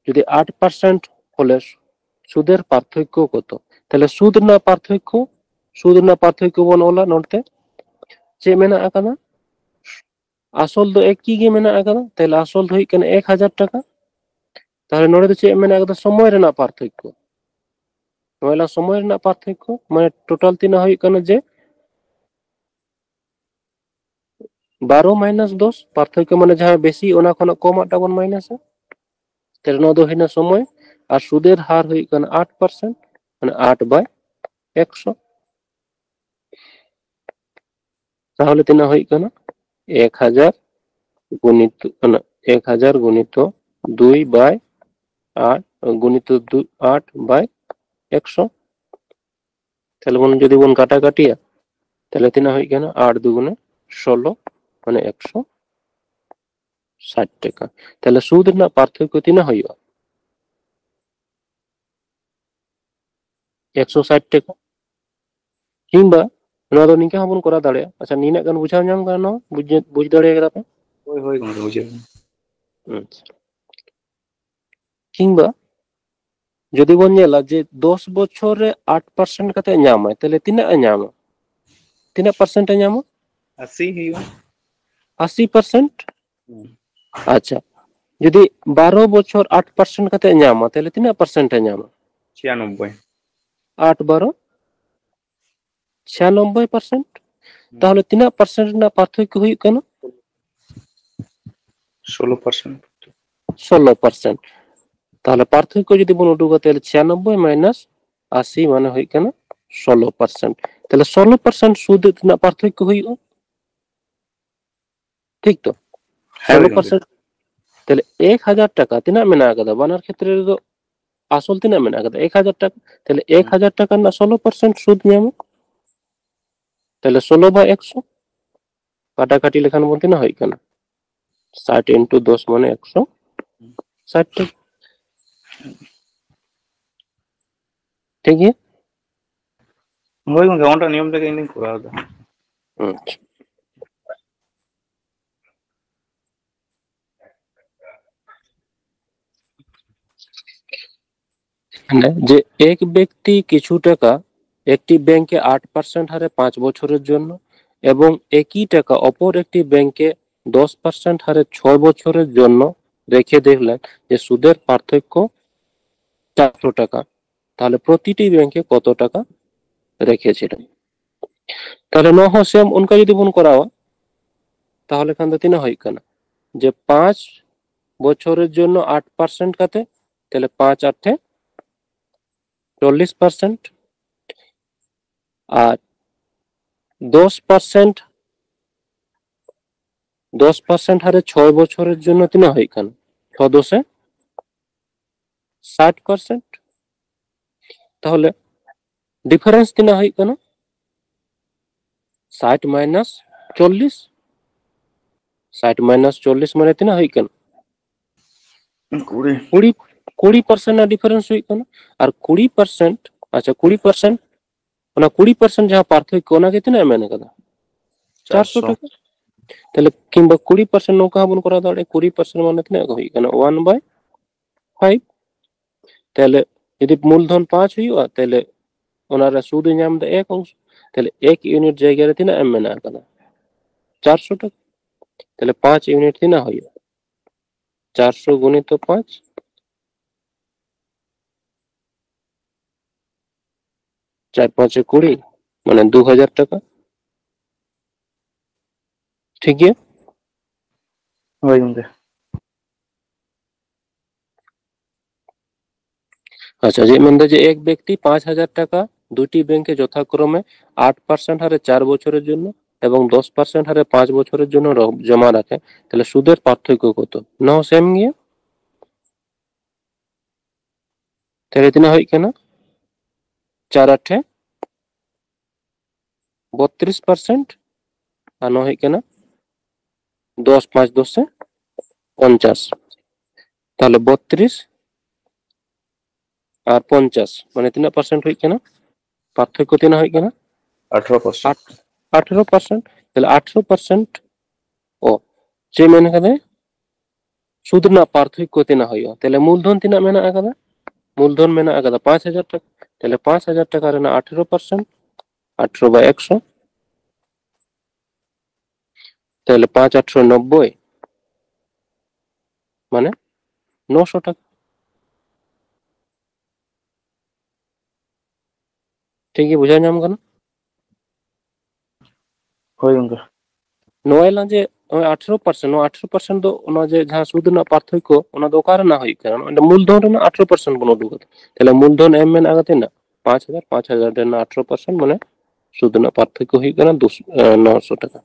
ᱡᱩᱫᱤ ᱟᱴ ᱯᱟᱨᱥᱮᱱᱴ ᱦᱚᱞᱮ ᱥᱩᱫᱮᱨ ᱯᱟᱨᱛᱷᱚᱠᱠᱚ ᱠᱚᱛᱚ? ᱛᱟᱦᱞᱮ ᱥᱩᱫ ᱨᱮᱱᱟᱜ ᱯᱟᱨᱛᱷᱚᱠᱠᱚ, ᱥᱩᱫ ᱨᱮᱱᱟᱜ ᱯᱟᱨᱛᱷᱚᱠᱠᱚ ᱵᱚᱱ ᱚᱞᱟ ᱱᱚᱰᱮ᱾ ᱪᱮᱫ ᱢᱮᱱᱟᱜ ᱟᱠᱟᱫᱟ? ᱟᱥᱚᱞ ᱫᱚ ᱮᱠᱤ ᱜᱮ ᱢᱮᱱᱟᱜ ᱟᱠᱟᱫᱟ, ᱛᱟᱦᱞᱮ ᱟᱥᱚᱞ ᱫᱚ ᱦᱩᱭᱩᱜ ᱠᱟᱱᱟ ᱮᱠ ᱦᱟᱡᱟᱨ ᱴᱟᱠᱟ᱾ ᱛᱟᱦᱞᱮ ᱱᱚᱰᱮ ᱫᱚ ᱪᱮᱫ ᱢᱮᱱᱟᱜ ᱟᱠᱟᱫᱟ? ᱥᱚᱢᱚᱭ ᱨᱮᱱᱟᱜ ᱯᱟᱨᱛᱷᱚᱠᱠᱚ᱾ ᱱᱚᱣᱟ ᱥᱚᱢᱚᱭ ᱨᱮᱱᱟᱜ ᱯᱟᱨᱛᱷᱚᱠᱠᱚ, ᱢᱟᱱᱮ ᱴᱳᱴᱟᱞ ᱛᱤᱱᱟᱹᱜ ᱦᱩᱭᱩᱜ ᱠᱟᱱᱟ ᱡᱮ ᱵᱟᱨᱚ ᱢᱟᱭᱱᱟᱥ ᱫᱚᱥ, ᱯᱟᱨᱛᱷᱚᱠᱠᱚ ᱢᱟᱱᱮ ᱡᱟᱦᱟᱸ ᱵᱮᱥᱤ ᱚᱱᱟ ᱠᱷᱚᱱᱟᱜ ᱠᱚᱢᱟᱜ ᱴᱟᱜ ᱵᱚᱱ ᱢᱟᱭᱱᱟᱥᱟ᱾ ᱛᱟᱦᱞᱮ ᱱᱚᱣᱟ ᱫᱚ ᱦᱩᱭᱱᱟ ᱥᱚᱢᱚᱭ, ᱟᱨ ᱥᱩᱫᱮᱨ ᱦᱟᱨ ᱦᱩᱭᱩᱜ ᱠᱟᱱᱟ ᱟᱴ ᱯᱟᱨᱥᱮᱱᱴ, ᱢᱟᱱᱮ ᱟᱴ ᱵᱟᱭ ᱮᱠᱥᱚ᱾ ᱛᱟᱦᱚᱞᱮ ᱛᱤᱱᱟᱹᱜ ᱦᱩᱭᱩᱜ ᱠᱟᱱᱟ? ᱮᱠ ᱦᱟᱡᱟᱨ ᱜᱩᱱᱤᱛᱚ, ᱚᱱᱟ ᱮᱠ ᱦᱟᱡᱟᱨ ᱜᱩᱱᱤᱛᱚ ᱫᱩᱭ ᱵᱟᱭ ᱟᱴ, ᱜᱩᱱᱤᱛᱚ ᱫᱩ, ᱟᱴ ᱵᱟᱭ ᱮᱠᱥᱚ᱾ ᱛᱟᱦᱞᱮ ᱵᱚᱱ ᱡᱩᱫᱤ ᱵᱚᱱ ᱠᱟᱴᱟ ᱠᱟᱴᱤᱭᱟ, ᱛᱟᱦᱞᱮ ᱛᱤᱱᱟᱹᱜ ᱦᱩᱭᱩᱜ ᱠᱟᱱᱟ? ᱟᱴ ᱫᱩᱜᱩᱱᱮ ᱥᱳᱞᱳ, ᱢᱟᱱᱮ ᱮᱠᱥᱚ ᱥᱟᱴ ᱴᱟᱠᱟ᱾ ᱛᱟᱦᱞᱮ ᱥᱩᱫ ᱨᱮᱱᱟᱜ ᱯᱟᱨᱛᱷᱚᱠᱠᱚ ᱛᱤᱱᱟᱹᱜ ᱦᱩᱭᱩᱜᱼᱟ? ᱮᱠᱥᱚ ᱥᱟᱴ ᱴᱟᱠᱟ᱾ ᱠᱤᱝᱵᱟ ᱱᱚᱣᱟ ᱫᱚ ᱱᱤᱝᱠᱟ ᱦᱚᱸᱵᱚᱱ ᱠᱚᱨᱟᱣ ᱫᱟᱲᱮᱭᱟᱜᱼᱟ᱾ ᱟᱪᱪᱷᱟ, ᱱᱤᱱᱟᱹᱜ ᱜᱟᱱ ᱵᱩᱡᱷᱟᱹᱣ ᱧᱟᱢ ᱠᱟᱱᱟ, ᱱᱚᱣᱟ ᱵᱩᱡᱽ, ᱵᱩᱡᱽ ᱫᱟᱲᱮ ᱠᱟᱫᱟ ᱯᱮ? ᱦᱳᱭ, ᱦᱳᱭ, ᱜᱚᱝᱠᱮ, ᱵᱩᱡᱷᱟᱹᱣ ᱠᱟᱱᱟ᱾ ᱟᱪᱪᱷᱟ᱾ ᱠᱤᱝᱵᱟ ᱡᱩᱫᱤ ᱵᱚᱱ ᱧᱮᱞᱟ ᱡᱮ ᱫᱚᱥ ᱵᱚᱪᱷᱚᱨ ᱨᱮ ᱟᱴ ᱯᱟᱨᱥᱮᱱᱴ ᱠᱟᱛᱮ ᱧᱟᱢᱟᱭ, ᱛᱟᱦᱞᱮ ᱛᱤᱱᱟᱹᱜ ᱮ ᱧᱟᱢᱟ? ᱛᱤᱱᱟᱹᱜ ᱯᱟᱨᱥᱮᱱᱴ ᱮ ᱧᱟᱢᱟ? ᱟᱥᱤ ᱦᱩᱭᱩᱜᱼᱟ᱾ ᱟᱥᱤ ᱯᱟᱨᱥᱮᱱᱴ᱾ ᱦᱩᱸ᱾ ᱟᱪᱪᱷᱟ, ᱡᱩᱫᱤ ᱵᱟᱨᱚ ᱵᱚᱪᱷᱚᱨ ᱟᱴ ᱯᱟᱨᱥᱮᱱᱴ ᱠᱟᱛᱮ ᱧᱟᱢᱟ, ᱛᱟᱦᱞᱮ ᱛᱤᱱᱟᱹᱜ ᱯᱟᱨᱥᱮᱱᱴ ᱮ ᱧᱟᱢᱟ? ᱪᱷᱤᱭᱟᱱᱚᱵᱵᱳᱭ᱾ ᱟᱴ ᱵᱟᱨᱚ ᱪᱷᱤᱭᱟᱱᱚᱵᱵᱳᱭ ᱯᱟᱨᱥᱮᱱᱴ᱾ ᱛᱟᱦᱞᱮ ᱛᱤᱱᱟᱹᱜ ᱯᱟᱨᱥᱮᱱᱴ ᱨᱮᱱᱟᱜ ᱯᱟᱨᱛᱷᱚᱠᱠᱚ ᱦᱩᱭᱩᱜ ᱠᱟᱱᱟ? ᱥᱳᱞᱳ ᱯᱟᱨᱥᱮᱱᱴ᱾ ᱥᱳᱞᱳ ᱯᱟᱨᱥᱮᱱᱴ᱾ ᱛᱟᱦᱞᱮ ᱯᱟᱨᱛᱷᱚᱠᱠᱚ ᱡᱩᱫᱤ ᱵᱚᱱ ᱩᱰᱩᱠᱟ, ᱛᱟᱦᱞᱮ ᱪᱷᱤᱭᱟᱱᱚᱵᱵᱳᱭ ᱢᱟᱭᱱᱟᱥ ᱟᱥᱤ ᱢᱟᱱᱮ ᱦᱩᱭᱩᱜ ᱠᱟᱱᱟ ᱥᱳᱞᱳ ᱯᱟᱨᱥᱮᱱᱴ᱾ ᱛᱟᱦᱞᱮ ᱥᱳᱞᱳ ᱯᱟᱨᱥᱮᱱᱴ ᱥᱩᱫ ᱨᱮᱱᱟᱜ ᱯᱟᱨᱛᱷᱚᱠᱠᱚ ᱦᱩᱭᱩᱜᱼᱟ, ᱴᱷᱤᱠ ᱛᱚ? ᱦᱮᱸ ᱥᱳᱞᱳ ᱜᱚᱝᱠᱮ᱾ ᱯᱟᱨᱥᱮᱱᱴ᱾ ᱛᱟᱦᱞᱮ ᱮᱠ ᱦᱟᱡᱟᱨ ᱴᱟᱠᱟ ᱛᱤᱱᱟᱹᱜ ᱢᱮᱱᱟᱜ ᱟᱠᱟᱫᱟ? ᱵᱟᱱᱟᱨ ᱠᱷᱮᱛᱨᱮ ᱨᱮᱫᱚ ᱟᱥᱚᱞ ᱛᱤᱱᱟᱹᱜ ᱢᱮᱱᱟᱜ ᱟᱠᱟᱫᱟ? ᱮᱠ ᱦᱟᱡᱟᱨ ᱴᱟᱠᱟ᱾ ᱛᱟᱦᱞᱮ ᱮᱠ ᱦᱟᱡᱟᱨ ᱴᱟᱠᱟ ᱨᱮᱱᱟᱜ ᱥᱳᱞᱳ ᱯᱟᱨᱥᱮᱱᱴ ᱥᱩᱫ ᱧᱟᱢᱚᱜ, ᱛᱟᱦᱞᱮ ᱥᱳᱞᱳ ᱵᱟᱭ ᱮᱠᱥᱚ ᱠᱟᱴᱟᱠᱟᱴᱤ ᱞᱮᱠᱷᱟᱱ ᱵᱚᱱ ᱛᱤᱱᱟᱹᱜ ᱦᱩᱭᱩᱜ ᱠᱟᱱᱟ? ᱥᱟᱴ into ᱫᱚᱥ ᱢᱟᱱᱮ ᱮᱠᱥᱚ ᱥᱟᱴ ᱴᱟᱠᱟ᱾ ᱴᱷᱤᱠ ᱜᱮᱭᱟ? ᱦᱳᱭ ᱜᱚᱝᱠᱮ, ᱚᱱᱟ ᱱᱤᱭᱚᱢ ᱛᱮᱜᱮ ᱤᱧ ᱫᱩᱧ ᱠᱚᱨᱟᱣ ᱮᱫᱟ᱾ ᱟᱪᱪᱷᱟ᱾ ᱢᱟᱱᱮ ᱡᱮ ᱮᱠ ᱵᱮᱠᱛᱤ ᱠᱤᱪᱷᱩ ᱴᱟᱠᱟ একটি ব্যাংকে আট পার্সেন্ট হারে পাঁচ বছরের জন্য এবং একই টাকা অপর একটি ব্যাংকে দশ পার্সেন্ট হারে ছয় বছরের জন্য রেখে দেখলেন যে সুদের পার্থক্য চারশো টাকা, তাহলে প্রতিটি ব্যাংকে কত টাকা রেখেছিলেন? তাহলে ᱱᱚᱣᱟ ᱦᱚᱸ ᱥᱮᱢ ᱚᱱᱠᱟ ᱡᱩᱫᱤ ᱵᱚᱱ ᱠᱚᱨᱟᱣᱟ, ᱛᱟᱦᱚᱞᱮ ᱠᱷᱟᱱ ᱫᱚ ᱛᱤᱱᱟᱹᱜ ᱦᱩᱭᱩᱜ ᱠᱟᱱᱟ? ᱡᱮ ᱯᱟᱸᱪ ᱵᱚᱪᱷᱚᱨᱮᱨ ᱡᱚᱱᱱᱚ ᱟᱴ ᱯᱟᱨᱥᱮᱱᱴ ᱠᱟᱛᱮ, ᱛᱟᱦᱞᱮ ᱯᱟᱸᱪ ᱟᱴᱷᱮ ᱪᱚᱞᱞᱤᱥ ᱯᱟᱨᱥᱮᱱᱴ᱾ ᱟᱨ ᱫᱚᱥ ᱯᱟᱨᱥᱮᱱᱴ, ᱫᱚᱥ ᱯᱟᱨᱥᱮᱱᱴ ᱦᱟᱨᱮ ᱪᱷᱚᱭ ᱵᱚᱪᱷᱚᱨᱮᱨ ᱡᱚᱱᱱᱚ ᱛᱤᱱᱟᱹᱜ ᱦᱩᱭᱩᱜ ᱠᱟᱱᱟ? ᱪᱷᱚ ᱫᱚᱥᱮ ᱥᱟᱴ ᱯᱟᱨᱥᱮᱱᱴ᱾ ᱛᱟᱦᱚᱞᱮ ᱰᱤᱯᱷᱟᱨᱮᱱᱥ ᱛᱤᱱᱟᱹᱜ ᱦᱩᱭᱩᱜ ᱠᱟᱱᱟ? ᱥᱟᱴ ᱢᱟᱭᱱᱟᱥ ᱪᱚᱞᱞᱤᱥ᱾ ᱥᱟᱴ ᱢᱟᱭᱱᱟᱥ ᱪᱚᱞᱞᱤᱥ ᱢᱟᱱᱮ ᱛᱤᱱᱟᱹᱜ ᱦᱩᱭᱩᱜ ᱠᱟᱱᱟ? ᱠᱩᱲᱤ᱾ ᱠᱩᱲᱤ, ᱠᱩᱲᱤ ᱯᱟᱨᱥᱮᱱᱴ ᱨᱮᱱᱟᱜ ᱰᱤᱯᱷᱟᱨᱮᱱᱥ ᱦᱩᱭᱩᱜ ᱠᱟᱱᱟ᱾ ᱟᱨ ᱠᱩᱲᱤ ᱯᱟᱨᱥᱮᱱᱴ, ᱟᱪᱪᱷᱟ, ᱠᱩᱲᱤ ᱯᱟᱨᱥᱮᱱᱴ, ᱚᱱᱟ ᱠᱩᱲᱤ ᱯᱟᱨᱥᱮᱱᱴ ᱡᱟᱦᱟᱸ ᱯᱟᱨᱛᱷᱚᱠᱠᱚ, ᱚᱱᱟᱜᱮ ᱛᱤᱱᱟᱹᱜ ᱮ ᱢᱮᱱ ᱠᱟᱫᱟ? ᱪᱟᱨᱥᱚ ᱴᱟᱠᱟ᱾ ᱛᱟᱦᱞᱮ ᱠᱤᱝᱵᱟ ᱠᱩᱲᱤ ᱯᱟᱨᱥᱮᱱᱴ ᱱᱚᱝᱠᱟ ᱦᱚᱸᱵᱚᱱ ᱠᱚᱨᱟᱣ ᱫᱟᱲᱮᱭᱟᱜᱼᱟ, ᱠᱩᱲᱤ ᱯᱟᱨᱥᱮᱱᱴ ᱢᱟᱱᱮ ᱛᱤᱱᱟᱹᱜ ᱠᱚ ᱦᱩᱭᱩᱜ ᱠᱟᱱᱟ? ᱚᱣᱟᱱ ᱵᱟᱭ ᱯᱷᱟᱭᱤᱵᱷ᱾ ᱛᱟᱦᱞᱮ ᱡᱩᱫᱤ ᱢᱩᱞᱫᱷᱚᱱ ᱯᱟᱸᱪ ᱦᱩᱭᱩᱜᱼᱟ, ᱛᱟᱦᱞᱮ ᱚᱱᱟ ᱨᱮ ᱥᱩᱫ ᱮ ᱧᱟᱢ ᱮᱫᱟ ᱮᱠ ᱚᱝᱥᱚ᱾ ᱛᱟᱦᱞᱮ ᱮᱠ ᱤᱭᱩᱱᱤᱴ ᱡᱟᱭᱜᱟ ᱨᱮ ᱛᱤᱱᱟᱹᱜ ᱮᱢ ᱢᱮᱱᱟᱜ ᱟᱠᱟᱫᱟ? ᱪᱟᱨᱥᱚ ᱴᱟᱠᱟ᱾ ᱛᱟᱦᱞᱮ ᱯᱟᱸᱪ ᱤᱭᱩᱱᱤᱴ ᱛᱤᱱᱟᱹᱜ ᱦᱩᱭᱩᱜᱼᱟ? ᱪᱟᱨᱥᱚ ᱜᱩᱱᱤᱛᱚ ᱯᱟᱸᱪ, ᱪᱟᱨ ᱯᱟᱸᱪᱮ ᱠᱩᱲᱤ, ᱢᱟᱱᱮ ᱫᱩ ᱦᱟᱡᱟᱨ ᱴᱟᱠᱟ᱾ ᱴᱷᱤᱠ ᱜᱮᱭᱟ? ᱦᱳᱭ ᱜᱚᱝᱠᱮ᱾ ᱟᱪᱪᱷᱟ, ᱪᱮᱫ ᱢᱮᱱᱫᱟ ᱡᱮ ᱮᱠ ᱵᱮᱠᱛᱤ ᱯᱟᱸᱪ ᱦᱟᱡᱟᱨ ᱴᱟᱠᱟ ᱫᱩᱴᱤ ᱵᱮᱝᱠᱮ ᱡᱚᱛᱷᱟᱠᱨᱚᱢᱮ ᱟᱴ ᱯᱟᱨᱥᱮᱱᱴ ᱦᱟᱨᱮ ᱪᱟᱨ ᱵᱚᱪᱷᱚᱨᱮᱨ ᱡᱚᱱᱱᱚ এবং দশ পার্সেন্ট হারে পাঁচ বছরের জন্য র-, জমা রাখে, তাহলে সুদের পার্থক্য কত? নও সেম গিয়া। তাহলে ᱛᱤᱱᱟᱹᱜ ᱦᱩᱭᱩᱜ ᱠᱟᱱᱟ? ᱪᱟᱨ ᱟᱴᱷᱮ ᱵᱚᱛᱨᱤᱥ ᱯᱟᱨᱥᱮᱱᱴ, ᱟᱨ ᱱᱚᱣᱟ ᱦᱩᱭᱩᱜ ᱠᱟᱱᱟ ᱫᱚᱥ ᱯᱟᱸᱪ ᱫᱚᱥᱮ ᱯᱚᱧᱪᱟᱥ᱾ ᱛᱟᱦᱚᱞᱮ ᱵᱚᱛᱨᱤᱥ ᱟᱨ ᱯᱚᱧᱪᱟᱥ, ᱢᱟᱱᱮ ᱛᱤᱱᱟᱹᱜ ᱯᱟᱨᱥᱮᱱᱴ ᱦᱩᱭᱩᱜ ᱠᱟᱱᱟ? ᱯᱟᱨᱛᱷᱚᱠᱠᱚ ᱛᱤᱱᱟᱹᱜ ᱦᱩᱭᱩᱜ ᱠᱟᱱᱟ? ᱟᱴᱷᱨᱚ ᱯᱟᱨᱥᱮᱱᱴ᱾ ᱟᱴ-, ᱟᱴᱷᱨᱚ ᱯᱟᱨᱥᱮᱱᱴ᱾ ᱛᱟᱦᱚᱞᱮ ᱟᱴᱷᱨᱚ ᱯᱟᱨᱥᱮᱱᱴ, ᱚ, ᱪᱮᱫ ᱢᱮᱱ ᱠᱟᱫᱟᱭ? ᱥᱩᱫ ᱨᱮᱱᱟᱜ ᱯᱟᱨᱛᱷᱚᱠᱠᱚ ᱛᱤᱱᱟᱹᱜ ᱦᱩᱭᱩᱜᱼᱟ? ᱛᱟᱦᱚᱞᱮ ᱢᱩᱞᱫᱷᱚᱱ ᱛᱤᱱᱟᱹᱜ ᱢᱮᱱᱟᱜ ᱟᱠᱟᱫᱟ? ᱢᱩᱞᱫᱷᱚᱱ ᱢᱮᱱᱟᱜ ᱟᱠᱟᱫᱟ ᱯᱟᱸᱪ ᱦᱟᱡᱟᱨ ᱴᱟᱠᱟ᱾ ᱛᱟᱦᱚᱞᱮ ᱯᱟᱸᱪ ᱦᱟᱡᱟᱨ ᱴᱟᱠᱟ ᱨᱮᱱᱟᱜ ᱟᱴᱷᱨᱚ ᱯᱟᱨᱥᱮᱱᱴ, ᱟᱴᱷᱨᱚ by ᱮᱠᱥᱚ, ᱛᱟᱦᱚᱞᱮ ᱯᱟᱸᱪ ᱟᱴᱷᱨᱚ ᱱᱚᱵᱵᱳᱭ, ᱢᱟᱱᱮ ᱱᱚᱥᱚ ᱴᱟᱠᱟ᱾ ᱴᱷᱤᱠ ᱜᱮ ᱵᱩᱡᱷᱟᱹᱣ ᱧᱟᱢ ᱠᱟᱱᱟ? ᱦᱳᱭ ᱜᱚᱝᱠᱮ᱾ ᱱᱚᱣᱟ ᱞᱟᱝ ᱡᱮ ᱱᱚᱜᱼᱚᱭ ᱟᱴᱷᱨᱚ ᱯᱟᱨᱥᱮᱱᱴ, ᱱᱚᱣᱟ ᱟᱴᱷᱨᱚ ᱯᱟᱨᱥᱮᱱᱴ ᱫᱚ ᱚᱱᱟ ᱡᱮ ᱡᱟᱦᱟᱸ ᱥᱩᱫ ᱨᱮᱱᱟᱜ ᱯᱟᱨᱛᱷᱚᱠᱠᱚ, ᱚᱱᱟ ᱫᱚ ᱚᱠᱟ ᱨᱮᱱᱟᱜ ᱦᱩᱭᱩᱜ ᱠᱟᱱᱟ? ᱱᱚᱜᱼᱚᱭ ᱢᱩᱞᱫᱷᱚᱱ ᱨᱮᱱᱟᱜ ᱟᱴᱷᱨᱚ ᱯᱟᱨᱥᱮᱱᱴ ᱵᱚᱱ ᱩᱰᱩᱠ ᱠᱟᱫᱟ᱾ ᱛᱟᱦᱞᱮ ᱢᱩᱞᱫᱷᱚᱱ ᱮᱢ ᱢᱮᱱᱟᱜ ᱟᱠᱟᱫᱟ ᱛᱤᱱᱟᱹᱜ? ᱯᱟᱸᱪ ᱦᱟᱡᱟᱨ, ᱯᱟᱸᱪ ᱦᱟᱡᱟᱨ ᱨᱮᱱᱟᱜ ᱟᱴᱷᱨᱚ ᱯᱟᱨᱥᱮᱱᱴ, ᱢᱟᱱᱮ ᱥᱩᱫ ᱨᱮᱱᱟᱜ ᱯᱟᱨᱛᱷᱚᱠᱠᱚ ᱦᱩᱭᱩᱜ ᱠᱟᱱᱟ ᱫᱩᱥ-, ᱮ, ᱱᱚᱥᱚ ᱴᱟᱠᱟ᱾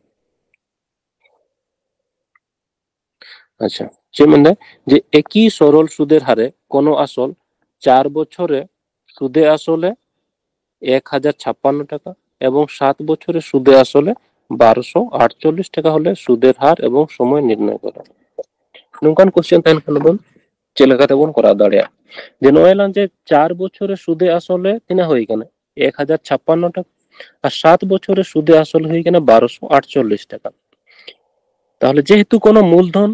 ᱟᱪᱪᱷᱟ, ᱪᱮᱫ ᱢᱮᱱᱫᱟᱭ? ᱡᱮ ᱮᱠᱤ ᱥᱚᱨᱚᱞ ᱥᱩᱫᱮᱨ ᱦᱟᱨᱮ ᱠᱳᱱᱳ ᱟᱥᱚᱞ ᱪᱟᱨ ᱵᱚᱪᱷᱚᱨ ᱨᱮ ᱥᱩᱫᱮ ᱟᱥᱚᱞᱮ ᱮᱠ ᱦᱟᱡᱟᱨ ᱪᱷᱟᱯᱯᱟᱱᱱᱚ ᱴᱟᱠᱟ এবং সাত বছরে সুদে আসলে বারোশো আটচল্লিশ টাকা হলে সুদের হার এবং সময় নির্ণয় করো। ᱱᱚᱝᱠᱟᱱ ᱠᱚᱥᱪᱮᱱ ᱛᱟᱦᱮᱱ ᱠᱷᱟᱱ ᱵᱚᱱ ᱪᱮᱫ ᱞᱮᱠᱟ ᱛᱮᱵᱚᱱ ᱠᱚᱨᱟᱣ ᱫᱟᱲᱮᱭᱟᱜᱼᱟ? ᱡᱮ ᱱᱚᱜᱼᱚᱭ ᱞᱟᱝ ᱡᱮ ᱪᱟᱨ ᱵᱚᱪᱷᱚᱨ ᱨᱮ ᱥᱩᱫᱮ ᱟᱥᱚᱞᱮ ᱛᱤᱱᱟᱹᱜ ᱦᱩᱭ ᱠᱟᱱᱟ? ᱮᱠ ᱦᱟᱡᱟᱨ ᱪᱷᱟᱯᱯᱟᱱᱱᱚ ᱴᱟᱠᱟ᱾ ᱟᱨ ᱥᱟᱛ ᱵᱚᱪᱷᱚᱨ ᱨᱮ ᱥᱩᱫᱮ ᱟᱥᱚᱞ ᱦᱩᱭ ᱠᱟᱱᱟ ᱵᱟᱨᱚᱥᱚ ᱟᱴᱪᱚᱞᱞᱤᱥ ᱴᱟᱠᱟ᱾ ᱛᱟᱦᱚᱞᱮ ᱡᱮᱦᱮᱛᱩ ᱠᱳᱱᱳ ᱢᱩᱞᱫᱷᱚᱱ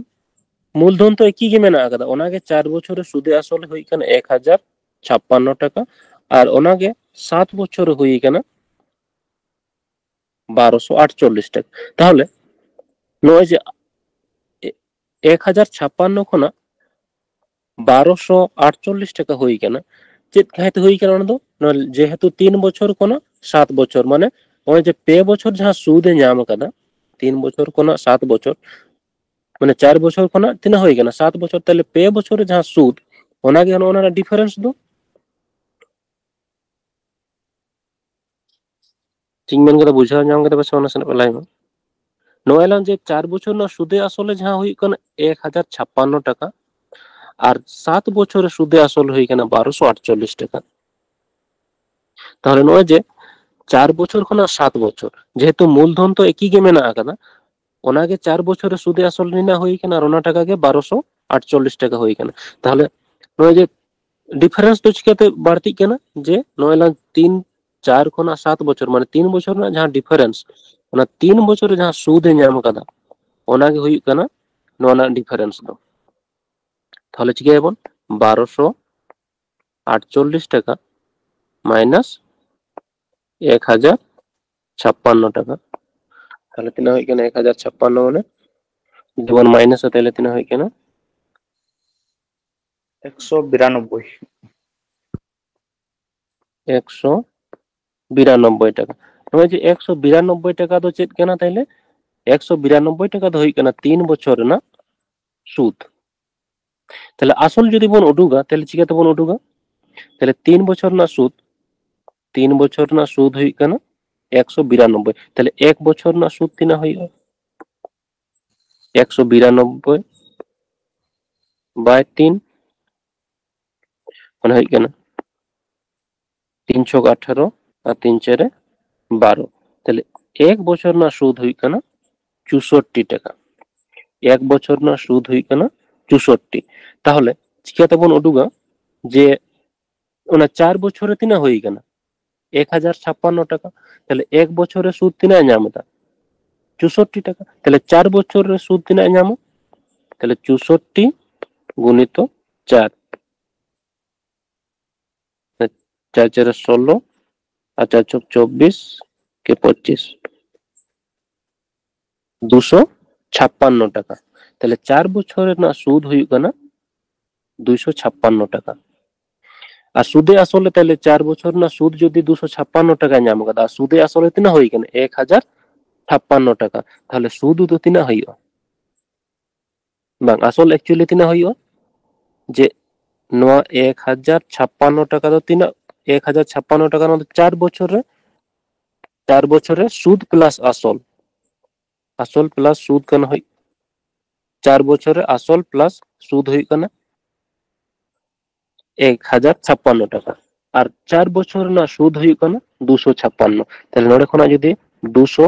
ᱢᱩᱞᱫᱷᱚᱱ ᱛᱚ ᱮᱠᱤ ᱜᱮ ᱢᱮᱱᱟᱜ ᱟᱠᱟᱫᱟ, ᱚᱱᱟᱜᱮ ᱪᱟᱨ ᱵᱚᱪᱷᱚᱨ ᱨᱮ ᱥᱩᱫᱮ ᱟᱥᱚᱞ ᱦᱩᱭ ᱠᱟᱱᱟ ᱮᱠ ᱦᱟᱡᱟᱨ ᱪᱷᱟᱯᱯᱟᱱᱱᱚ ᱴᱟᱠᱟ, ᱟᱨ ᱚᱱᱟᱜᱮ ᱥᱟᱛ ᱵᱚᱪᱷᱚᱨ ᱨᱮ ᱦᱩᱭ ᱠᱟᱱᱟ ᱵᱟᱨᱚᱥᱚ ᱟᱴᱪᱚᱞᱞᱤᱥ ᱴᱟᱠᱟ᱾ ᱛᱟᱦᱚᱞᱮ ᱱᱚᱜᱼᱚᱭ ᱡᱮ ᱮ-, ᱮᱠ ᱦᱟᱡᱟᱨ ᱪᱷᱟᱯᱯᱟᱱᱱᱚ ᱠᱷᱚᱱᱟᱜ ᱵᱟᱨᱚᱥᱚ ᱟᱴᱪᱚᱞᱞᱤᱥ ᱴᱟᱠᱟ ᱦᱩᱭ ᱠᱟᱱᱟ, ᱪᱮᱫ ᱠᱷᱟᱹᱛᱤᱨ ᱦᱩᱭ ᱠᱟᱱᱟ ᱚᱱᱟ ᱫᱚ? ᱱᱚᱣᱟ ᱡᱮᱦᱮᱛᱩ ᱛᱤᱱ ᱵᱚᱪᱷᱚᱨ ᱠᱷᱚᱱᱟᱜ ᱥᱟᱛ ᱵᱚᱪᱷᱚᱨ, ᱢᱟᱱᱮ ᱱᱚᱜᱼᱚᱭ ᱡᱮ ᱯᱮ ᱵᱚᱪᱷᱚᱨ ᱡᱟᱦᱟᱸ ᱥᱩᱫ ᱮ ᱧᱟᱢ ᱟᱠᱟᱫᱟ, ᱛᱤᱱ ᱵᱚᱪᱷᱚᱨ ᱠᱷᱚᱱᱟᱜ ᱥᱟᱛ ᱵᱚᱪᱷᱚᱨ, ᱢᱟᱱᱮ ᱪᱟᱨ ᱵᱚᱪᱷᱚᱨ ᱠᱷᱚᱱᱟᱜ ᱛᱤᱱᱟᱹᱜ ᱦᱩᱭ ᱠᱟᱱᱟ? ᱥᱟᱛ ᱵᱚᱪᱷᱚᱨ᱾ ᱛᱟᱦᱞᱮ ᱯᱮ ᱵᱚᱪᱷᱚᱨ ᱨᱮ ᱡᱟᱦᱟᱸ ᱥᱩᱫ, ᱚᱱᱟᱜᱮ ᱱᱚᱜᱼᱚ ᱱᱚᱣᱟ ᱨᱮᱱᱟᱜ ᱰᱤᱯᱷᱟᱨᱮᱱᱥ ᱫᱚ᱾ ᱪᱮᱫ ᱤᱧ ᱢᱮᱱ ᱠᱮᱫᱟ, ᱵᱩᱡᱷᱟᱹᱣ ᱧᱟᱢ ᱠᱮᱫᱟ ᱯᱮ ᱥᱮ ᱵᱟᱝ? ᱱᱟᱥᱮᱱᱟᱜ ᱯᱮ ᱞᱟᱹᱭ ᱢᱮ᱾ ᱱᱚᱣᱟ ᱮᱞᱟᱝ ᱡᱮ ᱪᱟᱨ ᱵᱚᱪᱷᱚᱨ ᱨᱮᱱᱟᱜ ᱥᱩᱫᱮ ᱟᱥᱚᱞᱮ ᱡᱟᱦᱟᱸ ᱦᱩᱭᱩᱜ ᱠᱟᱱᱟ ᱮᱠ ᱦᱟᱡᱟᱨ ᱪᱷᱟᱯᱯᱟᱱᱱᱚ ᱴᱟᱠᱟ, ᱟᱨ ᱥᱟᱛ ᱵᱚᱪᱷᱚᱨ ᱨᱮ ᱥᱩᱫᱮ ᱟᱥᱚᱞ ᱦᱩᱭ ᱠᱟᱱᱟ ᱵᱟᱨᱚᱥᱚ ᱟᱴᱪᱚᱞᱞᱤᱥ ᱴᱟᱠᱟ᱾ ᱛᱟᱦᱚᱞᱮ ᱱᱚᱜᱼᱚᱭ ᱡᱮ ᱪᱟᱨ ᱵᱚᱪᱷᱚᱨ ᱠᱷᱚᱱᱟᱜ ᱥᱟᱛ ᱵᱚᱪᱷᱚᱨ, ᱡᱮᱦᱮᱛᱩ ᱢᱩᱞᱫᱷᱚᱱ ᱛᱚ ᱮᱠᱤ ᱜᱮ ᱢᱮᱱᱟᱜ ᱟᱠᱟᱫᱟ, ᱚᱱᱟᱜᱮ ᱪᱟᱨ ᱵᱚᱪᱷᱚᱨ ᱨᱮ ᱥᱩᱫᱮ ᱟᱥᱚᱞ ᱨᱮᱱᱟᱜ ᱦᱩᱭ ᱠᱟᱱᱟ, ᱟᱨ ᱚᱱᱟ ᱴᱟᱠᱟ ᱜᱮ ᱵᱟᱨᱚᱥᱚ ᱟᱴᱪᱚᱞᱞᱤᱥ ᱴᱟᱠᱟ ᱦᱩᱭ ᱠᱟᱱᱟ᱾ ᱛᱟᱦᱚᱞᱮ ᱱᱚᱜᱼᱚᱭ ᱡᱮ ᱰᱤᱯᱷᱟᱨᱮᱱᱥ ᱫᱚ ᱪᱤᱠᱟᱹᱛᱮ ᱵᱟᱹᱲᱛᱤᱜ ᱠᱟᱱᱟ? ᱡᱮ ᱱᱚᱜᱼᱚᱭ ᱞᱟᱝ ᱛᱤᱱ, ᱪᱟᱨ ᱠᱷᱚᱱᱟᱜ ᱥᱟᱛ ᱵᱚᱪᱷᱚᱨ, ᱢᱟᱱᱮ ᱛᱤᱱ ᱵᱚᱪᱷᱚᱨ ᱨᱮᱱᱟᱜ ᱡᱟᱦᱟᱸ ᱰᱤᱯᱷᱟᱨᱮᱱᱥ, ᱚᱱᱟ ᱛᱤᱱ ᱵᱚᱪᱷᱚᱨ ᱨᱮ ᱡᱟᱦᱟᱸ ᱥᱩᱫ ᱮ ᱧᱟᱢ ᱟᱠᱟᱫᱟ, ᱚᱱᱟᱜᱮ ᱦᱩᱭᱩᱜ ᱠᱟᱱᱟ ᱱᱚᱣᱟ ᱨᱮᱱᱟᱜ ᱰᱤᱯᱷᱟᱨᱮᱱᱥ ᱫᱚ᱾ ᱛᱟᱦᱚᱞᱮ ᱪᱤᱠᱟᱹᱭᱟᱵᱚᱱ? ᱵᱟᱨᱚᱥᱚ ᱟᱴᱪᱚᱞᱞᱤᱥ ᱴᱟᱠᱟ ᱢᱟᱭᱱᱟᱥ ᱮᱠ ᱦᱟᱡᱟᱨ ᱪᱷᱟᱯᱯᱟᱱᱱᱚ ᱴᱟᱠᱟ᱾ ᱛᱟᱦᱚᱞᱮ ᱛᱤᱱᱟᱹᱜ ᱦᱩᱭᱩᱜ ᱠᱟᱱᱟ? ᱮᱠ ᱦᱟᱡᱟᱨ ᱪᱷᱟᱯᱯᱟᱱᱱᱚ ᱢᱟᱱᱮ ᱡᱩᱫᱤ ᱵᱚᱱ ᱢᱟᱭᱱᱟᱥᱟ, ᱛᱟᱦᱚᱞᱮ ᱛᱤᱱᱟᱹᱜ ᱦᱩᱭᱩᱜ ᱠᱟᱱᱟ? ᱮᱠᱥᱚ ᱵᱤᱨᱟᱱᱚᱵᱵᱳᱭ᱾ ᱮᱠᱥᱚ ᱵᱤᱨᱟᱱᱚᱵᱵᱳᱭ ᱴᱟᱠᱟ᱾ ᱱᱚᱜᱼᱚᱭ ᱡᱮ ᱮᱠᱥᱚ ᱵᱤᱨᱟᱱᱚᱵᱵᱳᱭ ᱴᱟᱠᱟ ᱫᱚ ᱪᱮᱫ ᱠᱟᱱᱟ ᱛᱟᱦᱚᱞᱮ? ᱮᱠᱥᱚ ᱵᱤᱨᱟᱱᱚᱵᱵᱳᱭ ᱴᱟᱠᱟ ᱫᱚ ᱦᱩᱭᱩᱜ ᱠᱟᱱᱟ ᱛᱤᱱ ᱵᱚᱪᱷᱚᱨ ᱨᱮᱱᱟᱜ ᱥᱩᱫ᱾ ᱛᱟᱦᱚᱞᱮ ᱟᱥᱚᱞ ᱡᱩᱫᱤ ᱵᱚᱱ ᱩᱰᱩᱠᱟ, ᱛᱟᱦᱚᱞᱮ ᱪᱤᱠᱟᱹ ᱛᱮᱵᱚᱱ ᱩᱰᱩᱠᱟ? ᱛᱟᱦᱚᱞᱮ ᱛᱤᱱ ᱵᱚᱪᱷᱚᱨ ᱨᱮᱱᱟᱜ ᱥᱩᱫ, ᱛᱤᱱ ᱵᱚᱪᱷᱚᱨ ᱨᱮᱱᱟᱜ ᱥᱩᱫ ᱦᱩᱭᱩᱜ ᱠᱟᱱᱟ ᱮᱠᱥᱚ ᱵᱤᱨᱟᱱᱚᱵᱵᱳᱭ᱾ ᱛᱟᱦᱚᱞᱮ ᱮᱠ ᱵᱚᱪᱷᱚᱨ ᱨᱮᱱᱟᱜ ᱥᱩᱫ ᱛᱤᱱᱟᱹᱜ ᱦᱩᱭᱩᱜᱼᱟ? ᱮᱠᱥᱚ ᱵᱤᱨᱟᱱᱚᱵᱵᱳᱭ ᱵᱟᱭ ᱛᱤᱱ, ᱢᱟᱱᱮ ᱦᱩᱭᱩᱜ ᱠᱟᱱᱟ ᱛᱤᱱ ᱪᱷᱚᱠ ᱟᱴᱷᱟᱨᱚ ᱟᱨ ᱛᱤᱱ ᱪᱟᱨᱮ ᱵᱟᱨᱚ᱾ ᱛᱟᱦᱞᱮ ᱮᱠ ᱵᱚᱪᱷᱚᱨ ᱨᱮᱱᱟᱜ ᱥᱩᱫ ᱦᱩᱭᱩᱜ ᱠᱟᱱᱟ ᱪᱩᱥᱚᱴᱴᱤ ᱴᱟᱠᱟ᱾ ᱮᱠ ᱵᱚᱪᱷᱚᱨ ᱨᱮᱱᱟᱜ ᱥᱩᱫ ᱦᱩᱭᱩᱜ ᱠᱟᱱᱟ ᱪᱩᱥᱚᱴᱴᱤ᱾ ᱛᱟᱦᱚᱞᱮ ᱪᱤᱠᱟᱹ ᱛᱮᱵᱚᱱ ᱩᱰᱩᱠᱟ ᱡᱮ ᱚᱱᱟ ᱪᱟᱨ ᱵᱚᱪᱷᱚᱨ ᱨᱮ ᱛᱤᱱᱟᱹᱜ ᱦᱩᱭ ᱠᱟᱱᱟ? ᱮᱠ ᱦᱟᱡᱟᱨ ᱪᱷᱟᱯᱯᱟᱱᱱᱚ ᱴᱟᱠᱟ᱾ ᱛᱟᱦᱞᱮ ᱮᱠ ᱵᱚᱪᱷᱚᱨ ᱨᱮ ᱥᱩᱫ ᱛᱤᱱᱟᱹᱜ ᱮ ᱧᱟᱢ ᱮᱫᱟ? ᱪᱩᱥᱚᱴᱴᱤ ᱴᱟᱠᱟ᱾ ᱛᱟᱦᱞᱮ ᱪᱟᱨ ᱵᱚᱪᱷᱚᱨ ᱨᱮ ᱥᱩᱫ ᱛᱤᱱᱟᱹᱜ ᱮ ᱧᱟᱢᱟ? ᱛᱟᱦᱞᱮ ᱪᱩᱥᱚᱴᱴᱤ ᱜᱩᱱᱤᱛᱚ ᱪᱟᱨ, ᱪᱟᱨ ᱪᱟᱨᱮ ᱥᱳᱞᱳ ᱟᱨ ᱪᱟᱨ ᱪᱚᱠ ᱪᱚᱵᱵᱤᱥ ᱠᱮ ᱯᱚᱸᱪᱤᱥ, ᱫᱩᱥᱚ ᱪᱷᱟᱯᱯᱟᱱᱱᱚ ᱴᱟᱠᱟ᱾ ᱛᱟᱦᱞᱮ ᱪᱟᱨ ᱵᱚᱪᱷᱚᱨ ᱨᱮᱱᱟᱜ ᱥᱩᱫ ᱦᱩᱭᱩᱜ ᱠᱟᱱᱟ ᱫᱩᱭᱥᱚ ᱪᱷᱟᱯᱯᱟᱱᱱᱚ ᱴᱟᱠᱟ᱾ ᱟᱨ ᱥᱩᱫᱮ ᱟᱥᱚᱞᱮ, ᱛᱟᱦᱞᱮ ᱪᱟᱨ ᱵᱚᱪᱷᱚᱨ ᱨᱮᱱᱟᱜ ᱥᱩᱫ ᱡᱩᱫᱤ ᱫᱩᱥᱚ ᱪᱷᱟᱯᱯᱟᱱᱱᱚ ᱴᱟᱠᱟ ᱧᱟᱢ ᱠᱟᱫᱟ, ᱟᱨ ᱥᱩᱫᱮ ᱟᱥᱚᱞᱮ ᱛᱤᱱᱟᱹᱜ ᱦᱩᱭ ᱠᱟᱱᱟ? ᱮᱠ ᱦᱟᱡᱟᱨ ᱪᱷᱟᱯᱯᱟᱱᱱᱚ ᱴᱟᱠᱟ᱾ ᱛᱟᱦᱞᱮ ᱥᱩᱫ ᱫᱚ ᱛᱤᱱᱟᱹᱜ ᱦᱩᱭᱩᱜᱼᱟ? ᱵᱟᱝ, ᱟᱥᱚᱞ actually ᱛᱤᱱᱟᱹᱜ ᱦᱩᱭᱩᱜᱼᱟ? ᱡᱮ ᱱᱚᱣᱟ ᱮᱠ ᱦᱟᱡᱟᱨ ᱪᱷᱟᱯᱯᱟᱱᱱᱚ ᱴᱟᱠᱟ ᱫᱚ ᱛᱤᱱᱟᱹᱜ? ᱮᱠ ᱦᱟᱡᱟᱨ ᱪᱷᱟᱯᱯᱟᱱᱱᱚ ᱴᱟᱠᱟ, ᱱᱚᱣᱟ ᱫᱚ ᱪᱟᱨ ᱵᱚᱪᱷᱚᱨ ᱨᱮ, ᱪᱟᱨ ᱵᱚᱪᱷᱚᱨ ᱨᱮ ᱥᱩᱫ plus ᱟᱥᱚᱞ, ᱟᱥᱚᱞ plus ᱥᱩᱫ ᱠᱟᱱᱟ᱾ ᱦᱩᱭ, ᱪᱟᱨ ᱵᱚᱪᱷᱚᱨ ᱨᱮ ᱟᱥᱚᱞ plus ᱥᱩᱫ ᱦᱩᱭᱩᱜ ᱠᱟᱱᱟ ᱮᱠ ᱦᱟᱡᱟᱨ ᱪᱷᱟᱯᱯᱟᱱᱱᱚ ᱴᱟᱠᱟ, ᱟᱨ ᱪᱟᱨ ᱵᱚᱪᱷᱚᱨ ᱨᱮᱱᱟᱜ ᱥᱩᱫ ᱦᱩᱭᱩᱜ ᱠᱟᱱᱟ ᱫᱩᱥᱚ ᱪᱷᱟᱯᱯᱟᱱᱱᱚ᱾ ᱛᱟᱦᱞᱮ ᱱᱚᱰᱮ ᱠᱷᱚᱱᱟᱜ ᱡᱩᱫᱤ ᱫᱩᱥᱚ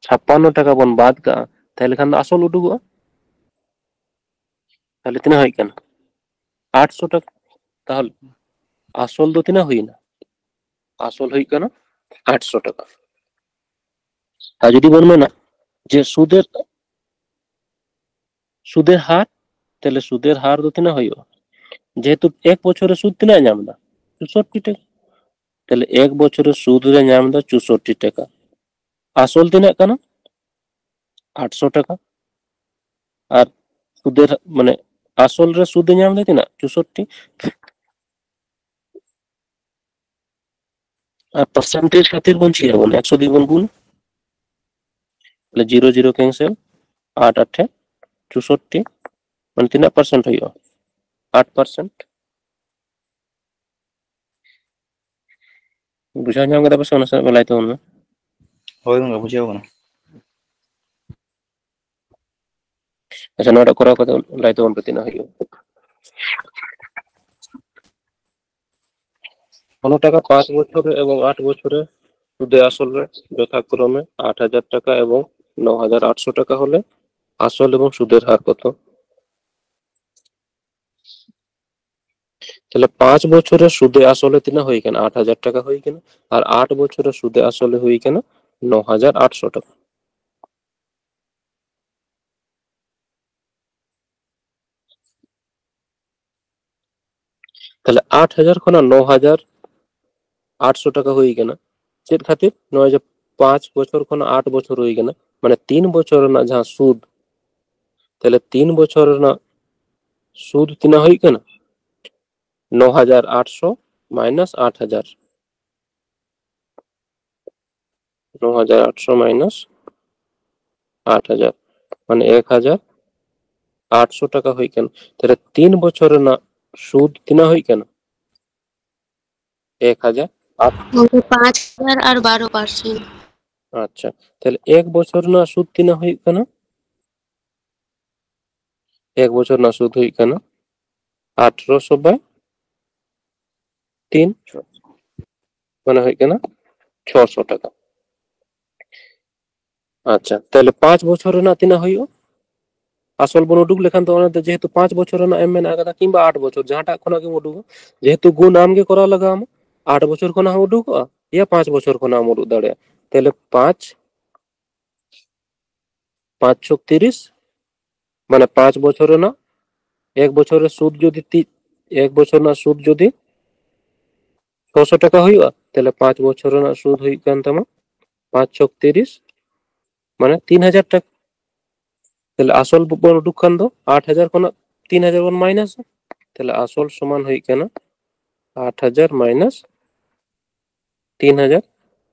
ᱪᱷᱟᱯᱯᱟᱱᱱᱚ ᱴᱟᱠᱟ ᱵᱚᱱ ᱵᱟᱫ ᱠᱟᱜᱼᱟ, ᱛᱟᱦᱞᱮ ᱠᱷᱟᱱ ᱫᱚ ᱟᱥᱚᱞ ᱩᱰᱩᱠᱚᱜᱼᱟ᱾ ᱛᱟᱦᱞᱮ ᱛᱤᱱᱟᱹᱜ ᱦᱩᱭᱩᱜ ᱠᱟᱱᱟ? ᱟᱴᱥᱚ ᱴᱟᱠᱟ᱾ ᱛᱟᱦᱞᱮ ᱟᱥᱚᱞ ᱫᱚ ᱛᱤᱱᱟᱹᱜ ᱦᱩᱭᱱᱟ? ᱟᱥᱚᱞ ᱦᱩᱭᱩᱜ ᱠᱟᱱᱟ ᱟᱴᱥᱚ ᱴᱟᱠᱟ᱾ ᱟᱨ ᱡᱩᱫᱤ ᱵᱚᱱ ᱢᱮᱱᱟ ᱡᱮ ᱥᱩᱫᱮᱨ, ᱥᱩᱫᱮᱨ ᱦᱟᱨ, ᱛᱟᱦᱞᱮ ᱥᱩᱫᱮᱨ ᱦᱟᱨ ᱫᱚ ᱛᱤᱱᱟᱹᱜ ᱦᱩᱭᱩᱜᱼᱟ? ᱡᱮᱦᱮᱛᱩ ᱮᱠ ᱵᱚᱪᱷᱚᱨ ᱨᱮ ᱥᱩᱫ ᱛᱤᱱᱟᱹᱜ ᱮ ᱧᱟᱢ ᱮᱫᱟ? ᱪᱩᱥᱚᱴᱴᱤ ᱴᱟᱠᱟ᱾ ᱛᱟᱦᱞᱮ ᱮᱠ ᱵᱚᱪᱷᱚᱨ ᱨᱮ ᱥᱩᱫ ᱨᱮ ᱧᱟᱢ ᱮᱫᱟ ᱪᱩᱥᱚᱴᱴᱤ ᱴᱟᱠᱟ᱾ ᱟᱥᱚᱞ ᱛᱤᱱᱟᱹᱜ ᱠᱟᱱᱟ? ᱟᱴᱥᱚ ᱴᱟᱠᱟ᱾ ᱟᱨ ᱥᱩᱫᱮᱨ, ᱢᱟᱱᱮ, ᱟᱥᱚᱞ ᱨᱮ ᱥᱩᱫ ᱮ ᱧᱟᱢ ᱮᱫᱟ ᱛᱤᱱᱟᱹᱜ? ᱪᱩᱥᱚᱴᱴᱤ᱾ ᱟᱨ percentage ᱠᱷᱟᱹᱛᱤᱨ ᱵᱚᱱ ᱪᱤᱠᱟᱹᱭᱟᱵᱚᱱ? ᱮᱠᱥᱚ ᱫᱤᱭᱮ ᱵᱚᱱ ᱜᱩᱱ᱾ ᱛᱟᱦᱞᱮ zero zero cancel, ᱟᱴ ᱟᱴᱮ ᱪᱩᱥᱚᱴᱴᱤ, ᱢᱟᱱᱮ ᱛᱤᱱᱟᱹᱜ percent ᱦᱩᱭᱩᱜᱼᱟ? ᱟᱴ percent᱾ ᱵᱩᱡᱷᱟᱹᱣ ᱧᱟᱢ ᱠᱮᱫᱟ ᱯᱮ ᱥᱮ? ᱚᱱᱟ ᱥᱟᱞᱟᱜ ᱞᱟᱹᱭ ᱛᱟᱵᱚᱱ ᱢᱮ᱾ ᱦᱳᱭ ᱜᱚᱝᱠᱮ, ᱵᱩᱡᱷᱟᱹᱣ ᱠᱟᱱᱟ᱾ ᱟᱪᱪᱷᱟ, ᱱᱚᱣᱟᱴᱟᱜ ᱠᱚᱨᱟᱣ ᱠᱟᱛᱮ ᱞᱟᱹᱭ ᱛᱟᱵᱚᱱ ᱯᱮ ᱛᱤᱱᱟᱹᱜ ᱦᱩᱭᱩᱜᱼᱟ᱾ ᱠᱳᱱᱳ ᱴᱟᱠᱟ ᱯᱟᱸᱪ ᱵᱚᱪᱷᱚᱨ ᱨᱮ ᱮᱵᱚᱝ ᱟᱴ ᱵᱚᱪᱷᱚᱨ ᱨᱮ ᱥᱩᱫᱮ ᱟᱥᱚᱞ ᱨᱮ ᱡᱚᱛᱷᱟᱠᱨᱚᱢᱮ ᱟᱴ ᱦᱟᱡᱟᱨ ᱴᱟᱠᱟ ᱮᱵᱚᱝ ᱱᱚ ᱦᱟᱡᱟᱨ ᱟᱴᱥᱚ ᱴᱟᱠᱟ ᱦᱚᱞᱮ ᱟᱥᱚᱞ ᱮᱵᱚᱝ ᱥᱩᱫᱮᱨ ᱦᱟᱨ ᱠᱚᱛᱚ? ᱛᱟᱦᱞᱮ ᱯᱟᱸᱪ ᱵᱚᱪᱷᱚᱨ ᱨᱮ ᱥᱩᱫᱮ ᱟᱥᱚᱞᱮ ᱛᱤᱱᱟᱹᱜ ᱦᱩᱭ ᱠᱟᱱᱟ? ᱟᱴ ᱦᱟᱡᱟᱨ ᱴᱟᱠᱟ ᱦᱩᱭ ᱠᱟᱱᱟ᱾ ᱟᱨ ᱟᱴ ᱵᱚᱪᱷᱚᱨ ᱨᱮ ᱥᱩᱫᱮ ᱟᱥᱚᱞᱮ ᱦᱩᱭ ᱠᱟᱱᱟ ᱱᱚ ᱦᱟᱡᱟᱨ ᱟᱴᱥᱚ ᱴᱟᱠᱟ᱾ ᱛᱟᱦᱞᱮ ᱟᱴ ᱦᱟᱡᱟᱨ ᱠᱷᱚᱱᱟᱜ ᱱᱚ ᱦᱟᱡᱟᱨ ᱟᱴᱥᱚ ᱴᱟᱠᱟ ᱦᱩᱭ ᱠᱟᱱᱟ᱾ ᱪᱮᱫ ᱠᱷᱟᱹᱛᱤᱨ? ᱱᱚᱜᱼᱚᱭ ᱡᱮ ᱯᱟᱸᱪ ᱵᱚᱪᱷᱚᱨ ᱠᱷᱚᱱᱟᱜ ᱟᱴ ᱵᱚᱪᱷᱚᱨ ᱦᱩᱭ ᱠᱟᱱᱟ, ᱢᱟᱱᱮ ᱛᱤᱱ ᱵᱚᱪᱷᱚᱨ ᱨᱮᱱᱟᱜ ᱡᱟᱦᱟᱸ ᱥᱩᱫ, ᱛᱟᱦᱞᱮ ᱛᱤᱱ ᱵᱚᱪᱷᱚᱨ ᱨᱮᱱᱟᱜ ᱥᱩᱫ ᱛᱤᱱᱟᱹᱜ ᱦᱩᱭᱩᱜ ᱠᱟᱱᱟ? ᱱᱚ ᱦᱟᱡᱟᱨ ᱟᱴᱥᱚ ᱢᱟᱭᱱᱟᱥ ᱟᱴ ᱦᱟᱡᱟᱨ᱾ ᱱᱚ ᱦᱟᱡᱟᱨ ᱟᱴᱥᱚ ᱢᱟᱭᱱᱟᱥ ᱟᱴ ᱦᱟᱡᱟᱨ, ᱢᱟᱱᱮ ᱮᱠ ᱦᱟᱡᱟᱨ ᱟᱴᱥᱚ ᱴᱟᱠᱟ ᱦᱩᱭ ᱠᱟᱱᱟ᱾ ᱛᱟᱦᱞᱮ ᱛᱤᱱ ᱵᱚᱪᱷᱚᱨ ᱨᱮᱱᱟᱜ ᱥᱩᱫ ᱛᱤᱱᱟᱹᱜ ᱦᱩᱭ ᱠᱟᱱᱟ? ᱮᱠ ᱦᱟᱡᱟᱨ ᱟᱴ᱾ ᱜᱚᱝᱠᱮ, ᱯᱟᱸᱪ ᱦᱟᱡᱟᱨ ᱟᱨ ᱵᱟᱨᱚ ᱯᱟᱨᱥᱮᱱᱴ᱾ ᱟᱪᱪᱷᱟ, ᱛᱟᱦᱞᱮ ᱮᱠ ᱵᱚᱪᱷᱚᱨ ᱨᱮᱱᱟᱜ ᱥᱩᱫ ᱛᱤᱱᱟᱹᱜ ᱦᱩᱭᱩᱜ ᱠᱟᱱᱟ? ᱮᱠ ᱵᱚᱪᱷᱚᱨ ᱨᱮᱱᱟᱜ ᱥᱩᱫ ᱦᱩᱭᱩᱜ ᱠᱟᱱᱟ ᱟᱴᱷᱨᱚᱥᱚ ᱵᱟᱭ ᱛᱤᱱ, ᱢᱟᱱᱮ ᱦᱩᱭᱩᱜ ᱠᱟᱱᱟ ᱪᱷᱚᱥᱚ ᱴᱟᱠᱟ᱾ ᱟᱪᱪᱷᱟ, ᱛᱟᱦᱞᱮ ᱯᱟᱸᱪ ᱵᱚᱪᱷᱚᱨ ᱨᱮᱱᱟᱜ ᱛᱤᱱᱟᱹᱜ ᱦᱩᱭᱩᱜᱼᱟ? ᱟᱥᱚᱞ ᱵᱚᱱ ᱩᱰᱩᱠ ᱞᱮᱠᱷᱟᱱ ᱫᱚ, ᱚᱱᱟ ᱫᱚ ᱡᱮᱦᱮᱛᱩ ᱯᱟᱸᱪ ᱵᱚᱪᱷᱚᱨ ᱨᱮᱱᱟᱜ ᱮᱢ ᱢᱮᱱᱟᱜ ᱟᱠᱟᱫᱟ, ᱠᱤᱝᱵᱟ ᱟᱴ ᱵᱚᱪᱷᱚᱨ, ᱡᱟᱦᱟᱸᱴᱟᱜ ᱠᱷᱚᱱᱟᱜ ᱜᱮᱢ ᱩᱰᱩᱠᱟ, ᱡᱮᱦᱮᱛᱩ ᱜᱩᱱ ᱟᱢ ᱜᱮ ᱠᱚᱨᱟᱣ ᱞᱟᱜᱟᱣ ᱟᱢᱟ, ᱟᱴ ᱵᱚᱪᱷᱚᱨ ᱠᱷᱚᱱᱟᱜ ᱦᱚᱸ ᱩᱰᱩᱠᱚᱜᱼᱟ, ᱭᱟ ᱯᱟᱸᱪ ᱵᱚᱪᱷᱚᱨ ᱠᱷᱚᱱᱟᱜ ᱦᱚᱸ ᱩᱰᱩᱠ ᱫᱟᱲᱮᱭᱟᱜᱼᱟ᱾ ᱛᱟᱦᱞᱮ ᱯᱟᱸᱪ, ᱯᱟᱸᱪ ᱪᱷᱚᱠ ᱛᱤᱨᱤᱥ, ᱢᱟᱱᱮ ᱯᱟᱸᱪ ᱵᱚᱪᱷᱚᱨ ᱨᱮᱱᱟᱜ, ᱮᱠ ᱵᱚᱪᱷᱚᱨ ᱨᱮ ᱥᱩᱫ ᱡᱩᱫᱤ ᱛᱤ-, ᱮᱠ ᱵᱚᱪᱷᱚᱨ ᱨᱮᱱᱟᱜ ᱥᱩᱫ ᱡᱩᱫᱤ ᱪᱷᱚᱥᱚ ᱴᱟᱠᱟ ᱦᱩᱭᱩᱜᱼᱟ, ᱛᱟᱦᱞᱮ ᱯᱟᱸᱪ ᱵᱚᱪᱷᱚᱨ ᱨᱮᱱᱟᱜ ᱥᱩᱫ ᱦᱩᱭᱩᱜ ᱠᱟᱱ ᱛᱟᱢᱟ ᱯᱟᱸᱪ ᱪᱷᱚᱠ ᱛᱤᱨᱤᱥ, ᱢᱟᱱᱮ ᱛᱤᱱ ᱦᱟᱡᱟᱨ ᱴᱟᱠᱟ᱾ ᱛᱟᱦᱞᱮ ᱟᱥᱚᱞ ᱵᱚᱱ ᱩᱰᱩᱠ ᱠᱷᱟᱱ ᱫᱚ ᱟᱴ ᱦᱟᱡᱟᱨ ᱠᱷᱚᱱᱟᱜ ᱛᱤᱱ ᱦᱟᱡᱟᱨ ᱵᱚᱱ ᱢᱟᱭᱱᱟᱥᱟ, ᱛᱟᱦᱞᱮ ᱟᱥᱚᱞ ᱥᱚᱢᱟᱱ ᱦᱩᱭᱩᱜ ᱠᱟᱱᱟ ᱟᱴ ᱦᱟᱡᱟᱨ ᱢᱟᱭᱱᱟᱥ ᱛᱤᱱ ᱦᱟᱡᱟᱨ,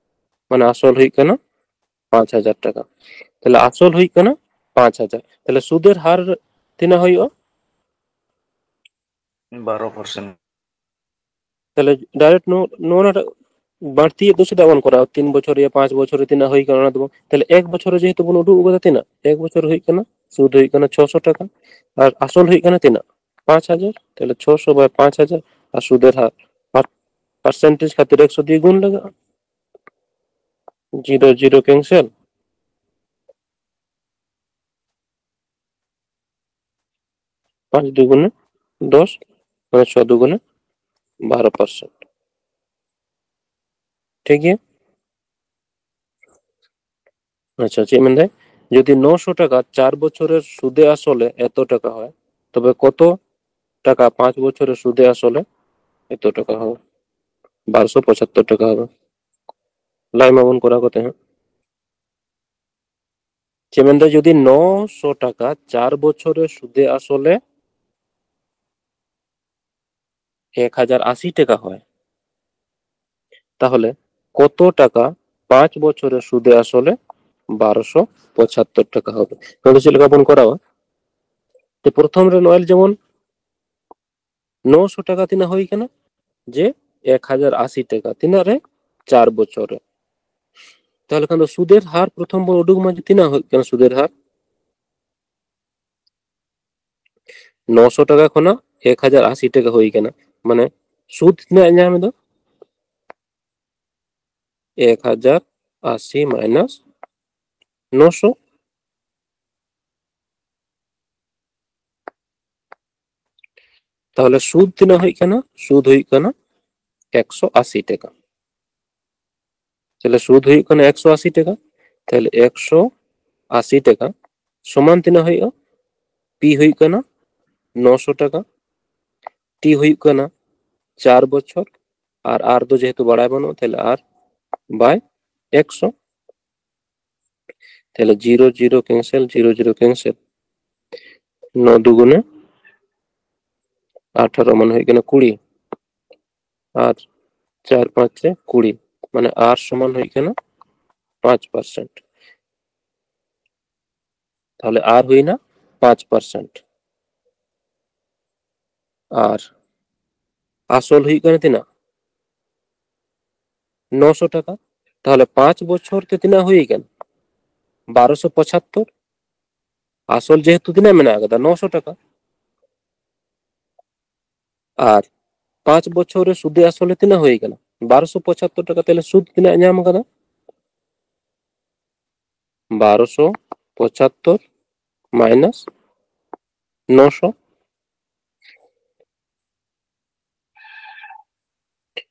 ᱢᱟᱱᱮ ᱟᱥᱚᱞ ᱦᱩᱭᱩᱜ ᱠᱟᱱᱟ ᱯᱟᱸᱪ ᱦᱟᱡᱟᱨ ᱴᱟᱠᱟ᱾ ᱛᱟᱦᱞᱮ ᱟᱥᱚᱞ ᱦᱩᱭᱩᱜ ᱠᱟᱱᱟ ᱯᱟᱸᱪ ᱦᱟᱡᱟᱨ᱾ ᱛᱟᱦᱞᱮ ᱥᱩᱫᱮᱨ ᱦᱟᱨ ᱛᱤᱱᱟᱹᱜ ᱦᱩᱭᱩᱜᱼᱟ? ᱵᱟᱨᱚ ᱯᱟᱨᱥᱮᱱᱴ᱾ ᱛᱟᱦᱞᱮ direct ᱱᱚ-, ᱱᱚᱣᱟᱴᱟᱜ ᱵᱟᱹᱲᱛᱤᱭᱮᱫ ᱫᱚ ᱪᱮᱫᱟᱜ ᱵᱚᱱ ᱠᱚᱨᱟᱣᱟ? ᱛᱤᱱ ᱵᱚᱪᱷᱚᱨ ᱨᱮᱭᱟᱜ ᱯᱟᱸᱪ ᱵᱚᱪᱷᱚᱨ ᱨᱮ ᱛᱤᱱᱟᱹᱜ ᱦᱩᱭ ᱠᱟᱱᱟ, ᱚᱱᱟ ᱫᱚ ᱵᱚᱱ, ᱛᱟᱦᱞᱮ ᱮᱠ ᱵᱚᱪᱷᱚᱨ ᱨᱮ ᱡᱮᱦᱮᱛᱩ ᱵᱚᱱ ᱩᱰᱩᱠ ᱟᱠᱟᱫᱟ, ᱛᱤᱱᱟᱹᱜ? ᱮᱠ ᱵᱚᱪᱷᱚᱨ ᱦᱩᱭᱩᱜ ᱠᱟᱱᱟ, ᱥᱩᱫ ᱦᱩᱭᱩᱜ ᱠᱟᱱᱟ ᱪᱷᱚᱥᱚ ᱴᱟᱠᱟ, ᱟᱨ ᱟᱥᱚᱞ ᱦᱩᱭᱩᱜ ᱠᱟᱱᱟ ᱛᱤᱱᱟᱹᱜ? ᱯᱟᱸᱪ ᱦᱟᱡᱟᱨ᱾ ᱛᱟᱦᱞᱮ ᱪᱷᱚᱥᱚ by ᱯᱟᱸᱪ ᱦᱟᱡᱟᱨ, ᱟᱨ ᱥᱩᱫᱮᱨ ᱦᱟᱨ ᱯᱟᱨ-, percentage ᱠᱷᱟᱹᱛᱤᱨ ᱮᱠᱥᱚ ᱫᱤᱭᱮ ᱜᱩᱱ ᱞᱟᱜᱟᱜᱼᱟ᱾ Zero zero cancel᱾ ᱯᱟᱸᱪ ᱫᱩᱜᱩᱱᱮ ᱫᱚᱥ, ᱢᱟᱱᱮ ᱪᱷᱚ ᱫᱩᱜᱩᱱᱮ ᱵᱟᱨᱚ percent᱾ ᱴᱷᱤᱠ ᱜᱮᱭᱟ? ᱟᱪᱪᱷᱟ, ᱪᱮᱫ ᱢᱮᱱᱫᱟᱭ? ᱡᱩᱫᱤ ᱱᱚᱥᱚ ᱴᱟᱠᱟ ᱪᱟᱨ ᱵᱚᱪᱷᱚᱨᱮᱨ ᱥᱩᱫᱮ ᱟᱥᱚᱞᱮ ᱮᱛᱚ ᱴᱟᱠᱟ ᱦᱚᱭ, ᱛᱚᱵᱮ ᱠᱚᱛᱚ ᱴᱟᱠᱟ ᱯᱟᱸᱪ ᱵᱚᱪᱷᱚᱨᱮᱨ ᱥᱩᱫᱮ ᱟᱥᱚᱞᱮ ᱮᱛᱚ ᱴᱟᱠᱟ ᱦᱚᱸ, ᱵᱟᱨᱚᱥᱚ ᱯᱚᱸᱪᱟᱛᱛᱳᱨ ᱴᱟᱠᱟ ᱦᱚᱸ᱾ ᱞᱟᱭ ᱢᱟᱵᱚᱱ ᱠᱚᱨᱟᱣ ᱠᱟᱛᱮ ᱦᱟᱸᱜ᱾ ᱪᱮᱫ ᱢᱮᱱᱫᱟ, ᱡᱩᱫᱤ ᱱᱚᱥᱚ ᱴᱟᱠᱟ ᱪᱟᱨ ᱵᱚᱪᱷᱚᱨ ᱨᱮ ᱥᱩᱫᱮ ᱟᱥᱚᱞᱮ ᱮᱠ ᱦᱟᱡᱟᱨ ᱟᱥᱤ ᱴᱟᱠᱟ ᱦᱚᱭ, ᱛᱟᱦᱚᱞᱮ ᱠᱚᱛᱚ ᱴᱟᱠᱟ ᱯᱟᱸᱪ ᱵᱚᱪᱷᱚᱨ ᱨᱮ ᱥᱩᱫᱮ ᱟᱥᱚᱞᱮ ᱵᱟᱨᱚᱥᱚ ᱯᱚᱸᱪᱟᱛᱛᱳᱨ ᱴᱟᱠᱟ ᱦᱚᱵᱮ? ᱱᱚᱰᱮ ᱪᱮᱫ ᱞᱮᱠᱟ ᱵᱚᱱ ᱠᱚᱨᱟᱣᱟ? ᱛᱮ ᱯᱨᱚᱛᱷᱚᱢ ᱨᱮ ᱱᱚᱜᱼᱚᱭ ᱡᱮᱢᱚᱱ ᱱᱚᱥᱚ ᱴᱟᱠᱟ ᱛᱤᱱᱟᱹᱜ ᱦᱩᱭ ᱠᱟᱱᱟ? ᱡᱮ ᱮᱠ ᱦᱟᱡᱟᱨ ᱟᱥᱤ ᱴᱟᱠᱟ᱾ ᱛᱤᱱᱟᱹᱜ ᱨᱮ? ᱪᱟᱨ ᱵᱚᱪᱷᱚᱨ ᱨᱮ᱾ ᱛᱟᱦᱚᱞᱮ ᱠᱷᱟᱱ ᱫᱚ ᱥᱩᱫᱮᱨ ᱦᱟᱨ ᱯᱨᱚᱛᱷᱚᱢ ᱵᱚᱱ ᱩᱰᱩᱠ ᱢᱟ, ᱡᱮ ᱛᱤᱱᱟᱹᱜ ᱦᱩᱭᱩᱜ ᱠᱟᱱᱟ ᱥᱩᱫᱮᱨ ᱦᱟᱨ? ᱱᱚᱥᱚ ᱴᱟᱠᱟ ᱠᱷᱚᱱᱟᱜ ᱮᱠ ᱦᱟᱡᱟᱨ ᱟᱥᱤ ᱴᱟᱠᱟ ᱦᱩᱭ ᱠᱟᱱᱟ, ᱢᱟᱱᱮ ᱥᱩᱫ ᱛᱤᱱᱟᱹᱜ ᱧᱟᱢ ᱮᱫᱟ? ᱮᱠ ᱦᱟᱡᱟᱨ ᱟᱥᱤ ᱢᱟᱭᱱᱟᱥ ᱱᱚᱥᱚ᱾ ᱛᱟᱦᱚᱞᱮ ᱥᱩᱫ ᱛᱤᱱᱟᱹᱜ ᱦᱩᱭᱩᱜ ᱠᱟᱱᱟ? ᱥᱩᱫ ᱦᱩᱭᱩᱜ ᱠᱟᱱᱟ ᱮᱠᱥᱚ ᱟᱥᱤ ᱴᱟᱠᱟ᱾ ᱛᱟᱦᱚᱞᱮ ᱥᱩᱫ ᱦᱩᱭᱩᱜ ᱠᱟᱱᱟ ᱮᱠᱥᱚ ᱟᱥᱤ ᱴᱟᱠᱟ᱾ ᱛᱟᱦᱚᱞᱮ ᱮᱠᱥᱚ ᱟᱥᱤ ᱴᱟᱠᱟ ᱥᱚᱢᱟᱱ ᱛᱤᱱᱟᱹᱜ ᱦᱩᱭᱩᱜᱼᱟ? ᱯᱤ ᱦᱩᱭᱩᱜ ᱠᱟᱱᱟ ᱱᱚᱥᱚ ᱴᱟᱠᱟ, ᱴᱤ ᱦᱩᱭᱩᱜ ᱠᱟᱱᱟ ᱪᱟᱨ ᱵᱚᱪᱷᱚᱨ, ᱟᱨ ᱟᱨ ᱫᱚ ᱡᱮᱦᱮᱛᱩ ᱵᱟᱲᱟᱭ ᱵᱟᱹᱱᱩᱜᱼᱟ, ᱛᱟᱦᱚᱞᱮ ᱟᱨ ᱵᱟᱭ ᱮᱠᱥᱚ᱾ ᱛᱟᱦᱚᱞᱮ zero zero cancel, zero zero cancel, ᱱᱚ ᱫᱩᱜᱩᱱᱮ ᱟᱴᱷᱟᱨᱚ, ᱢᱟᱱᱮ ᱦᱩᱭᱩᱜ ᱠᱟᱱᱟ ᱠᱩᱲᱤ, ᱟᱨ ᱪᱟᱨ ᱯᱟᱸᱪᱮ ᱠᱩᱲᱤ, ᱢᱟᱱᱮ ᱟᱨ ᱥᱚᱢᱟᱱ ᱦᱩᱭᱩᱜ ᱠᱟᱱᱟ ᱯᱟᱸᱪ ᱯᱟᱨᱥᱮᱱᱴ᱾ ᱛᱟᱦᱚᱞᱮ ᱟᱨ ᱦᱩᱭᱱᱟ ᱯᱟᱸᱪ ᱯᱟᱨᱥᱮᱱᱴ᱾ ᱟᱨ ᱟᱥᱚᱞ ᱦᱩᱭᱩᱜ ᱠᱟᱱᱟ ᱛᱤᱱᱟᱹᱜ? ᱱᱚᱥᱚ ᱴᱟᱠᱟ᱾ ᱛᱟᱦᱚᱞᱮ ᱯᱟᱸᱪ ᱵᱚᱪᱷᱚᱨ ᱛᱮ ᱛᱤᱱᱟᱹᱜ ᱦᱩᱭ ᱠᱟᱱᱟ? ᱵᱟᱨᱚᱥᱚ ᱯᱚᱸᱪᱟᱛᱛᱳᱨ᱾ ᱟᱥᱚᱞ ᱡᱮᱦᱮᱛᱩ ᱛᱤᱱᱟᱹᱜ ᱢᱮᱱᱟᱜ ᱟᱠᱟᱫᱟ? ᱱᱚᱥᱚ ᱴᱟᱠᱟ᱾ ᱟᱨ ᱯᱟᱸᱪ ᱵᱚᱪᱷᱚᱨ ᱨᱮ ᱥᱩᱫᱮ ᱟᱥᱚᱞᱮ ᱛᱤᱱᱟᱹᱜ ᱦᱩᱭ ᱠᱟᱱᱟ? ᱵᱟᱨᱚᱥᱚ ᱯᱚᱸᱪᱟᱛᱛᱳᱨ ᱴᱟᱠᱟ᱾ ᱛᱟᱦᱚᱞᱮ ᱥᱩᱫ ᱛᱤᱱᱟᱹᱜ ᱧᱟᱢ ᱟᱠᱟᱫᱟ? ᱵᱟᱨᱚᱥᱚ ᱯᱚᱸᱪᱟᱛᱛᱳᱨ ᱢᱟᱭᱱᱟᱥ ᱱᱚᱥᱚ᱾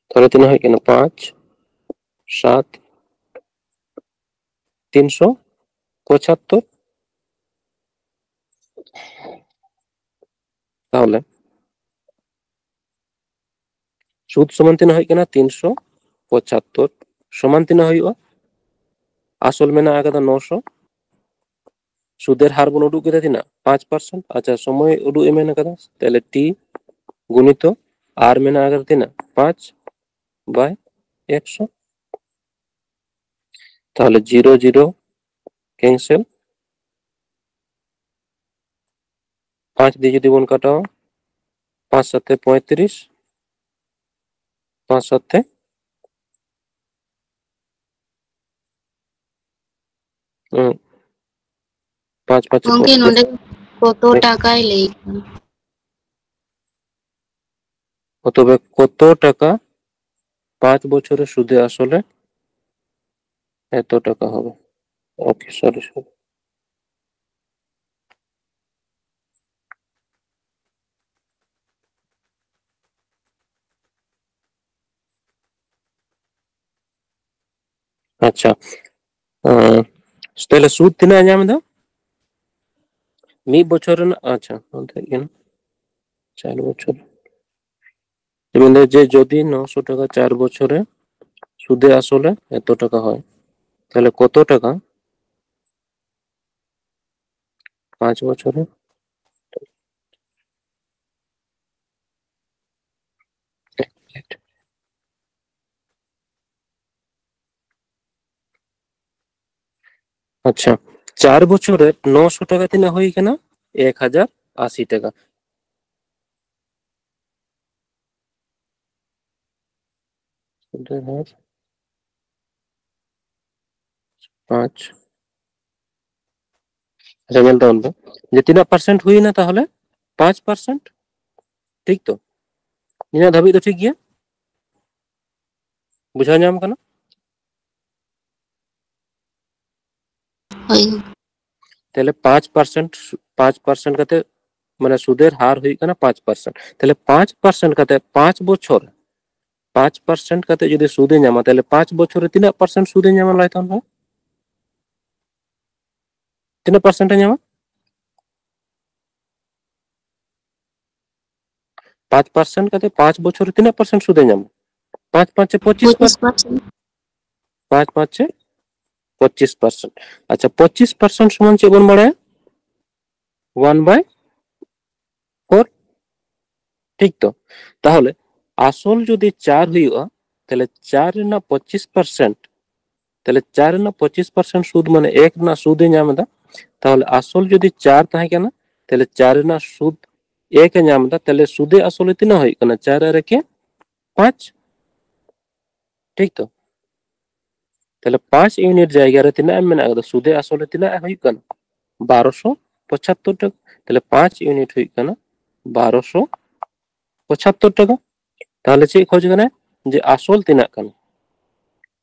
ᱛᱟᱦᱚᱞᱮ ᱛᱤᱱᱟᱹᱜ ᱦᱩᱭᱩᱜ ᱠᱟᱱᱟ? ᱯᱟᱸᱪ, ᱥᱟᱛ, ᱛᱤᱱᱥᱚ ᱯᱚᱸᱪᱟᱛᱛᱳᱨ᱾ ᱛᱟᱦᱚᱞᱮ ᱥᱩᱫ ᱥᱚᱢᱟᱱ ᱛᱤᱱᱟᱹᱜ ᱦᱩᱭᱩᱜ ᱠᱟᱱᱟ? ᱛᱤᱱᱥᱚ ᱯᱚᱸᱪᱟᱛᱛᱳᱨ᱾ ᱥᱚᱢᱟᱱ ᱛᱤᱱᱟᱹᱜ ᱦᱩᱭᱩᱜᱼᱟ? ᱟᱥᱚᱞ ᱢᱮᱱᱟᱜ ᱟᱠᱟᱫᱟ ᱱᱚᱥᱚ᱾ ᱥᱩᱫᱮᱨ ᱦᱟᱨ ᱵᱚᱱ ᱩᱰᱩᱠ ᱠᱮᱫᱟ ᱛᱤᱱᱟᱹᱜ? ᱯᱟᱸᱪ ᱯᱟᱨᱥᱮᱱᱴ᱾ ᱟᱪᱪᱷᱟ, ᱥᱚᱢᱚᱭ ᱩᱰᱩᱠ ᱮ ᱢᱮᱱ ᱟᱠᱟᱫᱟ, ᱛᱟᱦᱞᱮ ᱴᱤ ᱜᱩᱱᱤᱛᱚ ᱟᱨ ᱢᱮᱱᱟᱜ ᱟᱠᱟᱫᱟ ᱛᱤᱱᱟᱹᱜ? ᱯᱟᱸᱪ ᱵᱟᱭ ᱮᱠᱥᱚ᱾ ᱛᱟᱦᱞᱮ ᱡᱤᱨᱳ ᱡᱤᱨᱳ ᱠᱮᱱᱥᱮᱞ, ᱯᱟᱸᱪ ᱫᱤᱭᱮ ᱡᱩᱫᱤ ᱵᱚᱱ ᱠᱟᱴᱟᱣᱟ, ᱯᱟᱸᱪ ᱥᱟᱛᱮ ᱯᱚᱸᱭᱛᱨᱤᱥ, ᱯᱟᱸᱪ ᱥᱟᱛᱮ ᱦᱩᱸ᱾ ᱯᱟᱸᱪ ᱯᱟᱸᱪ ᱜᱚᱝᱠᱮ, ᱯᱚᱸᱭᱛᱨᱤᱥ᱾ ᱱᱚᱰᱮ ᱠᱚᱛᱚ ᱴᱟᱠᱟᱭ ᱞᱟᱹᱭ ᱠᱟᱱᱟ? ᱛᱚᱵᱮ ᱠᱚᱛᱚ ᱴᱟᱠᱟ ᱯᱟᱸᱪ ᱵᱚᱪᱷᱚᱨ ᱨᱮ ᱥᱩᱫᱮ ᱟᱥᱚᱞᱮ ᱮᱛᱚ ᱴᱟᱠᱟ ᱦᱚᱵᱮ? Okay, sorry, sorry. ᱟᱪᱪᱷᱟ, ᱛᱟᱦᱞᱮ ᱥᱩᱫ ᱛᱤᱱᱟᱹᱜ ᱮ ᱧᱟᱢ ᱮᱫᱟ? ᱢᱤᱫ ᱵᱚᱪᱷᱚᱨ ᱨᱮᱱᱟᱜ, ᱟᱪᱪᱷᱟ, ᱚᱱᱛᱮ ᱦᱮᱡ ᱠᱟᱱᱟ, ᱪᱟᱨ ᱵᱚᱪᱷᱚᱨ᱾ ᱢᱮᱱᱫᱟ ᱡᱮ ᱡᱚᱫᱤ ᱱᱚᱥᱚ ᱴᱟᱠᱟ ᱪᱟᱨ ᱵᱚᱪᱷᱚᱨ ᱨᱮ ᱥᱩᱫᱮ ᱟᱥᱚᱞᱮ ᱮᱛᱚ ᱴᱟᱠᱟ ᱦᱚᱭ, ᱛᱟᱦᱞᱮ ᱠᱚᱛᱚ ᱴᱟᱠᱟ ᱯᱟᱸᱪ ᱵᱚᱪᱷᱚᱨ ᱨᱮ? ᱟᱪᱪᱷᱟ, ᱪᱟᱨ ᱵᱚᱪᱷᱚᱨ ᱨᱮ ᱱᱚᱥᱚ ᱴᱟᱠᱟ ᱛᱤᱱᱟᱹᱜ ᱦᱩᱭ ᱠᱟᱱᱟ? ᱮᱠ ᱦᱟᱡᱟᱨ ᱟᱥᱤ ᱴᱟᱠᱟ᱾ ᱯᱟᱸᱪ᱾ ᱟᱪᱪᱷᱟ, ᱧᱮᱞ ᱛᱟᱵᱚᱱ ᱯᱮ ᱡᱮ ᱛᱤᱱᱟᱹᱜ ᱯᱟᱨᱥᱮᱱᱴ ᱦᱩᱭᱱᱟ ᱛᱟᱦᱚᱞᱮ? ᱯᱟᱸᱪ ᱯᱟᱨᱥᱮᱱᱴ᱾ ᱴᱷᱤᱠ ᱛᱚ? ᱱᱤᱭᱟᱹ ᱫᱷᱟᱹᱵᱤᱡ ᱫᱚ ᱴᱷᱤᱠ ᱜᱮᱭᱟ? ᱵᱩᱡᱷᱟᱹᱣ ᱧᱟᱢ ᱠᱟᱱᱟ? ᱦᱳᱭ᱾ ᱛᱟᱦᱞᱮ ᱯᱟᱸᱪ ᱯᱟᱨᱥᱮᱱᱴ, ᱯᱟᱸᱪ ᱯᱟᱨᱥᱮᱱᱴ ᱠᱟᱛᱮ, ᱢᱟᱱᱮ ᱥᱩᱫᱮᱨ ᱦᱟᱨ ᱦᱩᱭᱩᱜ ᱠᱟᱱᱟ ᱯᱟᱸᱪ ᱯᱟᱨᱥᱮᱱᱴ᱾ ᱛᱟᱦᱞᱮ ᱯᱟᱸᱪ ᱯᱟᱨᱥᱮᱱᱴ ᱠᱟᱛᱮ ᱯᱟᱸᱪ ᱵᱚᱪᱷᱚᱨ, ᱯᱟᱸᱪ ᱯᱟᱨᱥᱮᱱᱴ ᱠᱟᱛᱮ ᱡᱩᱫᱤ ᱥᱩᱫᱮ ᱧᱟᱢᱟ, ᱛᱟᱦᱞᱮ ᱯᱟᱸᱪ ᱵᱚᱪᱷᱚᱨ ᱨᱮ ᱛᱤᱱᱟᱹᱜ ᱯᱟᱨᱥᱮᱱᱴ ᱥᱩᱫᱮ ᱧᱟᱢᱟ, ᱞᱟᱹᱭ ᱛᱟᱵᱚᱱ ᱯᱮ? ᱛᱤᱱᱟᱹᱜ ᱯᱟᱨᱥᱮᱱᱴ ᱮ ᱧᱟᱢᱟ? ᱯᱟᱸᱪ ᱯᱟᱨᱥᱮᱱᱴ ᱠᱟᱛᱮ ᱯᱟᱸᱪ ᱵᱚᱪᱷᱚᱨ ᱨᱮ ᱛᱤᱱᱟᱹᱜ ᱯᱟᱨᱥᱮᱱᱴ ᱥᱩᱫ ᱮ ᱧᱟᱢᱟ? ᱯᱟᱸᱪ ᱯᱟᱸᱪᱮ ᱯᱚᱸᱪᱤᱥ ᱯᱚᱸᱪᱤᱥ ᱯᱟᱨᱥᱮᱱᱴ᱾ ᱯᱟᱨᱥᱮᱱᱴ᱾ ᱯᱟᱸᱪ ᱯᱟᱸᱪᱮ ᱯᱚᱸᱪᱤᱥ ᱯᱟᱨᱥᱮᱱᱴ᱾ ᱟᱪᱪᱷᱟ, ᱯᱚᱸᱪᱤᱥ ᱯᱟᱨᱥᱮᱱᱴ ᱥᱚᱢᱟᱱ ᱪᱮᱫ ᱵᱚᱱ ᱵᱟᱲᱟᱭᱟ? ᱚᱣᱟᱱ ᱵᱟᱭ ᱯᱷᱳᱨ᱾ ᱴᱷᱤᱠ ᱛᱚ? ᱛᱟᱦᱚᱞᱮ ᱟᱥᱚᱞ ᱡᱩᱫᱤ ᱪᱟᱨ ᱦᱩᱭᱩᱜᱼᱟ, ᱛᱟᱦᱚᱞᱮ ᱪᱟᱨ ᱨᱮᱱᱟᱜ ᱯᱚᱸᱪᱤᱥ ᱯᱟᱨᱥᱮᱱᱴ, ᱛᱟᱦᱚᱞᱮ ᱪᱟᱨ ᱨᱮᱱᱟᱜ ᱯᱚᱸᱪᱤᱥ ᱯᱟᱨᱥᱮᱱᱴ ᱥᱩᱫ ᱢᱟᱱᱮ ᱮᱠ ᱨᱮᱱᱟᱜ ᱥᱩᱫ ᱮ ᱧᱟᱢ ᱮᱫᱟ᱾ ᱛᱟᱦᱚᱞᱮ ᱟᱥᱚᱞ ᱡᱩᱫᱤ ᱪᱟᱨ ᱛᱟᱦᱮᱸ ᱠᱟᱱᱟ, ᱛᱟᱦᱚᱞᱮ ᱪᱟᱨ ᱨᱮᱱᱟᱜ ᱥᱩᱫ ᱮᱠ ᱮ ᱧᱟᱢ ᱮᱫᱟ, ᱛᱟᱦᱚᱞᱮ ᱥᱩᱫᱮ ᱟᱥᱚᱞᱮ ᱛᱤᱱᱟᱹᱜ ᱦᱩᱭᱩᱜ ᱠᱟᱱᱟ? ᱪᱟᱨ ᱟᱨ ᱮᱠᱮ ᱯᱟᱸᱪ᱾ ᱴᱷᱤᱠ ᱛᱚ? ᱛᱟᱦᱚᱞᱮ ᱯᱟᱸᱪ ᱤᱭᱩᱱᱤᱴ ᱡᱟᱭᱜᱟ ᱨᱮ ᱛᱤᱱᱟᱹᱜ ᱮᱢ ᱢᱮᱱᱟᱜ ᱟᱠᱟᱫᱟ? ᱥᱩᱫᱮ ᱟᱥᱚᱞᱮ ᱛᱤᱱᱟᱹᱜ ᱦᱩᱭᱩᱜ ᱠᱟᱱᱟ? ᱵᱟᱨᱚᱥᱚ ᱯᱚᱸᱪᱟᱛᱛᱳᱨ ᱴᱟᱠᱟ᱾ ᱛᱟᱦᱚᱞᱮ ᱯᱟᱸᱪ ᱤᱭᱩᱱᱤᱴ ᱦᱩᱭᱩᱜ ᱠᱟᱱᱟ ᱵᱟᱨᱚᱥᱚ ᱯᱚᱸᱪᱟᱛᱛᱳᱨ ᱴᱟᱠᱟ᱾ ᱛᱟᱦᱚᱞᱮ ᱪᱮᱫ ᱠᱷᱚᱡ ᱠᱟᱱᱟ? ᱡᱮ ᱟᱥᱚᱞ ᱛᱤᱱᱟᱹᱜ ᱠᱟᱱᱟ,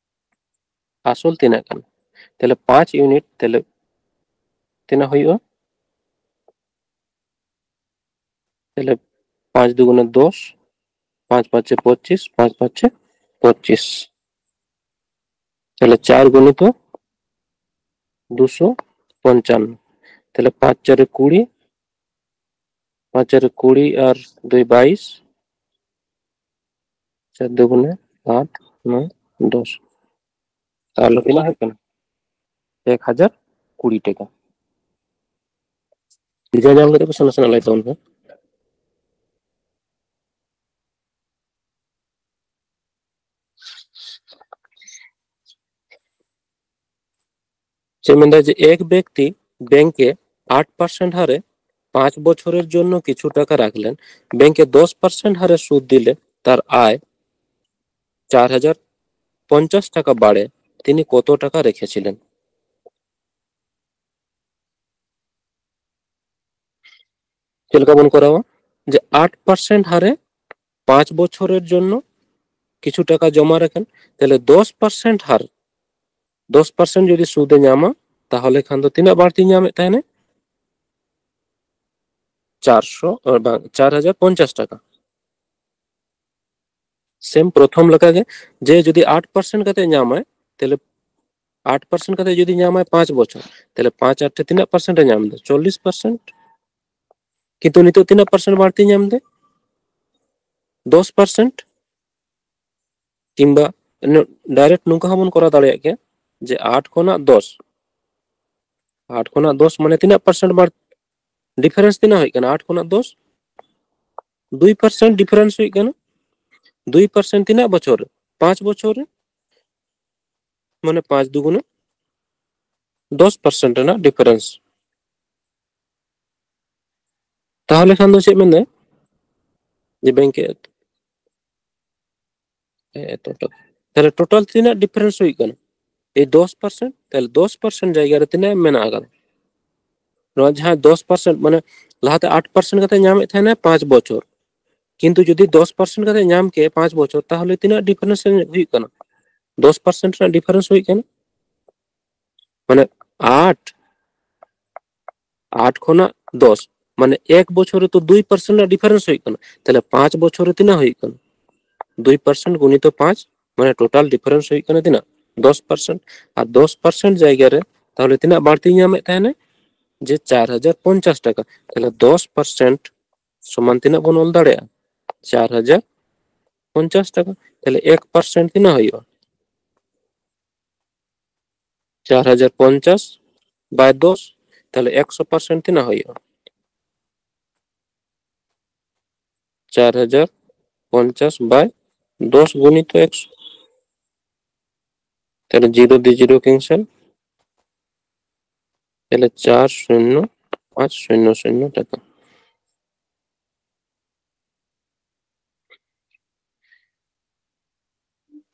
ᱟᱥᱚᱞ ᱛᱤᱱᱟᱹᱜ ᱠᱟᱱᱟ᱾ ᱛᱟᱦᱚᱞᱮ ᱯᱟᱸᱪ ᱤᱭᱩᱱᱤᱴ ᱛᱟᱦᱚᱞᱮ ᱛᱤᱱᱟᱹᱜ ᱦᱩᱭᱩᱜᱼᱟ? ᱛᱟᱦᱚᱞᱮ ᱯᱟᱸᱪ ᱫᱩᱜᱩᱱᱮ ᱫᱚᱥ, ᱯᱟᱸᱪ ᱯᱟᱸᱪᱮ ᱯᱚᱸᱪᱤᱥ, ᱯᱟᱸᱪ ᱯᱟᱸᱪᱮ ᱯᱚᱸᱪᱤᱥ᱾ ᱛᱟᱦᱚᱞᱮ ᱪᱟᱨ ᱜᱩᱱᱤᱛᱚ ᱫᱩᱥᱚ ᱯᱚᱧᱪᱟᱱᱱᱚ᱾ ᱛᱟᱦᱚᱞᱮ ᱯᱟᱸᱪ ᱪᱟᱨᱮ ᱠᱩᱲᱤ, ᱯᱟᱸᱪ ᱪᱟᱨᱮ ᱠᱩᱲᱤ ᱟᱨ ᱫᱩᱭ ᱵᱟᱭᱤᱥ, ᱪᱟᱨ ᱫᱩᱜᱩᱱᱮ ᱟᱴ, ᱱᱚᱭ, ᱫᱚᱥ᱾ ᱛᱟᱦᱚᱞᱮ ᱛᱤᱱᱟᱹᱜ ᱦᱩᱭᱩᱜ ᱠᱟᱱᱟ? ᱮᱠ ᱦᱟᱡᱟᱨ ᱠᱩᱲᱤ ᱴᱟᱠᱟ᱾ ᱵᱩᱡᱷᱟᱹᱣ ᱧᱟᱢ ᱠᱟᱛᱮ ᱯᱮᱥᱮ ᱱᱟᱥᱮᱱᱟᱜ ᱞᱟᱹᱭ ᱛᱟᱵᱚᱱ ᱯᱮ᱾ ᱪᱮᱫ ᱢᱮᱱᱫᱟ ᱡᱮ ᱮᱠ ব্যক্তি ব্যাংকে আট পার্সেন্ট হারে পাঁচ বছরের জন্য কিছু টাকা রাখলেন, ব্যাংকে দশ পার্সেন্ট হারে সুদ দিলে তার আয় চার হাজার পঞ্চাশ টাকা বাড়ে, তিনি কত টাকা রেখেছিলেন? ᱪᱮᱫ ᱞᱮᱠᱟ ᱵᱚᱱ ᱠᱚᱨᱟᱣᱟ? ᱡᱮ ᱟᱴ ᱯᱟᱨᱥᱮᱱᱴ ᱦᱟᱨᱮ ᱯᱟᱸᱪ ᱵᱚᱪᱷᱚᱨᱮᱨ ᱡᱚᱱᱱᱚ ᱠᱤᱪᱷᱩ ᱴᱟᱠᱟ ᱡᱚᱢᱟ ᱨᱮᱠᱷᱟᱱ, ᱛᱟᱦᱞᱮ ᱫᱚᱥ ᱯᱟᱨᱥᱮᱱᱴ ᱦᱟᱨ, ᱫᱚᱥ ᱯᱟᱨᱥᱮᱱᱴ ᱡᱩᱫᱤ ᱥᱩᱫ ᱮ ᱧᱟᱢᱟ, ᱛᱟᱦᱚᱞᱮ ᱠᱷᱟᱱ ᱫᱚ ᱛᱤᱱᱟᱹᱜ ᱵᱟᱹᱲᱛᱤ ᱧᱟᱢᱮᱫ ᱛᱟᱦᱮᱱᱟ? ᱪᱟᱨᱥᱚ, ᱵᱟᱝ, ᱪᱟᱨ ᱦᱟᱡᱟᱨ ᱯᱚᱧᱪᱟᱥ ᱴᱟᱠᱟ᱾ ᱥᱮᱢ ᱯᱨᱚᱛᱷᱚᱢ ᱞᱮᱠᱟᱜᱮ, ᱡᱮ ᱡᱩᱫᱤ ᱟᱴ ᱯᱟᱨᱥᱮᱱᱴ ᱠᱟᱛᱮ ᱧᱟᱢᱟᱭ, ᱛᱟᱦᱞᱮ ᱟᱴ ᱯᱟᱨᱥᱮᱱᱴ ᱠᱟᱛᱮ ᱡᱩᱫᱤ ᱧᱟᱢᱟᱭ ᱯᱟᱸᱪ ᱵᱚᱪᱷᱚᱨ, ᱛᱟᱦᱞᱮ ᱯᱟᱸᱪ ᱟᱴ ᱛᱮ ᱛᱤᱱᱟᱹᱜ ᱯᱟᱨᱥᱮᱱᱴ ᱮ ᱧᱟᱢ ᱮᱫᱟ? ᱪᱚᱞᱞᱤᱥ ᱯᱟᱨᱥᱮᱱᱴ᱾ ᱠᱤᱱᱛᱩ ᱱᱤᱛᱚᱜ ᱛᱤᱱᱟᱹᱜ ᱯᱟᱨᱥᱮᱱᱴ ᱵᱟᱹᱲᱛᱤ ᱧᱟᱢ ᱮᱫᱟ? ᱫᱚᱥ ᱯᱟᱨᱥᱮᱱᱴ᱾ ᱠᱤᱝᱵᱟ ᱰᱟᱭᱨᱮᱠᱴ ᱱᱚᱝᱠᱟ ᱦᱚᱸᱵᱚᱱ ᱠᱚᱨᱟᱣ ᱫᱟᱲᱮᱭᱟᱜ ᱜᱮᱭᱟ, ᱡᱮ ᱟᱴ ᱠᱷᱚᱱᱟᱜ ᱫᱚᱥ, ᱟᱴ ᱠᱷᱚᱱᱟᱜ ᱫᱚᱥ ᱢᱟᱱᱮ ᱛᱤᱱᱟᱹᱜ ᱯᱟᱨᱥᱮᱱᱴ ᱵᱟᱲ-, ᱰᱤᱯᱷᱟᱨᱮᱱᱥ ᱛᱤᱱᱟᱹᱜ ᱦᱩᱭᱩᱜ ᱠᱟᱱᱟ? ᱟᱴ ᱠᱷᱚᱱᱟᱜ ᱫᱚᱥ, ᱫᱩᱭ ᱯᱟᱨᱥᱮᱱᱴ ᱰᱤᱯᱷᱟᱨᱮᱱᱥ ᱦᱩᱭᱩᱜ ᱠᱟᱱᱟ᱾ ᱫᱩᱭ ᱯᱟᱨᱥᱮᱱᱴ ᱛᱤᱱᱟᱹᱜ ᱵᱚᱪᱷᱚᱨ ᱨᱮ? ᱯᱟᱸᱪ ᱵᱚᱪᱷᱚᱨ ᱨᱮ, ᱢᱟᱱᱮ ᱯᱟᱸᱪ ᱫᱩᱜᱩᱱᱮ ᱫᱚᱥ ᱯᱟᱨᱥᱮᱱᱴ ᱨᱮᱱᱟᱜ ᱰᱤᱯᱷᱟᱨᱮᱱᱥ᱾ ᱛᱟᱦᱚᱞᱮ ᱠᱷᱟᱱ ᱫᱚ ᱪᱮᱫ ᱢᱮᱱᱫᱟᱭ? ᱡᱮ ᱵᱮᱝᱠ ᱮ ᱮᱛᱚ ᱴᱟᱠᱟ᱾ ᱛᱟᱦᱚᱞᱮ ᱴᱳᱴᱟᱞ ᱛᱤᱱᱟᱹᱜ ᱰᱤᱯᱷᱟᱨᱮᱱᱥ ᱦᱩᱭᱩᱜ ᱠᱟᱱᱟ? ᱮᱭ ᱫᱚᱥ ᱯᱟᱨᱥᱮᱱᱴ᱾ ᱛᱟᱦᱚᱞᱮ ᱫᱚᱥ ᱯᱟᱨᱥᱮᱱᱴ ᱡᱟᱭᱜᱟ ᱨᱮ ᱛᱤᱱᱟᱹᱜ ᱢᱮᱱᱟᱜ ᱟᱠᱟᱫᱟ? ᱱᱚᱣᱟ ᱡᱟᱦᱟᱸ ᱫᱚᱥ ᱯᱟᱨᱥᱮᱱᱴ, ᱢᱟᱱᱮ ᱞᱟᱦᱟᱛᱮ ᱟᱴ ᱯᱟᱨᱥᱮᱱᱴ ᱠᱟᱛᱮ ᱧᱟᱢᱮᱫ ᱛᱟᱦᱮᱱᱟ ᱯᱟᱸᱪ ᱵᱚᱪᱷᱚᱨ, ᱠᱤᱱᱛᱩ ᱡᱩᱫᱤ ᱫᱚᱥ ᱯᱟᱨᱥᱮᱱᱴ ᱠᱟᱛᱮ ᱧᱟᱢ ᱠᱮ ᱯᱟᱸᱪ ᱵᱚᱪᱷᱚᱨ, ᱛᱟᱦᱚᱞᱮ ᱛᱤᱱᱟᱹᱜ ᱰᱤᱯᱷᱟᱨᱮᱱᱥ ᱦᱩᱭᱩᱜ ᱠᱟᱱᱟ? ᱫᱚᱥ ᱯᱟᱨᱥᱮᱱᱴ ᱨᱮᱱᱟᱜ ᱰᱤᱯᱷᱟᱨᱮᱱᱥ ᱦᱩᱭᱩᱜ ᱠᱟᱱᱟ᱾ ᱢᱟᱱᱮ ᱟᱴ, ᱟᱴ ᱠᱷᱚᱱᱟᱜ ᱫᱚᱥ, ᱢᱟᱱᱮ ᱮᱠ ᱵᱚᱪᱷᱚᱨ ᱨᱮ ᱛᱚ ᱫᱩᱭ ᱯᱟᱨᱥᱮᱱᱴ ᱨᱮᱱᱟᱜ ᱰᱤᱯᱷᱟᱨᱮᱱᱥ ᱦᱩᱭᱩᱜ ᱠᱟᱱᱟ᱾ ᱛᱟᱦᱞᱮ ᱯᱟᱸᱪ ᱵᱚᱪᱷᱚᱨ ᱨᱮ ᱛᱤᱱᱟᱹᱜ ᱦᱩᱭᱩᱜ ᱠᱟᱱᱟ? ᱫᱩᱭ ᱯᱟᱨᱥᱮᱱᱴ ᱜᱩᱱᱤᱛᱚ ᱯᱟᱸᱪ, ᱢᱟᱱᱮ ᱴᱳᱴᱟᱞ ᱰᱤᱯᱷᱟᱨᱮᱱᱥ ᱦᱩᱭᱩᱜ ᱠᱟᱱᱟ ᱛᱤᱱᱟᱹᱜ? ᱫᱚᱥ ᱯᱟᱨᱥᱮᱱᱴ᱾ ᱟᱨ ᱫᱚᱥ ᱯᱟᱨᱥᱮᱱᱴ ᱡᱟᱭᱜᱟ ᱨᱮ ᱛᱟᱦᱚᱞᱮ ᱛᱤᱱᱟᱹᱜ ᱵᱟᱹᱲᱛᱤ ᱧᱟᱢᱮᱫ ᱛᱟᱦᱮᱱᱟ? ᱡᱮ ᱪᱟᱨ ᱦᱟᱡᱟᱨ ᱯᱚᱧᱪᱟᱥ ᱴᱟᱠᱟ᱾ ᱛᱟᱦᱞᱮ ᱫᱚᱥ ᱯᱟᱨᱥᱮᱱᱴ ᱥᱚᱢᱟᱱ ᱛᱤᱱᱟᱹᱜ ᱵᱚᱱ ᱚᱞ ᱫᱟᱲᱮᱭᱟᱜᱼᱟ? ᱪᱟᱨ ᱦᱟᱡᱟᱨ ᱯᱚᱧᱪᱟᱥ ᱴᱟᱠᱟ᱾ ᱛᱟᱦᱞᱮ ᱮᱠ ᱯᱟᱨᱥᱮᱱᱴ ᱛᱤᱱᱟᱹᱜ ᱦᱩᱭᱩᱜᱼᱟ? ᱪᱟᱨ ᱦᱟᱡᱟᱨ ᱯᱚᱧᱪᱟᱥ ᱵᱟᱭ ᱫᱚᱥ, ᱛᱟᱦᱞᱮ ᱮᱠᱥᱚ ᱯᱟᱨᱥᱮᱱᱴ ᱛᱤᱱᱟᱹᱜ ᱦᱩᱭᱩᱜᱼᱟ? ᱪᱟᱨ ᱦᱟᱡᱟᱨ ᱯᱚᱧᱪᱟᱥ ᱵᱟᱭ ᱫᱚᱥ ᱜᱩᱱᱤᱛᱚ ᱮᱠᱥᱚ, ᱛᱟᱦᱞᱮ ᱡᱤᱨᱳ ᱫᱤ ᱡᱤᱨᱳ ᱠᱮᱱᱥᱮᱞ, ᱛᱟᱦᱞᱮ ᱪᱟᱨ ᱥᱩᱱᱱᱚ ᱯᱟᱸᱪ ᱥᱩᱱᱱᱚ ᱥᱩᱱᱱᱚ ᱴᱟᱠᱟ᱾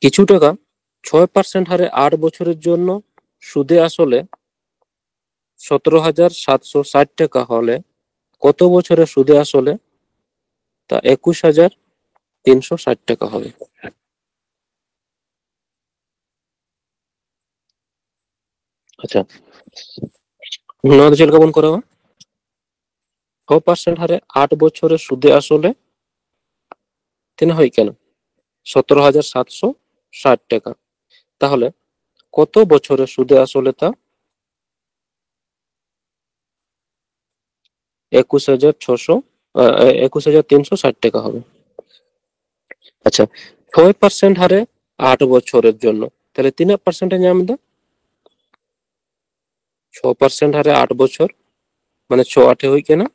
ᱠᱤᱪᱷᱩ ᱴᱟᱠᱟ ᱪᱷᱚᱭ ᱯᱟᱨᱥᱮᱱᱴ ᱦᱟরে আট বছরের জন্য সুদে আসলে সতেরো হাজার সাতশো ষাট টাকা হলে কত বছরে সুদে আসলে তা একুশ হাজার তিনশো ষাট টাকা হবে। আচ্ছা, ᱱᱚᱣᱟ ᱫᱚ ᱪᱮᱫ ᱞᱮᱠᱟ ᱵᱚᱱ ᱠᱚᱨᱟᱣᱟ? ᱪᱷᱚ ᱯᱟᱨᱥᱮᱱᱴ ᱦᱟরে ᱟᱴ ᱵᱚᱪᱷᱚᱨᱮ ᱥᱩᱫᱮ ᱟᱥᱚᱞᱮ ᱛᱤᱱᱟᱹᱜ ᱦᱩᱭ ᱠᱟᱱᱟ? ᱥᱚᱛᱨᱚ ᱦᱟᱡᱟᱨ ᱥᱟᱛᱥᱚ ᱥᱟᱴ ᱴᱟᱠᱟ᱾ ᱛᱟᱦᱚᱞᱮ ᱠᱚᱛᱚ ᱵᱚᱪᱷᱚᱨᱮ ᱥᱩᱫᱮ ᱟᱥᱚᱞᱮ ᱛᱟ? ᱮᱠᱩᱥ ᱦᱟᱡᱟᱨ ᱪᱷᱚᱥᱚ, ᱮ, ᱮ, ᱮᱠᱩᱥ ᱦᱟᱡᱟᱨ ᱛᱤᱱᱥᱚ ᱥᱟᱴ ᱴᱟᱠᱟ ᱦᱚᱵᱮ᱾ ᱟᱪᱪᱷᱟ, ᱪᱷᱚᱭ ᱯᱟᱨᱥᱮᱱᱴ ᱦᱟᱨᱮ ᱟᱴ ᱵᱚᱪᱷᱚᱨᱮᱨ ᱡᱚᱱᱱᱚ, ᱛᱟᱦᱞᱮ ᱛᱤᱱᱟᱹᱜ ᱯᱟᱨᱥᱮᱱᱴ ᱮ ᱧᱟᱢ ᱮᱫᱟ? ᱪᱷᱚ ᱯᱟᱨᱥᱮᱱᱴ ᱦᱟᱨᱮ ᱟᱴ ᱵᱚᱪᱷᱚᱨ, ᱢᱟᱱᱮ ᱪᱷᱚ ᱟᱴᱮ ᱦᱩᱭ ᱠᱟᱱᱟ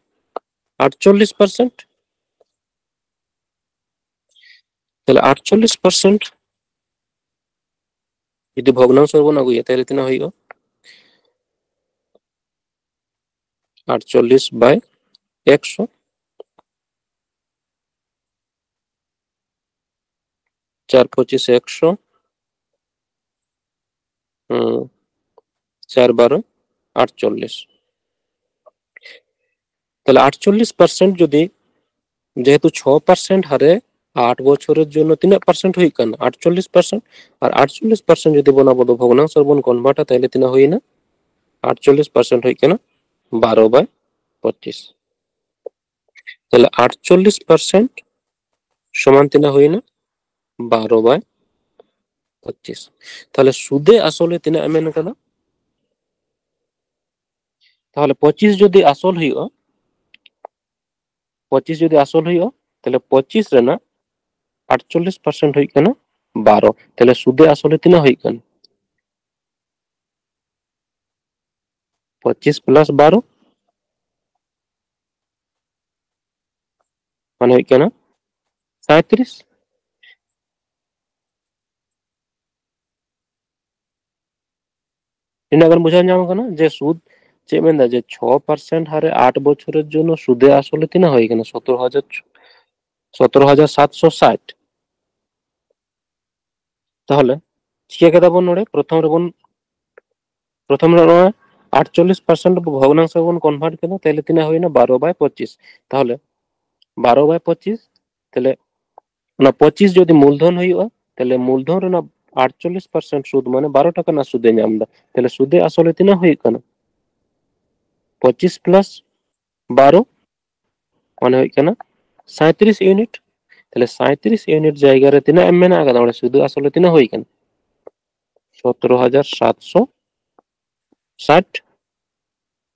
ᱟᱴᱪᱚᱞᱞᱤᱥ ᱯᱟᱨᱥᱮᱱᱴ᱾ ᱛᱟᱦᱞᱮ ᱟᱴᱪᱚᱞᱞᱤᱥ ᱯᱟᱨᱥᱮᱱᱴ ᱡᱩᱫᱤ ᱵᱷᱚᱜᱽᱱᱟᱝᱥᱚ ᱨᱮᱵᱚᱱ ᱟᱹᱜᱩᱭᱟ, ᱛᱟᱦᱞᱮ ᱛᱤᱱᱟᱹᱜ ᱦᱩᱭᱩᱜᱼᱟ? ᱟᱴᱪᱚᱞᱞᱤᱥ ᱵᱟᱭ ᱮᱠᱥᱚ, ᱪᱟᱨ ᱯᱚᱸᱪᱤᱥ ᱮᱠᱥᱚ, ᱦᱩᱸ, ᱪᱟᱨ ᱵᱟᱨᱚ ᱟᱴᱪᱚᱞᱞᱤᱥ᱾ ᱛᱟᱦᱞᱮ ᱟᱴᱪᱚᱞᱞᱤᱥ ᱯᱟᱨᱥᱮᱱᱴ ᱡᱩᱫᱤ, ᱡᱮᱦᱮᱛᱩ ᱪᱷᱚ ᱯᱟᱨᱥᱮᱱᱴ ᱦᱟᱨᱮ ᱟᱴ ᱵᱚᱪᱷᱚᱨᱮᱨ ᱡᱚᱱᱱᱚ ᱛᱤᱱᱟᱹᱜ ᱯᱟᱨᱥᱮᱱᱴ ᱦᱩᱭᱩᱜ ᱠᱟᱱᱟ? ᱟᱴᱪᱚᱞᱞᱤᱥ ᱯᱟᱨᱥᱮᱱᱴ᱾ ᱟᱨ ᱟᱴᱪᱚᱞᱞᱤᱥ ᱯᱟᱨᱥᱮᱱᱴ ᱡᱩᱫᱤ ᱵᱚᱱ ᱟᱵᱚ ᱫᱚ ᱵᱷᱚᱜᱽᱱᱟᱝᱥᱚ ᱨᱮᱵᱚᱱ ᱠᱚᱱᱵᱷᱟᱨᱴᱟ, ᱛᱟᱦᱞᱮ ᱛᱤᱱᱟᱹᱜ ᱦᱩᱭᱮᱱᱟ? ᱟᱴᱪᱚᱞᱞᱤᱥ ᱯᱟᱨᱥᱮᱱᱴ ᱦᱩᱭᱩᱜ ᱠᱟᱱᱟ ᱵᱟᱨᱚ ᱵᱟᱭ ᱯᱚᱸᱪᱤᱥ᱾ ᱛᱟᱦᱞᱮ ᱟᱴᱪᱚᱞᱞᱤᱥ ᱯᱟᱨᱥᱮᱱᱴ ᱥᱚᱢᱟᱱ ᱛᱤᱱᱟᱹᱜ ᱦᱩᱭᱮᱱᱟ? ᱵᱟᱨᱚ ᱵᱟᱭ ᱯᱚᱸᱪᱤᱥ᱾ ᱛᱟᱦᱞᱮ ᱥᱩᱫᱮ ᱟᱥᱚᱞᱮ ᱛᱤᱱᱟᱹᱜ ᱮ ᱢᱮᱱ ᱠᱟᱫᱟ? ᱛᱟᱦᱞᱮ ᱯᱚᱸᱪᱤᱥ ᱡᱩᱫᱤ ᱟᱥᱚᱞ ᱦᱩᱭᱩᱜᱼᱟ, ᱯᱚᱸᱪᱤᱥ ᱡᱩᱫᱤ ᱟᱥᱚᱞ ᱦᱩᱭᱩᱜᱼᱟ, ᱛᱟᱦᱞᱮ ᱯᱚᱸᱪᱤᱥ ᱨᱮᱱᱟᱜ ᱟᱴᱪᱚᱞᱞᱤᱥ ᱯᱟᱨᱥᱮᱱᱴ ᱦᱩᱭᱩᱜ ᱠᱟᱱᱟ ᱵᱟᱨᱚ᱾ ᱛᱟᱦᱞᱮ ᱥᱩᱫᱮ ᱟᱥᱚᱞᱮ ᱛᱤᱱᱟᱹᱜ ᱦᱩᱭᱩᱜ ᱠᱟᱱᱟ? ᱯᱚᱸᱪᱤᱥ ᱯᱞᱟᱥ ᱵᱟᱨᱚ, ᱢᱟᱱᱮ ᱦᱩᱭᱩᱜ ᱠᱟᱱᱟ ᱥᱟᱸᱭᱛᱨᱤᱥ᱾ ᱛᱤᱱᱟᱹᱜ ᱜᱟᱱ ᱵᱩᱡᱷᱟᱹᱣ ᱧᱟᱢ ᱠᱟᱱᱟ ᱡᱮ ᱥᱩᱫ ᱪᱮᱫ ᱢᱮᱱᱫᱟ, ᱡᱮ ᱪᱷᱚ ᱯᱟᱨᱥᱮᱱᱴ ᱦᱟᱨᱮ ᱟᱴ ᱵᱚᱪᱷᱚᱨᱮᱨ ᱡᱚᱱᱱᱚ ᱥᱩᱫᱮ ᱟᱥᱚᱞᱮ ᱛᱤᱱᱟᱹᱜ ᱦᱩᱭ ᱠᱟᱱᱟ? ᱥᱚᱛᱨᱚ ᱦᱟᱡᱟᱨ, ᱥᱚᱛᱨᱚ ᱦᱟᱡᱟᱨ ᱥᱟᱛᱥᱚ ᱥᱟᱴ᱾ ᱛᱟᱦᱚᱞᱮ ᱪᱤᱠᱟᱹ ᱠᱮᱫᱟ ᱵᱚᱱ ᱱᱚᱰᱮ? ᱯᱨᱚᱛᱷᱚᱢ ᱨᱮᱵᱚᱱ, ᱯᱨᱚᱛᱷᱚᱢ ᱨᱮ ᱱᱚᱣᱟ ᱟᱴᱪᱚᱞᱞᱤᱥ ᱯᱟᱨᱥᱮᱱᱴ ᱵᱷᱚᱜᱽᱱᱟᱝᱥᱚ ᱵᱚᱱ ᱠᱚᱱᱵᱷᱟᱨᱴ ᱠᱮᱫᱟ, ᱛᱟᱦᱞᱮ ᱛᱤᱱᱟᱹᱜ ᱦᱩᱭᱱᱟ? ᱵᱟᱨᱚ ᱵᱟᱭ ᱯᱚᱸᱪᱤᱥ᱾ ᱛᱟᱦᱞᱮ ᱵᱟᱨᱚ ᱵᱟᱭ ᱯᱚᱸᱪᱤᱥ, ᱛᱟᱦᱞᱮ ᱚᱱᱟ ᱯᱚᱸᱪᱤᱥ ᱡᱩᱫᱤ ᱢᱩᱞᱫᱷᱚᱱ ᱦᱩᱭᱩᱜᱼᱟ, ᱛᱟᱦᱞᱮ ᱢᱩᱞᱫᱷᱚᱱ ᱨᱮᱱᱟᱜ ᱟᱴᱪᱚᱞᱞᱤᱥ ᱯᱟᱨᱥᱮᱱᱴ ᱥᱩᱫ, ᱢᱟᱱᱮ ᱵᱟᱨᱚ ᱴᱟᱠᱟ ᱨᱮᱱᱟᱜ ᱥᱩᱫ ᱮ ᱧᱟᱢ ᱮᱫᱟ᱾ ᱛᱟᱦᱞᱮ ᱥᱩᱫᱮ ᱟᱥᱚᱞᱮ ᱛᱤᱱᱟᱹᱜ ᱦᱩᱭᱩᱜ ᱠᱟᱱᱟ? ᱯᱚᱸᱪᱤᱥ ᱯᱞᱟᱥ ᱵᱟᱨᱚ, ᱢᱟᱱᱮ ᱦᱩᱭᱩᱜ ᱠᱟᱱᱟ ᱥᱟᱸᱭᱛᱨᱤᱥ ᱤᱭᱩᱱᱤᱴ᱾ ᱛᱟᱦᱞᱮ ᱥᱟᱸᱭᱛᱨᱤᱥ ᱤᱭᱩᱱᱤᱴ ᱡᱟᱭᱜᱟ ᱨᱮ ᱛᱤᱱᱟᱹᱜ ᱮᱢ ᱢᱮᱱᱟᱜ ᱟᱠᱟᱫᱟ ᱚᱸᱰᱮ? ᱥᱩᱫ ᱟᱥᱚᱞᱮ ᱛᱤᱱᱟᱹᱜ ᱦᱩᱭ ᱠᱟᱱᱟ? ᱥᱚᱛᱨᱚ ᱦᱟᱡᱟᱨ ᱥᱟᱛᱥᱚ ᱥᱟᱴ᱾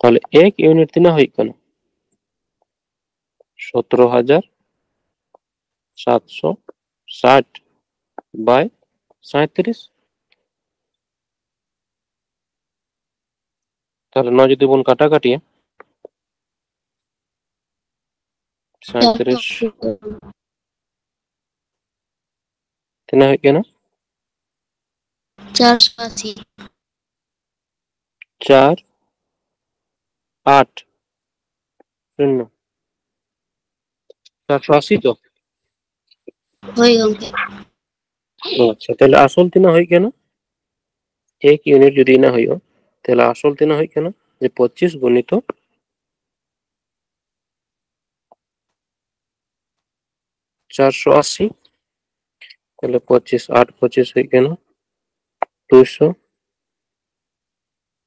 ᱛᱟᱦᱞᱮ ᱮᱠ ᱤᱭᱩᱱᱤᱴ ᱛᱤᱱᱟᱹᱜ ᱦᱩᱭᱩᱜ ᱠᱟᱱᱟ? ᱥᱚᱛᱨᱚ ᱦᱟᱡᱟᱨ ᱥᱟᱛᱥᱚ ᱥᱟᱴ ᱵᱟᱭ ᱥᱟᱸᱭᱛᱨᱤᱥ᱾ ᱛᱟᱦᱞᱮ ᱱᱚᱣᱟ ᱡᱩᱫᱤ ᱵᱚᱱ ᱠᱟᱴᱟ ᱠᱟᱴᱤᱭᱟ, ᱥᱟᱸᱭᱛᱨᱤᱥ ᱛᱤᱱᱟᱹᱜ ᱦᱩᱭᱩᱜ ᱠᱟᱱᱟ? ᱪᱟᱨᱥᱚ ᱟᱥᱤ᱾ ᱪᱟᱨ ᱟᱴ ᱥᱩᱱᱱᱚ᱾ ᱪᱟᱨᱥᱚ ᱟᱥᱤ ᱛᱚ? ᱦᱳᱭ ᱜᱚᱝᱠᱮ᱾ ᱟᱪᱪᱷᱟ, ᱛᱟᱦᱞᱮ ᱟᱥᱚᱞ ᱛᱤᱱᱟᱹᱜ ᱦᱩᱭᱩᱜ ᱠᱟᱱᱟ? ᱮᱠ ᱤᱭᱩᱱᱤᱴ ᱡᱩᱫᱤ ᱤᱱᱟᱹᱜ ᱦᱩᱭᱩᱜᱼᱟ, ᱛᱟᱦᱞᱮ ᱟᱥᱚᱞ ᱛᱤᱱᱟᱹᱜ ᱦᱩᱭᱩᱜ ᱠᱟᱱᱟ? ᱡᱮ ᱯᱚᱸᱪᱤᱥ ᱜᱩᱱᱤᱛᱚ ᱪᱟᱨᱥᱚ ᱟᱥᱤ, ᱛᱟᱦᱞᱮ ᱯᱚᱸᱪᱤᱥ, ᱟᱴ ᱯᱚᱸᱪᱤᱥ ᱦᱩᱭᱩᱜ ᱠᱟᱱᱟ ᱫᱩᱭᱥᱚ,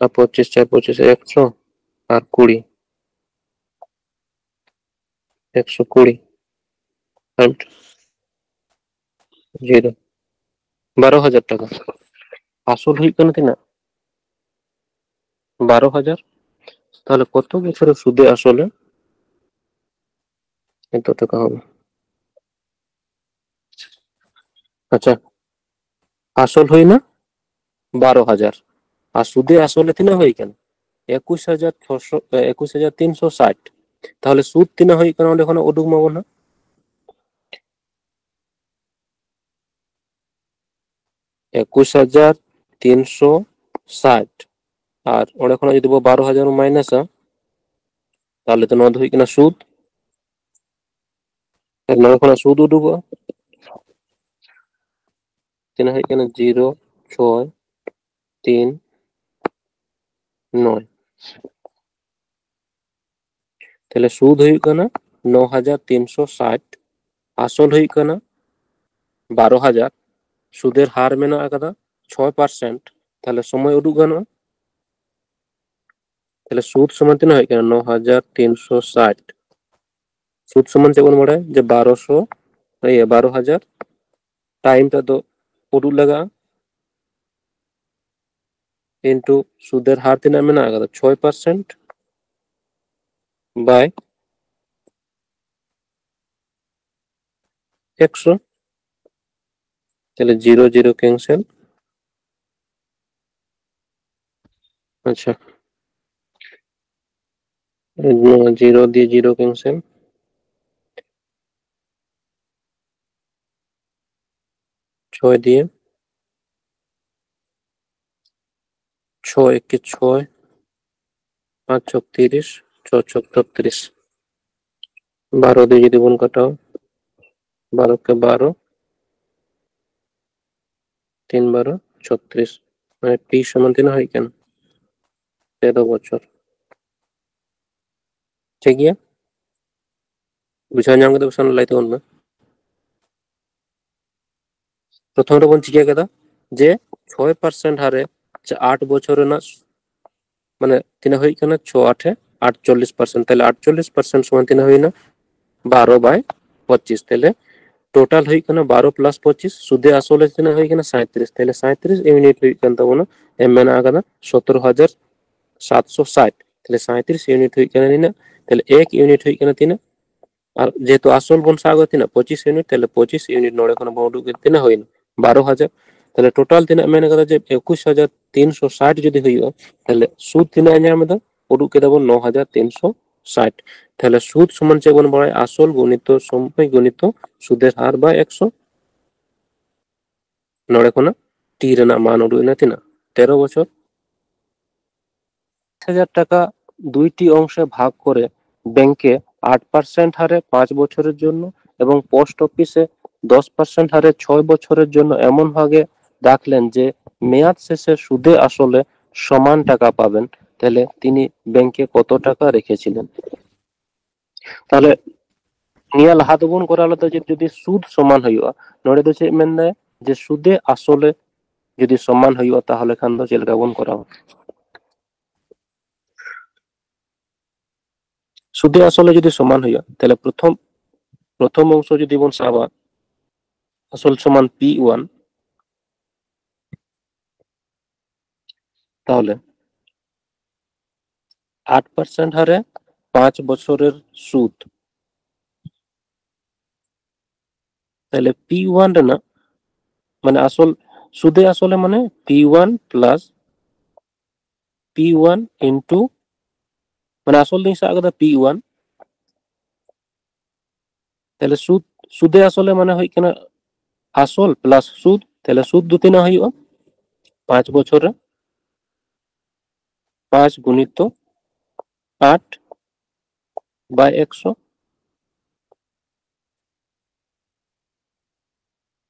ᱟᱨ ᱯᱚᱸᱪᱤᱥ ᱪᱟᱨ ᱯᱚᱸᱪᱤᱥ ᱮᱠᱥᱚ ᱟᱨ ᱠᱩᱲᱤ, ᱮᱠᱥᱚ ᱠᱩᱲᱤ ᱯᱚᱭᱮᱱᱴ ᱡᱤᱨᱳ, ᱵᱟᱨᱚ ᱦᱟᱡᱟᱨ ᱴᱟᱠᱟ᱾ ᱟᱥᱚᱞ ᱦᱩᱭᱩᱜ ᱠᱟᱱᱟ ᱛᱤᱱᱟᱹᱜ? ᱵᱟᱨᱚ ᱦᱟᱡᱟᱨ᱾ ᱛᱟᱦᱞᱮ ᱠᱚᱛᱚ ᱵᱚᱪᱷᱚᱨᱮ ᱥᱩᱫᱮ ᱟᱥᱚᱞᱮ? ᱱᱤᱛᱚᱜ ᱴᱟᱠᱟ ᱦᱚᱸ᱾ ᱟᱪᱪᱷᱟ, ᱟᱥᱚᱞ ᱦᱩᱭᱱᱟ ᱵᱟᱨᱚ ᱦᱟᱡᱟᱨ, ᱟᱨ ᱥᱩᱫᱮ ᱟᱥᱚᱞᱮ ᱛᱤᱱᱟᱹᱜ ᱦᱩᱭ ᱠᱟᱱᱟ? ᱮᱠᱩᱥ ᱦᱟᱡᱟᱨ ᱪᱷᱚᱥᱚ, ᱮ, ᱮᱠᱩᱥ ᱦᱟᱡᱟᱨ ᱛᱤᱱᱥᱚ ᱥᱟᱴ᱾ ᱛᱟᱦᱞᱮ ᱥᱩᱫ ᱛᱤᱱᱟᱹᱜ ᱦᱩᱭᱩᱜ ᱠᱟᱱᱟ ᱚᱸᱰᱮ ᱠᱷᱚᱱᱟᱜ ᱩᱰᱩᱠ ᱢᱟᱵᱚᱱ ᱦᱟᱸᱜ? ᱮᱠᱩᱥ ᱦᱟᱡᱟᱨ ᱛᱤᱱᱥᱚ ᱥᱟᱴ, ᱟᱨ ᱚᱸᱰᱮ ᱠᱷᱚᱱᱟᱜ ᱡᱩᱫᱤ ᱵᱚ ᱵᱟᱨᱚ ᱦᱟᱡᱟᱨ ᱵᱚ ᱢᱟᱭᱱᱟᱥᱟ, ᱛᱟᱦᱞᱮ ᱛᱚ ᱱᱚᱣᱟ ᱫᱚ ᱦᱩᱭᱩᱜ ᱠᱟᱱᱟ ᱥᱩᱫ᱾ ᱟᱨ ᱱᱚᱣᱟ ᱠᱷᱚᱱᱟᱜ ᱥᱩᱫ ᱩᱰᱩᱠᱚᱜᱼᱟ, ᱛᱤᱱᱟᱹᱜ ᱦᱩᱭᱩᱜ ᱠᱟᱱᱟ? ᱡᱤᱨᱳ ᱪᱷᱚᱭ ᱛᱤᱱ ᱱᱚᱭ᱾ ᱛᱟᱦᱞᱮ ᱥᱩᱫ ᱦᱩᱭᱩᱜ ᱠᱟᱱᱟ ᱱᱚ ᱦᱟᱡᱟᱨ ᱛᱤᱱᱥᱚ ᱥᱟᱴ, ᱟᱥᱚᱞ ᱦᱩᱭᱩᱜ ᱠᱟᱱᱟ ᱵᱟᱨᱚ ᱦᱟᱡᱟᱨ, ᱥᱩᱫᱮᱨ ᱦᱟᱨ ᱢᱮᱱᱟᱜ ᱟᱠᱟᱫᱟ ᱪᱷᱚᱭ ᱯᱟᱨᱥᱮᱱᱴ᱾ ᱛᱟᱦᱞᱮ ᱥᱚᱢᱚᱭ ᱩᱰᱩᱠ ᱜᱟᱱᱚᱜᱼᱟ᱾ ᱛᱟᱦᱞᱮ ᱥᱩᱫ ᱥᱚᱢᱚᱭ ᱛᱤᱱᱟᱹᱜ ᱦᱩᱭᱩᱜ ᱠᱟᱱᱟ? ᱱᱚ ᱦᱟᱡᱟᱨ ᱛᱤᱱᱥᱚ ᱥᱟᱴ᱾ ᱥᱩᱫ ᱥᱚᱢᱚᱭ ᱪᱮᱫ ᱵᱚᱱ ᱵᱟᱲᱟᱭᱟ? ᱡᱮ ᱵᱟᱨᱚᱥᱚ, ᱤᱭᱟᱹ, ᱵᱟᱨᱚ ᱦᱟᱡᱟᱨ ᱴᱟᱭᱤᱢ ᱛᱮᱫᱚ ᱩᱰᱩᱠ ᱞᱟᱜᱟᱜᱼᱟ, ᱤᱱᱴᱩ ᱥᱩᱫᱮᱨ ᱦᱟᱨ ᱛᱤᱱᱟᱹᱜ ᱢᱮᱱᱟᱜ ᱟᱠᱟᱫᱟ? ᱪᱷᱚᱭ ᱯᱟᱨᱥᱮᱱᱴ ᱵᱟᱭ ᱮᱠᱥᱚ᱾ ᱛᱟᱦᱞᱮ ᱡᱤᱨᱳ ᱡᱤᱨᱳ ᱠᱮᱱᱥᱮᱞ᱾ ᱟᱪᱪᱷᱟ, ᱱᱚᱣᱟ ᱡᱤᱨᱳ ᱫᱤᱭᱮ ᱡᱤᱨᱳ ᱠᱮᱱᱥᱮᱞ᱾ ᱪᱷᱚᱭ ᱫᱤᱭᱮ, ᱪᱷᱚᱭ ᱮᱠᱮ ᱪᱷᱚᱭ, ᱯᱟᱸᱪ ᱪᱷᱚᱠ ᱛᱤᱨᱤᱥ, ᱪᱷᱚ ᱪᱷᱚᱠ ᱪᱷᱚᱛᱨᱤᱥ᱾ ᱵᱟᱨᱚ ᱫᱤᱭᱮ ᱡᱩᱫᱤ ᱵᱚᱱ ᱠᱟᱴᱟᱣ, ᱵᱟᱨᱚ ᱠᱮ ᱵᱟᱨᱚ, ᱛᱤᱱ ᱵᱟᱨᱚ ᱪᱷᱚᱛᱨᱤᱥ᱾ ᱢᱟᱱᱮ ᱯᱤ ᱥᱚᱢᱟᱱ ᱛᱤᱱᱟᱹᱜ ᱦᱩᱭ ᱠᱟᱱᱟ? ᱛᱮᱨᱚ ᱵᱚᱪᱷᱚᱨ᱾ ᱴᱷᱤᱠ ᱜᱮᱭᱟ, ᱵᱩᱡᱷᱟᱹᱣ ᱧᱟᱢ ᱠᱮᱫᱟ ᱯᱮᱥᱮ? ᱞᱟᱹᱭ ᱛᱟᱵᱚᱱ ᱢᱮ᱾ ᱯᱨᱚᱛᱷᱚᱢ ᱨᱮᱵᱚᱱ ᱪᱤᱠᱟᱹ ᱠᱮᱫᱟ ᱡᱮ ᱪᱷᱚᱭ ᱯᱟᱨᱥᱮᱱᱴ ᱦᱟᱨᱮ, ᱟᱪᱪᱷᱟ, ᱟᱴ ᱵᱚᱪᱷᱚᱨ ᱨᱮᱱᱟᱜ, ᱢᱟᱱᱮ ᱛᱤᱱᱟᱹᱜ ᱦᱩᱭᱩᱜ ᱠᱟᱱᱟ? ᱪᱷᱚ ᱟᱴᱷᱮ ᱟᱴᱪᱚᱞᱞᱤᱥ ᱯᱟᱨᱥᱮᱱᱴ, ᱛᱟᱦᱞᱮ ᱟᱴᱪᱚᱞᱞᱤᱥ ᱯᱟᱨᱥᱮᱱᱴ ᱥᱚᱢᱟᱱ ᱛᱤᱱᱟᱹᱜ ᱦᱩᱭᱱᱟ? ᱵᱟᱨᱚ ᱵᱟᱭ ᱯᱚᱸᱪᱤᱥ᱾ ᱛᱟᱦᱞᱮ ᱴᱳᱴᱟᱞ ᱦᱩᱭᱩᱜ ᱠᱟᱱᱟ ᱵᱟᱨᱚ ᱯᱞᱟᱥ ᱯᱚᱸᱪᱤᱥ, ᱥᱩᱫᱮ ᱟᱥᱚᱞ ᱨᱮ ᱛᱤᱱᱟᱹᱜ ᱦᱩᱭ ᱠᱟᱱᱟ? ᱥᱟᱸᱭᱛᱨᱤᱥ᱾ ᱛᱟᱦᱞᱮ ᱥᱟᱸᱭᱛᱨᱤᱥ ᱤᱭᱩᱱᱤᱴ ᱦᱩᱭᱩᱜ ᱠᱟᱱ ᱛᱟᱵᱚᱱᱟ, ᱮᱢ ᱢᱮᱱᱟᱜ ᱟᱠᱟᱫᱟ ᱥᱚᱛᱨᱚ ᱦᱟᱡᱟᱨ ᱥᱟᱛᱥᱚ ᱥᱟᱴ᱾ ᱛᱟᱦᱞᱮ ᱥᱟᱸᱭᱛᱨᱤᱥ ᱤᱭᱩᱱᱤᱴ ᱦᱩᱭᱩᱜ ᱠᱟᱱᱟ ᱱᱤᱱᱟᱹᱜ᱾ ᱛᱟᱦᱞᱮ ᱮᱠ ᱤᱭᱩᱱᱤᱴ ᱦᱩᱭᱩᱜ ᱠᱟᱱᱟ ᱛᱤᱱᱟᱹᱜ? ᱟᱨ ᱡᱮᱦᱮᱛᱩ ᱟᱥᱚᱞ ᱵᱚᱱ ᱥᱟᱵ ᱠᱟᱫᱟ ᱛᱤᱱᱟᱹᱜ? ᱯᱚᱸᱪᱤᱥ ᱤᱭᱩᱱᱤᱴ᱾ ᱛᱟᱦᱞᱮ ᱯᱚᱸᱪᱤᱥ ᱤᱭᱩᱱᱤᱴ ᱱᱚᱰᱮ ᱠᱷᱚᱱ ᱵᱚᱱ ᱩᱰᱩᱠ ᱠᱮᱫᱟ, ᱛᱤᱱᱟᱹᱜ ᱦᱩᱭᱱᱟ? ᱵᱟᱨᱚ ᱦᱟᱡᱟᱨ᱾ ᱛᱟᱦᱞᱮ ᱴᱳᱴᱟᱞ ᱛᱤᱱᱟᱹᱜ ᱢᱮᱱ ᱠᱟᱫᱟ? ᱡᱮ ᱮᱠᱩᱥ ᱦᱟᱡᱟᱨ ᱛᱤᱱᱥᱚ ᱥᱟᱴ ᱡᱩᱫᱤ ᱦᱩᱭᱩᱜᱼᱟ, ᱛᱟᱦᱞᱮ ᱥᱩᱫ ᱛᱤᱱᱟᱹᱜ ᱮ ᱧᱟᱢ ᱮᱫᱟ? ᱩᱰᱩᱠ ᱠᱮᱫᱟ ᱵᱚᱱ ᱱᱚ ᱦᱟᱡᱟᱨ ᱛᱤᱱᱥᱚ ᱥᱟᱴ᱾ ᱛᱟᱦᱞᱮ ᱥᱩᱫ ᱥᱚᱢᱟᱱ ᱪᱮᱫ ᱵᱚᱱ ᱵᱟᱲᱟᱭᱟ? ᱟᱥᱚᱞ ᱜᱩᱱᱤᱛᱚ ᱥᱚᱢᱚᱭ ᱜᱩᱱᱤᱛᱚ ᱥᱩᱫᱮᱨ ᱦᱟᱨ ᱵᱟᱭ ᱮᱠᱥᱚ᱾ ᱱᱚᱰᱮ ᱠᱷᱚᱱᱟᱜ ᱴᱤ ᱨᱮᱱᱟᱜ ᱢᱟᱱ ᱩᱰᱩᱠ ᱮᱱᱟ ᱛᱤᱱᱟᱹᱜ? ᱛᱮᱨᱚ ᱵᱚᱪᱷᱚᱨ᱾ ᱦᱟᱡᱟᱨ ᱴᱟᱠᱟ ᱫᱩᱭᱴᱤ ᱚᱝশে ভাগ করে ব্যাংকে আট পার্সেন্ট হারে পাঁচ বছরের জন্য এবং পোস্ট অফিসে দশ পার্সেন্ট হারে ছয় বছরের জন্য এমনভাবে রাখলেন যে মেয়াদ শেষে সুদে আসলে সমান টাকা পাবেন। তাহলে তিনি ব্যাংকে কত টাকা রেখেছিলেন? ᱛᱟᱦᱞᱮ ᱱᱤᱭᱟᱹ ᱞᱟᱦᱟ ᱫᱚᱵᱚᱱ ᱠᱚᱨᱟᱣ ᱞᱮᱫᱟ ᱡᱮ ᱡᱩᱫᱤ ᱥᱩᱫ ᱥᱚᱢᱟᱱ ᱦᱩᱭᱩᱜᱼᱟ, ᱱᱚᱰᱮ ᱫᱚ ᱪᱮᱫ ᱢᱮᱱᱫᱟᱭ ᱡᱮ ᱥᱩᱫᱮ ᱟᱥᱚᱞᱮ ᱡᱩᱫᱤ ᱥᱚᱢᱟᱱ ᱦᱩᱭᱩᱜᱼᱟ, ᱛᱟᱦᱞᱮ ᱠᱷᱟᱱ ᱫᱚ ᱪᱮᱫ ᱞᱮᱠᱟ ᱵᱚᱱ ᱠᱚᱨᱟᱣᱟ? ᱥᱩᱫᱮ ᱟᱥᱚᱞᱮ ᱡᱩᱫᱤ ᱥᱚᱢᱟᱱ ᱦᱩᱭᱩᱜᱼᱟ, ᱛᱟᱦᱞᱮ ᱯᱨᱚᱛᱷᱚᱢ, ᱯᱨᱚᱛᱷᱚᱢ ᱚᱝᱥᱚ ᱡᱩᱫᱤ ᱵᱚᱱ ᱥᱟᱵᱟ, ᱟᱥᱚᱞ ᱥᱚᱢᱟᱱ ᱯᱤ ᱳᱣᱟᱱ, ᱛᱟᱦᱞᱮ ᱟᱴ ᱯᱟᱨᱥᱮᱱᱴ ᱦᱟᱨᱮ ᱯᱟᱸᱪ ᱵᱚᱪᱷᱚᱨᱮᱨ ᱥᱩᱫ, ᱛᱟᱦᱞᱮ ᱯᱤ ᱳᱣᱟᱱ ᱨᱮᱱᱟᱜ ᱢᱟᱱᱮ ᱟᱥᱚᱞ, ᱥᱩᱫᱮ ᱟᱥᱚᱞᱮ ᱢᱟᱱᱮ P one plus P one into, ᱢᱟᱱᱮ ᱟᱥᱚᱞ ᱫᱚᱧ ᱥᱟᱵ ᱠᱟᱫᱟ P one, ᱛᱟᱦᱞᱮ ᱥᱩᱫ, ᱥᱩᱫᱮ ᱟᱥᱚᱞᱮ ᱢᱟᱱᱮ ᱦᱩᱭᱩᱜ ᱠᱟᱱᱟ ᱟᱥᱚᱞ plus ᱥᱩᱫ, ᱛᱟᱦᱞᱮ ᱥᱩᱫ ᱫᱚ ᱛᱤᱱᱟᱹᱜ ᱦᱩᱭᱩᱜᱼᱟ? ᱯᱟᱸᱪ ᱵᱚᱪᱷᱚᱨ ᱨᱮ ᱯᱟᱸᱪ ᱜᱩᱱᱤᱛᱚ ᱟᱴ by ᱮᱠᱥᱚ᱾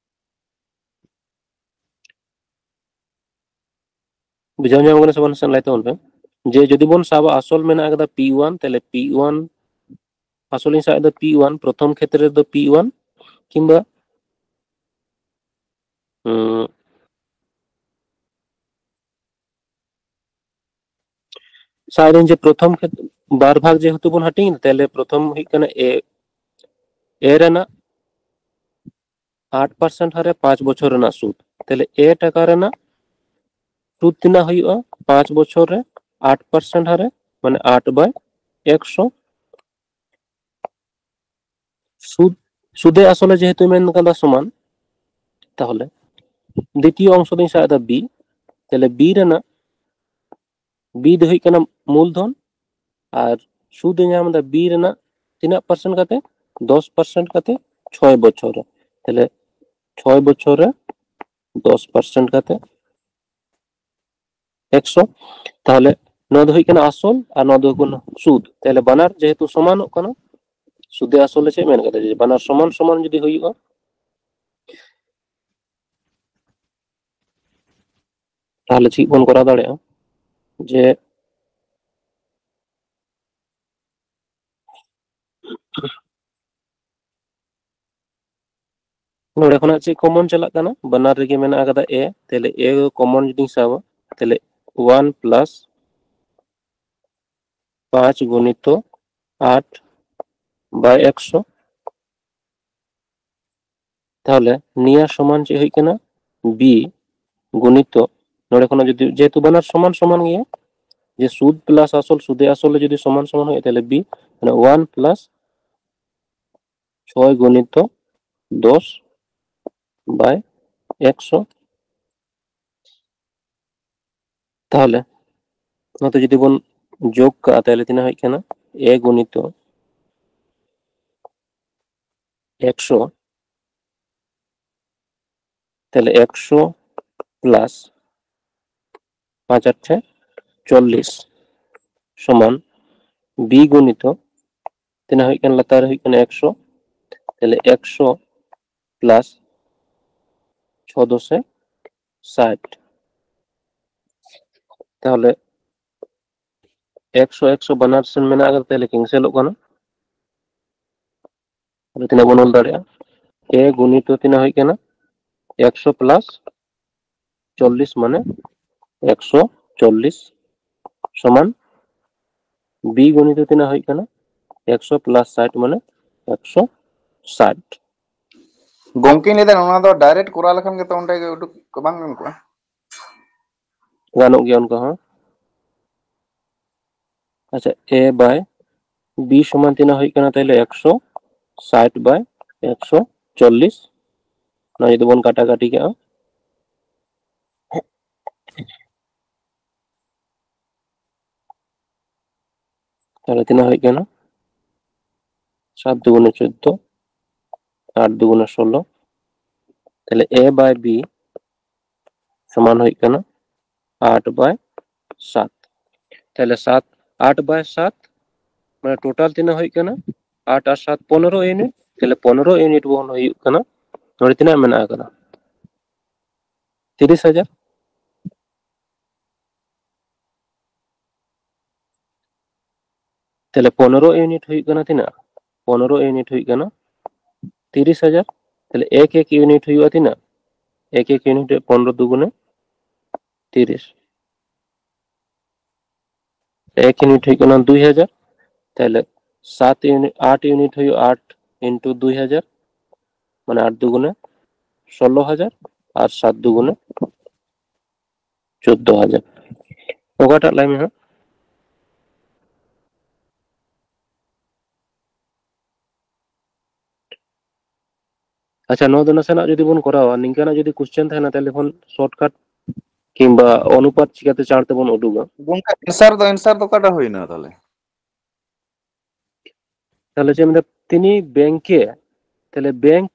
ᱵᱩᱡᱷᱟᱹᱣ ᱧᱟᱢ ᱠᱟᱱᱟ ᱥᱮ ᱵᱟᱝ? ᱱᱟᱥᱮ ᱞᱟᱹᱭ ᱛᱟᱵᱚᱱ ᱯᱮ᱾ ᱡᱮ ᱡᱩᱫᱤ ᱵᱚᱱ ᱥᱟᱵᱟ, ᱟᱥᱚᱞ ᱢᱮᱱᱟᱜ ᱟᱠᱟᱫᱟ P one, ᱛᱟᱦᱞᱮ P one, ᱟᱥᱚᱞ ᱤᱧ ᱥᱟᱵ ᱮᱫᱟ P one, ᱯᱨᱚᱛᱷᱚᱢ ᱠᱷᱮᱛᱨᱮ ᱨᱮᱫᱚ P one ᱠᱤᱝᱵᱟ, ᱩᱸ, ᱥᱟᱵ ᱫᱟᱹᱧ ᱡᱮ ᱯᱨᱚᱛᱷᱚᱢ ᱠᱷᱮᱛ-, ᱵᱟᱨ ᱵᱷᱟᱜᱽ ᱡᱮᱦᱮᱛᱩ ᱵᱚᱱ ᱦᱟᱹᱴᱤᱧ ᱮᱫᱟ, ᱛᱟᱦᱞᱮ ᱯᱨᱚᱛᱷᱚᱢ ᱦᱩᱭᱩᱜ ᱠᱟᱱᱟ A, A ᱨᱮᱱᱟᱜ ᱟᱴ percent ᱦᱟᱨᱮ ᱯᱟᱸᱪ ᱵᱚᱪᱷᱚᱨ ᱨᱮᱱᱟᱜ ᱥᱩᱫ᱾ ᱛᱟᱦᱞᱮ A ᱴᱟᱠᱟ ᱨᱮᱱᱟᱜ ᱥᱩᱫ ᱛᱤᱱᱟᱹᱜ ᱦᱩᱭᱩᱜᱼᱟ? ᱯᱟᱸᱪ ᱵᱚᱪᱷᱚᱨ ᱨᱮ ᱟᱴ percent ᱦᱟᱨᱮ, ᱢᱟᱱᱮ ᱟᱴ by ᱮᱠᱥᱚ᱾ ᱥᱩᱫ, ᱥᱩᱫᱮ ᱟᱥᱚᱞᱮ ᱡᱮᱦᱮᱛᱩ ᱢᱮᱱ ᱠᱟᱫᱟ ᱥᱚᱢᱟᱱ, ᱛᱟᱦᱚᱞᱮ ᱫᱤᱛᱤᱭᱚ ᱚᱝᱥᱚ ᱫᱚᱧ ᱥᱟᱵ ᱮᱫᱟ B᱾ ᱛᱟᱦᱞᱮ B ᱨᱮᱱᱟᱜ, B ᱫᱚ ᱦᱩᱭᱩᱜ ᱠᱟᱱᱟ ᱢᱩᱞᱫᱷᱚᱱ, ᱟᱨ ᱥᱩᱫ ᱮ ᱧᱟᱢ ᱮᱫᱟ B ᱨᱮᱱᱟᱜ ᱛᱤᱱᱟᱹᱜ percent ᱠᱟᱛᱮ? ᱫᱚᱥ percent ᱠᱟᱛᱮ ᱪᱷᱚᱭ ᱵᱚᱪᱷᱚᱨ ᱨᱮ᱾ ᱛᱟᱦᱞᱮ ᱪᱷᱚᱭ ᱵᱚᱪᱷᱚᱨ ᱨᱮ ᱫᱚᱥ percent ᱠᱟᱛᱮ ᱮᱠᱥᱚ᱾ ᱛᱟᱦᱞᱮ ᱱᱚᱣᱟ ᱫᱚ ᱦᱩᱭᱩᱜ ᱠᱟᱱᱟ ᱟᱥᱚᱞ ᱟᱨ ᱱᱚᱣᱟ ᱫᱚ ᱦᱩᱭᱩᱜ ᱠᱟᱱᱟ ᱥᱩᱫ᱾ ᱛᱟᱦᱞᱮ ᱵᱟᱱᱟᱨ ᱡᱮᱦᱮᱛᱩ ᱥᱚᱢᱟᱱᱚᱜ ᱠᱟᱱᱟ, ᱥᱩᱫᱮ ᱟᱥᱚᱞᱮ ᱪᱮᱫ ᱢᱮᱱ ᱠᱟᱫᱟ? ᱡᱩᱫᱤ ᱵᱟᱱᱟᱨ ᱥᱚᱢᱟᱱ ᱥᱚᱢᱟᱱ ᱡᱩᱫᱤ ᱦᱩᱭᱩᱜᱼᱟ, ᱛᱟᱦᱞᱮ ᱪᱮᱫ ᱵᱚᱱ ᱠᱚᱨᱟᱣ ᱫᱟᱲᱮᱭᱟᱜᱼᱟ? ᱡᱮ ᱱᱚᱰᱮ ᱠᱷᱚᱱᱟᱜ ᱪᱮᱫ common ᱪᱟᱞᱟᱜ ᱠᱟᱱᱟ? ᱵᱟᱱᱟᱨ ᱨᱮᱜᱮ ᱢᱮᱱᱟᱜ ᱟᱠᱟᱫᱟ A, ᱛᱟᱦᱞᱮ A common ᱡᱩᱫᱤᱧ ᱥᱟᱵᱟ, ᱛᱟᱦᱞᱮ one plus ᱯᱟᱸᱪ ᱜᱩᱱᱤᱛᱚ ᱟᱴ by ᱮᱠᱥᱚ᱾ ᱛᱟᱦᱞᱮ ᱱᱤᱭᱟᱹ ᱥᱚᱢᱟᱱ ᱪᱮᱫ ᱦᱩᱭᱩᱜ ᱠᱟᱱᱟ? B ᱜᱩᱱᱤᱛᱚ, ᱱᱚᱰᱮ ᱠᱷᱚᱱᱟᱜ ᱡᱩᱫᱤ, ᱡᱮᱦᱮᱛᱩ ᱵᱟᱱᱟᱨ ᱥᱚᱢᱟᱱ ᱥᱚᱢᱟᱱ ᱜᱮᱭᱟ, ᱡᱮ ᱥᱩᱫ plus ᱟᱥᱚᱞ, ᱥᱩᱫᱮ ᱟᱥᱚᱞ ᱨᱮ ᱡᱩᱫᱤ ᱥᱚᱢᱟᱱ ᱥᱚᱢᱟᱱ ᱦᱩᱭᱩᱜᱼᱟ, ᱛᱟᱦᱞᱮ B, ᱢᱟᱱᱮ one plus ᱪᱷᱚᱭ ᱜᱩᱱᱤᱛᱚ ᱫᱚᱥ by ᱮᱠᱥᱚ᱾ ᱛᱟᱦᱚᱞᱮ ᱱᱚᱛᱮ ᱡᱩᱫᱤ ᱵᱚᱱ ᱡᱳᱜᱽ ᱠᱟᱜᱼᱟ, ᱛᱟᱦᱚᱞᱮ ᱛᱤᱱᱟᱹᱜ ᱦᱩᱭᱩᱜ ᱠᱟᱱᱟ? ᱮ ᱜᱩᱱᱤᱛᱚ ᱮᱠᱥᱚ, ᱛᱟᱦᱚᱞᱮ ᱮᱠᱥᱚ ᱯᱞᱟᱥ ᱯᱟᱸᱪ ᱟᱴ ᱪᱚᱞᱞᱤᱥ ᱥᱚᱢᱟᱱ ᱵᱤ ᱜᱩᱱᱤᱛᱚ ᱛᱤᱱᱟᱹᱜ ᱦᱩᱭᱩᱜ ᱠᱟᱱᱟ? ᱞᱟᱛᱟᱨ ᱨᱮ ᱦᱩᱭᱩᱜ ᱠᱟᱱᱟ ᱮᱠᱥᱚ, ᱛᱟᱦᱚᱞᱮ ᱮᱠᱥᱚ ᱯᱞᱟᱥ ᱪᱷᱚ ᱫᱚᱥᱮ ᱥᱟᱴ᱾ ᱛᱟᱦᱚᱞᱮ ᱮᱠᱥᱚ ᱮᱠᱥᱚ ᱵᱟᱱᱟᱨ ᱥᱮᱱ ᱢᱮᱱᱟᱜ ᱟᱠᱟᱫᱟ, ᱛᱟᱦᱚᱞᱮ ᱠᱮᱱᱥᱮᱞᱚᱜ ᱠᱟᱱᱟ᱾ ᱛᱟᱦᱚᱞᱮ ᱛᱤᱱᱟᱹᱜ ᱵᱚᱱ ᱚᱞ ᱫᱟᱲᱮᱭᱟᱜᱼᱟ? ᱮ ᱜᱩᱱᱤᱛᱚ ᱛᱤᱱᱟᱹᱜ ᱦᱩᱭᱩᱜ ᱠᱟᱱᱟ? ᱮᱠᱥᱚ ᱯᱞᱟᱥ ᱪᱚᱞᱞᱤᱥ ᱢᱟᱱᱮ ᱮᱠᱥᱚ ᱪᱚᱞᱞᱤᱥ ᱥᱚᱢᱟᱱ ᱵᱤ ᱜᱩᱱᱤᱛᱚ ᱛᱤᱱᱟᱹᱜ ᱦᱩᱭᱩᱜ ᱠᱟᱱᱟ? ᱮᱠᱥᱚ ᱯᱞᱟᱥ ᱥᱟᱴ ᱢᱟᱱᱮ ᱮᱠᱥᱚ ᱥᱟᱴ᱾ ᱜᱚᱢᱠᱮᱧ ᱞᱟᱹᱭᱫᱟ, ᱱᱚᱣᱟ ᱫᱚ ᱰᱟᱭᱨᱮᱠᱴ ᱠᱚᱨᱟᱣ ᱞᱮᱠᱷᱟᱱ ᱜᱮᱛᱚ ᱚᱸᱰᱮ ᱜᱮ ᱩᱰᱩᱠ ᱠᱚ ᱵᱟᱝ ᱜᱟᱱ ᱠᱚᱜᱼᱟ? ᱜᱟᱱᱚᱜ ᱜᱮᱭᱟ ᱚᱱᱠᱟ ᱦᱚᱸ᱾ ᱟᱪᱪᱷᱟ, ᱮ ᱵᱟᱭ ᱵᱤ ᱥᱚᱢᱟᱱ ᱛᱤᱱᱟᱹᱜ ᱦᱩᱭᱩᱜ ᱠᱟᱱᱟ? ᱛᱟᱦᱞᱮ ᱮᱠᱥᱚ ᱥᱟᱴ ᱵᱟᱭ ᱮᱠᱥᱚ ᱪᱚᱞᱞᱤᱥ᱾ ᱱᱚᱣᱟ ᱡᱩᱫᱤ ᱵᱚᱱ ᱠᱟᱴᱟ ᱠᱟᱴᱤ ᱠᱟᱜᱼᱟ, ᱛᱟᱦᱞᱮ ᱛᱤᱱᱟᱹᱜ ᱦᱩᱭᱩᱜ ᱠᱟᱱᱟ? ᱥᱟᱛ ᱫᱩᱜᱩᱱᱮ ᱪᱳᱫᱫᱳ, ᱟᱴ ᱫᱩᱜᱩᱱᱮ ᱥᱳᱞᱳ᱾ ᱛᱟᱦᱞᱮ ᱮ ᱵᱟᱭ ᱵᱤ ᱥᱚᱢᱟᱱ ᱦᱩᱭᱩᱜ ᱠᱟᱱᱟ ᱟᱴ ᱵᱟᱭ ᱥᱟᱛ᱾ ᱛᱟᱦᱞᱮ ᱥᱟᱛ, ᱟᱴ ᱵᱟᱭ ᱥᱟᱛ, ᱢᱟᱱᱮ ᱴᱳᱴᱟᱞ ᱛᱤᱱᱟᱹᱜ ᱦᱩᱭᱩᱜ ᱠᱟᱱᱟ? ᱟᱴ ᱟᱨ ᱥᱟᱛ ᱯᱚᱱᱨᱚ ᱤᱭᱩᱱᱤᱴ᱾ ᱛᱟᱦᱞᱮ ᱯᱚᱱᱨᱚ ᱤᱭᱩᱱᱤᱴ ᱵᱚᱱ ᱦᱩᱭᱩᱜ ᱠᱟᱱᱟ, ᱱᱚᱰᱮ ᱛᱤᱱᱟᱹᱜ ᱢᱮᱱᱟᱜ ᱟᱠᱟᱫᱟ? ᱛᱤᱨᱤᱥ ᱦᱟᱡᱟᱨ᱾ ᱛᱟᱦᱞᱮ ᱯᱚᱱᱨᱚ ᱤᱭᱩᱱᱤᱴ ᱦᱩᱭᱩᱜ ᱠᱟᱱᱟ ᱛᱤᱱᱟᱹᱜ? ᱯᱚᱱᱨᱚ ᱤᱭᱩᱱᱤᱴ ᱦᱩᱭᱩᱜ ᱠᱟᱱᱟ ᱛᱤᱨᱤᱥ ᱦᱟᱡᱟᱨ᱾ ᱛᱟᱦᱞᱮ ᱮᱠ ᱮᱠ ᱤᱭᱩᱱᱤᱴ ᱦᱩᱭᱩᱜᱼᱟ ᱛᱤᱱᱟᱹᱜ? ᱮᱠ ᱮᱠ ᱤᱭᱩᱱᱤᱴ ᱨᱮ ᱯᱚᱱᱨᱚ ᱫᱩᱜᱩᱱᱮ ᱛᱤᱨᱤᱥ᱾ ᱮᱠ ᱤᱭᱩᱱᱤᱴ ᱦᱩᱭᱩᱜ ᱠᱟᱱᱟ ᱫᱩᱭ ᱦᱟᱡᱟᱨ᱾ ᱛᱟᱦᱞᱮ ᱥᱟᱛ ᱤᱭᱩᱱᱤᱴ, ᱟᱴ ᱤᱭᱩᱱᱤᱴ ᱦᱩᱭᱩᱜᱼᱟ ᱟᱴ ᱤᱱᱴᱩ ᱫᱩᱭ ᱦᱟᱡᱟᱨ, ᱢᱟᱱᱮ ᱟᱴ ᱫᱩᱜᱩᱱᱮ ᱥᱳᱞᱳ ᱦᱟᱡᱟᱨ ᱟᱨ ᱥᱟᱛ ᱫᱩᱜᱩᱱᱮ ᱪᱳᱫᱫᱳ ᱦᱟᱡᱟᱨ᱾ ᱚᱠᱟᱴᱟᱜ ᱞᱟᱹᱭ ᱢᱮ ᱦᱟᱸᱜ? ᱟᱪᱪᱷᱟ, ᱱᱚᱣᱟ ᱫᱚ ᱱᱟᱥᱮᱱᱟᱜ ᱡᱩᱫᱤ ᱵᱚᱱ ᱠᱚᱨᱟᱣᱟ, ᱱᱤᱝᱠᱟᱱᱟᱜ ᱡᱩᱫᱤ ᱠᱚᱥᱪᱮᱱ ᱛᱟᱦᱮᱱᱟ, ᱛᱟᱦᱞᱮ ᱠᱷᱚᱱ ᱥᱚᱨᱴᱠᱟᱴ ᱠᱤᱝᱵᱟ ᱚᱱᱩᱯᱟᱛ ᱪᱤᱠᱟᱹᱛᱮ ᱪᱟᱬ ᱛᱮᱵᱚᱱ ᱩᱰᱩᱠᱟ? ᱜᱚᱝᱠᱮ, ᱮᱱᱥᱟᱨ ᱫᱚ, ᱮᱱᱥᱟᱨ ᱫᱚ ᱚᱠᱟᱴᱟᱜ ᱦᱩᱭᱱᱟ ᱛᱟᱦᱞᱮ? ᱛᱟᱦᱞᱮ ᱪᱮᱫ ᱢᱮᱱᱫᱟ, ᱛᱤᱱᱤ ᱵᱮᱝᱠᱮ, ᱛᱟᱦᱞᱮ ᱵᱮᱝᱠ,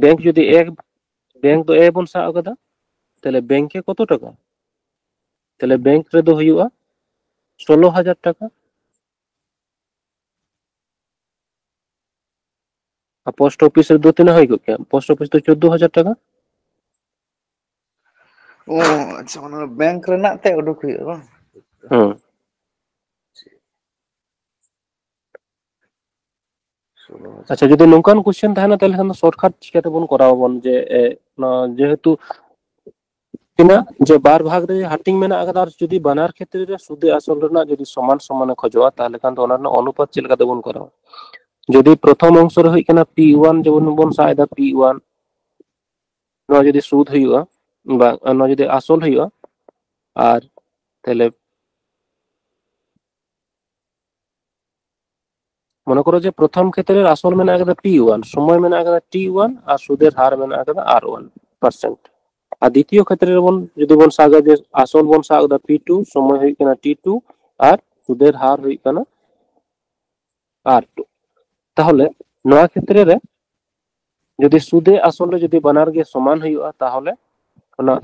ᱵᱮᱝᱠ ᱡᱩᱫᱤ ᱮ, ᱵᱮᱝᱠ ᱫᱚ ᱮ ᱵᱚᱱ ᱥᱟᱵ ᱟᱠᱟᱫᱟ, ᱛᱟᱦᱞᱮ ᱵᱮᱝᱠᱮ ᱠᱚᱛᱚ ᱴᱟᱠᱟ? ᱛᱟᱦᱞᱮ ᱵᱮᱝᱠ ᱨᱮᱫᱚ ᱦᱩᱭᱩᱜᱼᱟ ᱥᱳᱞᱳ ᱦᱟᱡᱟᱨ ᱴᱟᱠᱟ᱾ ᱟᱨ ᱯᱳᱥᱴ ᱚᱯᱷᱤᱥ ᱨᱮᱫᱚ ᱛᱤᱱᱟᱹᱜ ᱦᱩᱭ ᱠᱚᱜ ᱠᱮᱭᱟ? ᱯᱳᱥᱴ ᱚᱯᱷᱤᱥ ᱫᱚ ᱪᱳᱫᱽᱫᱳ ᱦᱟᱡᱟᱨ ᱴᱟᱠᱟ᱾ ᱚ, ᱟᱪᱪᱷᱟ, ᱚᱱᱟ ᱵᱮᱝᱠ ᱨᱮᱱᱟᱜ ᱛᱮ ᱩᱰᱩᱠ ᱦᱩᱭᱩᱜᱼᱟ ᱵᱟᱝ? ᱦᱮᱸ᱾ ᱥᱳᱞᱳ ᱦᱟᱡᱟᱨ᱾ ᱟᱪᱪᱷᱟ, ᱡᱩᱫᱤ ᱱᱚᱝᱠᱟᱱ ᱠᱚᱥᱪᱮᱱ ᱛᱟᱦᱮᱱᱟ, ᱛᱟᱦᱞᱮ ᱠᱷᱟᱱ ᱫᱚ ᱥᱚᱨᱴᱠᱟᱴ ᱪᱤᱠᱟᱹ ᱛᱮᱵᱚᱱ ᱠᱚᱨᱟᱣ ᱟᱵᱚᱱ? ᱡᱮ, ᱮ, ᱚᱱᱟ ᱡᱮᱦᱮᱛᱩ ᱛᱤᱱᱟᱹᱜ ᱡᱮ ᱵᱟᱨ ᱵᱷᱟᱜᱽ ᱨᱮ ᱦᱟᱹᱴᱤᱧ ᱢᱮᱱᱟᱜ ᱟᱠᱟᱫᱟ, ᱟᱨ ᱡᱩᱫᱤ ᱵᱟᱱᱟᱨ ᱠᱷᱮᱛᱨᱮ ᱨᱮ ᱥᱩᱫᱮ ᱟᱥᱚᱞ ᱨᱮᱱᱟᱜ ᱡᱩᱫᱤ ᱥᱚᱢᱟᱱ ᱥᱚᱢᱟᱱᱮ ᱠᱷᱚᱡᱚᱜᱼᱟ, ᱛᱟᱦᱞᱮ ᱠᱷᱟᱱ ᱫᱚ ᱚᱱᱟ ᱨᱮᱱᱟᱜ ᱚᱱᱩᱯᱟᱛ ᱪᱮᱫ ᱞᱮᱠᱟ ᱛᱮᱵᱚᱱ ᱠᱚᱨᱟᱣᱟ? ᱡᱩᱫᱤ ᱯᱨᱚᱛᱷᱚᱢ ᱚᱝᱥᱚ ᱨᱮ ᱦᱩᱭᱩᱜ ᱠᱟᱱᱟ ᱯᱤ ᱳᱣᱟᱱ, ᱡᱮᱢᱚᱱ ᱵᱚᱱ ᱥᱟᱵ ᱮᱫᱟ ᱯᱤ ᱳᱣᱟᱱ, ᱱᱚᱣᱟ ᱡᱩᱫᱤ ᱥᱩᱫ ᱦᱩᱭᱩᱜᱼᱟ, ᱵᱟᱝ, ᱱᱚᱣᱟ ᱡᱩᱫᱤ ᱟᱥᱚᱞ ᱦᱩᱭᱩᱜᱼᱟ, ᱟᱨ ᱛᱟᱦᱞᱮ ᱢᱚᱱᱮ ᱠᱚᱨᱚ ᱡᱮ ᱯᱨᱚᱛᱷᱚᱢ ᱠᱷᱮᱛᱨᱮ ᱨᱮ ᱟᱥᱚᱞ ᱢᱮᱱᱟᱜ ᱟᱠᱟᱫᱟ ᱯᱤ ᱳᱣᱟᱱ, ᱥᱚᱢᱚᱭ ᱢᱮᱱᱟᱜ ᱟᱠᱟᱫᱟ ᱴᱤ ᱳᱣᱟᱱ, ᱟᱨ ᱥᱩᱫᱮᱨ ᱦᱟᱨ ᱢᱮᱱᱟᱜ ᱟᱠᱟᱫᱟ ᱟᱨ ᱳᱣᱟᱱ ᱯᱟᱨᱥᱮᱱᱴ᱾ ᱟᱨ ᱫᱤᱛᱤᱭᱚ ᱠᱷᱮᱛᱨᱮ ᱨᱮᱵᱚᱱ ᱡᱩᱫᱤ ᱵᱚᱱ ᱥᱟᱵᱟ ᱡᱮ ᱟᱥᱚᱞ ᱵᱚᱱ ᱥᱟᱵ ᱮᱫᱟ ᱯᱤ ᱴᱩ, ᱥᱚᱢᱚᱭ ᱦᱩᱭᱩᱜ ᱠᱟᱱᱟ ᱴᱤ ᱴᱩ, ᱟᱨ ᱥᱩᱫᱮᱨ ᱦᱟᱨ ᱦᱩᱭᱩᱜ ᱠᱟᱱᱟ ᱟᱨ ᱴᱩ᱾ ᱛᱟᱦᱚᱞᱮ ᱱᱚᱣᱟ ᱠᱷᱮᱛᱨᱮ ᱨᱮ ᱡᱩᱫᱤ ᱥᱩᱫᱮ ᱟᱥᱚᱞ ᱨᱮ ᱡᱩᱫᱤ ᱵᱟᱱᱟᱨ ᱜᱮ ᱥᱚᱢᱟᱱ ᱦᱩᱭᱩᱜᱼᱟ, ᱛᱟᱦᱚᱞᱮ ᱚᱱᱟ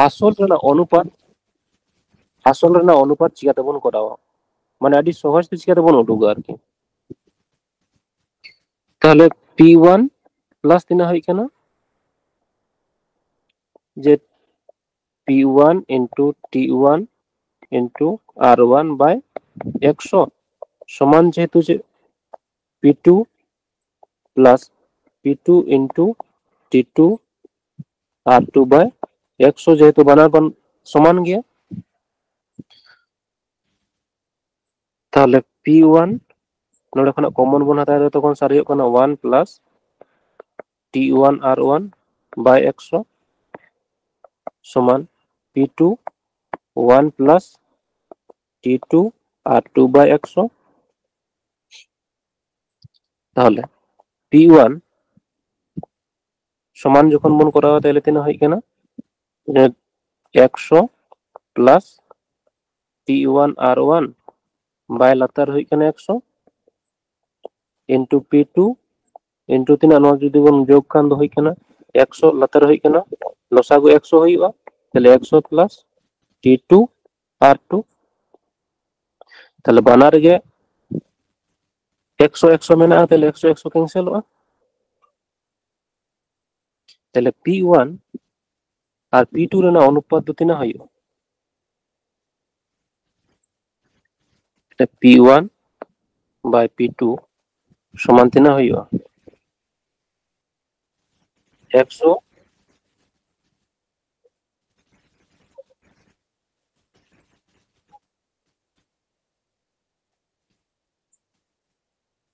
ᱟᱥᱚᱞ ᱨᱮᱱᱟᱜ ᱚᱱᱩᱯᱟᱛ, ᱟᱥᱚᱞ ᱨᱮᱱᱟᱜ ᱚᱱᱩᱯᱟᱛ ᱪᱤᱠᱟᱹ ᱛᱮᱵᱚᱱ ᱠᱚᱨᱟᱣᱟ? ᱢᱟᱱᱮ ᱟᱹᱰᱤ ᱥᱚᱦᱚᱡ ᱛᱮ ᱪᱤᱠᱟᱹ ᱛᱮᱵᱚᱱ ᱩᱰᱩᱠᱟ ᱟᱨᱠᱤ᱾ ᱛᱟᱦᱚᱞᱮ ᱯᱤ ᱳᱣᱟᱱ ᱯᱞᱟᱥ ᱛᱤᱱᱟᱹᱜ ᱦᱩᱭᱩᱜ ᱠᱟᱱᱟ? ᱡᱮ P one into T one into R one by ᱮᱠᱥᱚ ᱥᱚᱢᱟᱱ ᱡᱮᱦᱮᱛᱩ ᱪᱮᱫ P two plus P two into T two R two by ᱮᱠᱥᱚ, ᱡᱮᱦᱮᱛᱩ ᱵᱟᱱᱟᱨ ᱵᱚᱱ ᱥᱚᱢᱟᱱ ᱜᱮᱭᱟ᱾ ᱛᱟᱦᱚᱞᱮ ᱯᱤ ᱳᱣᱟᱱ ᱱᱚᱰᱮ ᱠᱷᱚᱱᱟᱜ ᱠᱚᱢᱚᱱ ᱵᱚᱱ ᱦᱟᱛᱟᱣ ᱮᱫᱟ, ᱛᱚᱠᱷᱚᱱ ᱥᱟᱨᱮᱡᱚᱜ ᱠᱟᱱᱟ one plus T one R one by ᱮᱠᱥᱚ ᱥᱚᱢᱟᱱ P two one plus T two R two by ᱮᱠᱥᱚ᱾ ᱛᱟᱦᱚᱞᱮ ᱯᱤ ᱳᱣᱟᱱ ᱥᱚᱢᱟᱱ ᱡᱚᱠᱷᱚᱱ ᱵᱚᱱ ᱠᱚᱨᱟᱣᱟ, ᱛᱟᱦᱞᱮ ᱛᱤᱱᱟᱹᱜ ᱦᱩᱭᱩᱜ ᱠᱟᱱᱟ? ᱮᱠᱥᱚ plus P one R one by ᱞᱟᱛᱟᱨ ᱦᱩᱭᱩᱜ ᱠᱟᱱᱟ ᱮᱠᱥᱚ into P two into ᱛᱤᱱᱟᱹᱜ, ᱱᱚᱣᱟ ᱡᱩᱫᱤ ᱵᱚᱱ ᱡᱳᱜᱽ ᱠᱷᱟᱱ ᱫᱚ ᱦᱩᱭᱩᱜ ᱠᱟᱱᱟ ᱮᱠᱥᱚ, ᱞᱟᱛᱟᱨ ᱦᱩᱭᱩᱜ ᱠᱟᱱᱟ ᱞᱚᱥᱟᱜᱩ ᱮᱠᱥᱚ ᱦᱩᱭᱩᱜᱼᱟ, ᱛᱟᱦᱞᱮ ᱮᱠᱥᱚ plus T two R two, ᱛᱟᱦᱞᱮ ᱵᱟᱱᱟᱨ ᱨᱮᱜᱮ ᱮᱠᱥᱚ ᱮᱠᱥᱚ ᱢᱮᱱᱟᱜᱼᱟ, ᱛᱟᱦᱞᱮ ᱮᱠᱥᱚ ᱮᱠᱥᱚ cancelᱚᱜᱼᱟ᱾ ᱛᱟᱦᱞᱮ P one ᱟᱨ P two ᱨᱮᱱᱟᱜ ᱚᱱᱩᱯᱟᱛ ᱫᱚ ᱛᱤᱱᱟᱹᱜ ᱦᱩᱭᱩᱜᱼᱟ? ᱛᱟᱦᱞᱮ P one by P two ᱥᱚᱢᱟᱱ ᱛᱤᱱᱟᱹᱜ ᱦᱩᱭᱩᱜᱼᱟ? ᱮᱠᱥᱚ᱾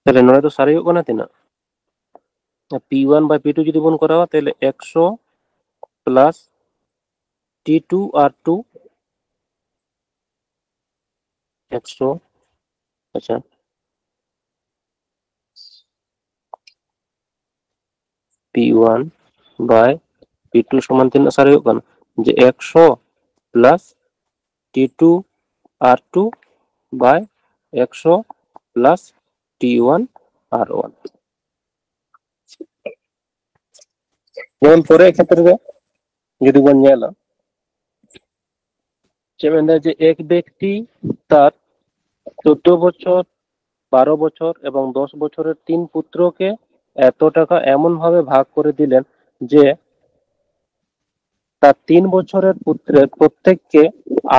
ᱛᱟᱦᱞᱮ ᱱᱚᱰᱮ ᱫᱚ ᱥᱟᱨᱮᱡᱚᱜ ᱠᱟᱱᱟ ᱛᱤᱱᱟᱹᱜ? P one by P two ᱡᱩᱫᱤ ᱵᱚᱱ ᱠᱚᱨᱟᱣᱟ, ᱛᱟᱦᱞᱮ ᱮᱠᱥᱚ plus T two R two, ᱮᱠᱥᱚ, ᱟᱪᱪᱷᱟ, P one by P two ᱥᱚᱢᱟᱱ ᱛᱤᱱᱟᱹᱜ ᱥᱟᱨᱮᱡᱚᱜ ᱠᱟᱱᱟ? ᱡᱮ ᱮᱠᱥᱚ plus T two R two by ᱮᱠᱥᱚ plus T one R one᱾ ᱡᱮᱢᱚᱱ ᱯᱚᱨᱮ ᱠᱷᱮᱛᱨᱮ ᱨᱮ ᱡᱩᱫᱤ ᱵᱚᱱ ᱧᱮᱞᱟ, ᱪᱮᱫ ᱢᱮᱱᱫᱟ ᱡᱮ ᱮᱠ ᱵᱮᱠᱛᱤ ᱛᱟᱨ ᱪᱳᱫᱽᱫᱳ ᱵᱚᱪᱷᱚᱨ, ᱵᱟᱨᱚ ᱵᱚᱪᱷᱚᱨ এবং দশ বছরের তিন পুত্রকে এত টাকা এমনভাবে ভাগ করে দিলেন যে তার তিন বছরের পুত্রের প্রত্যেককে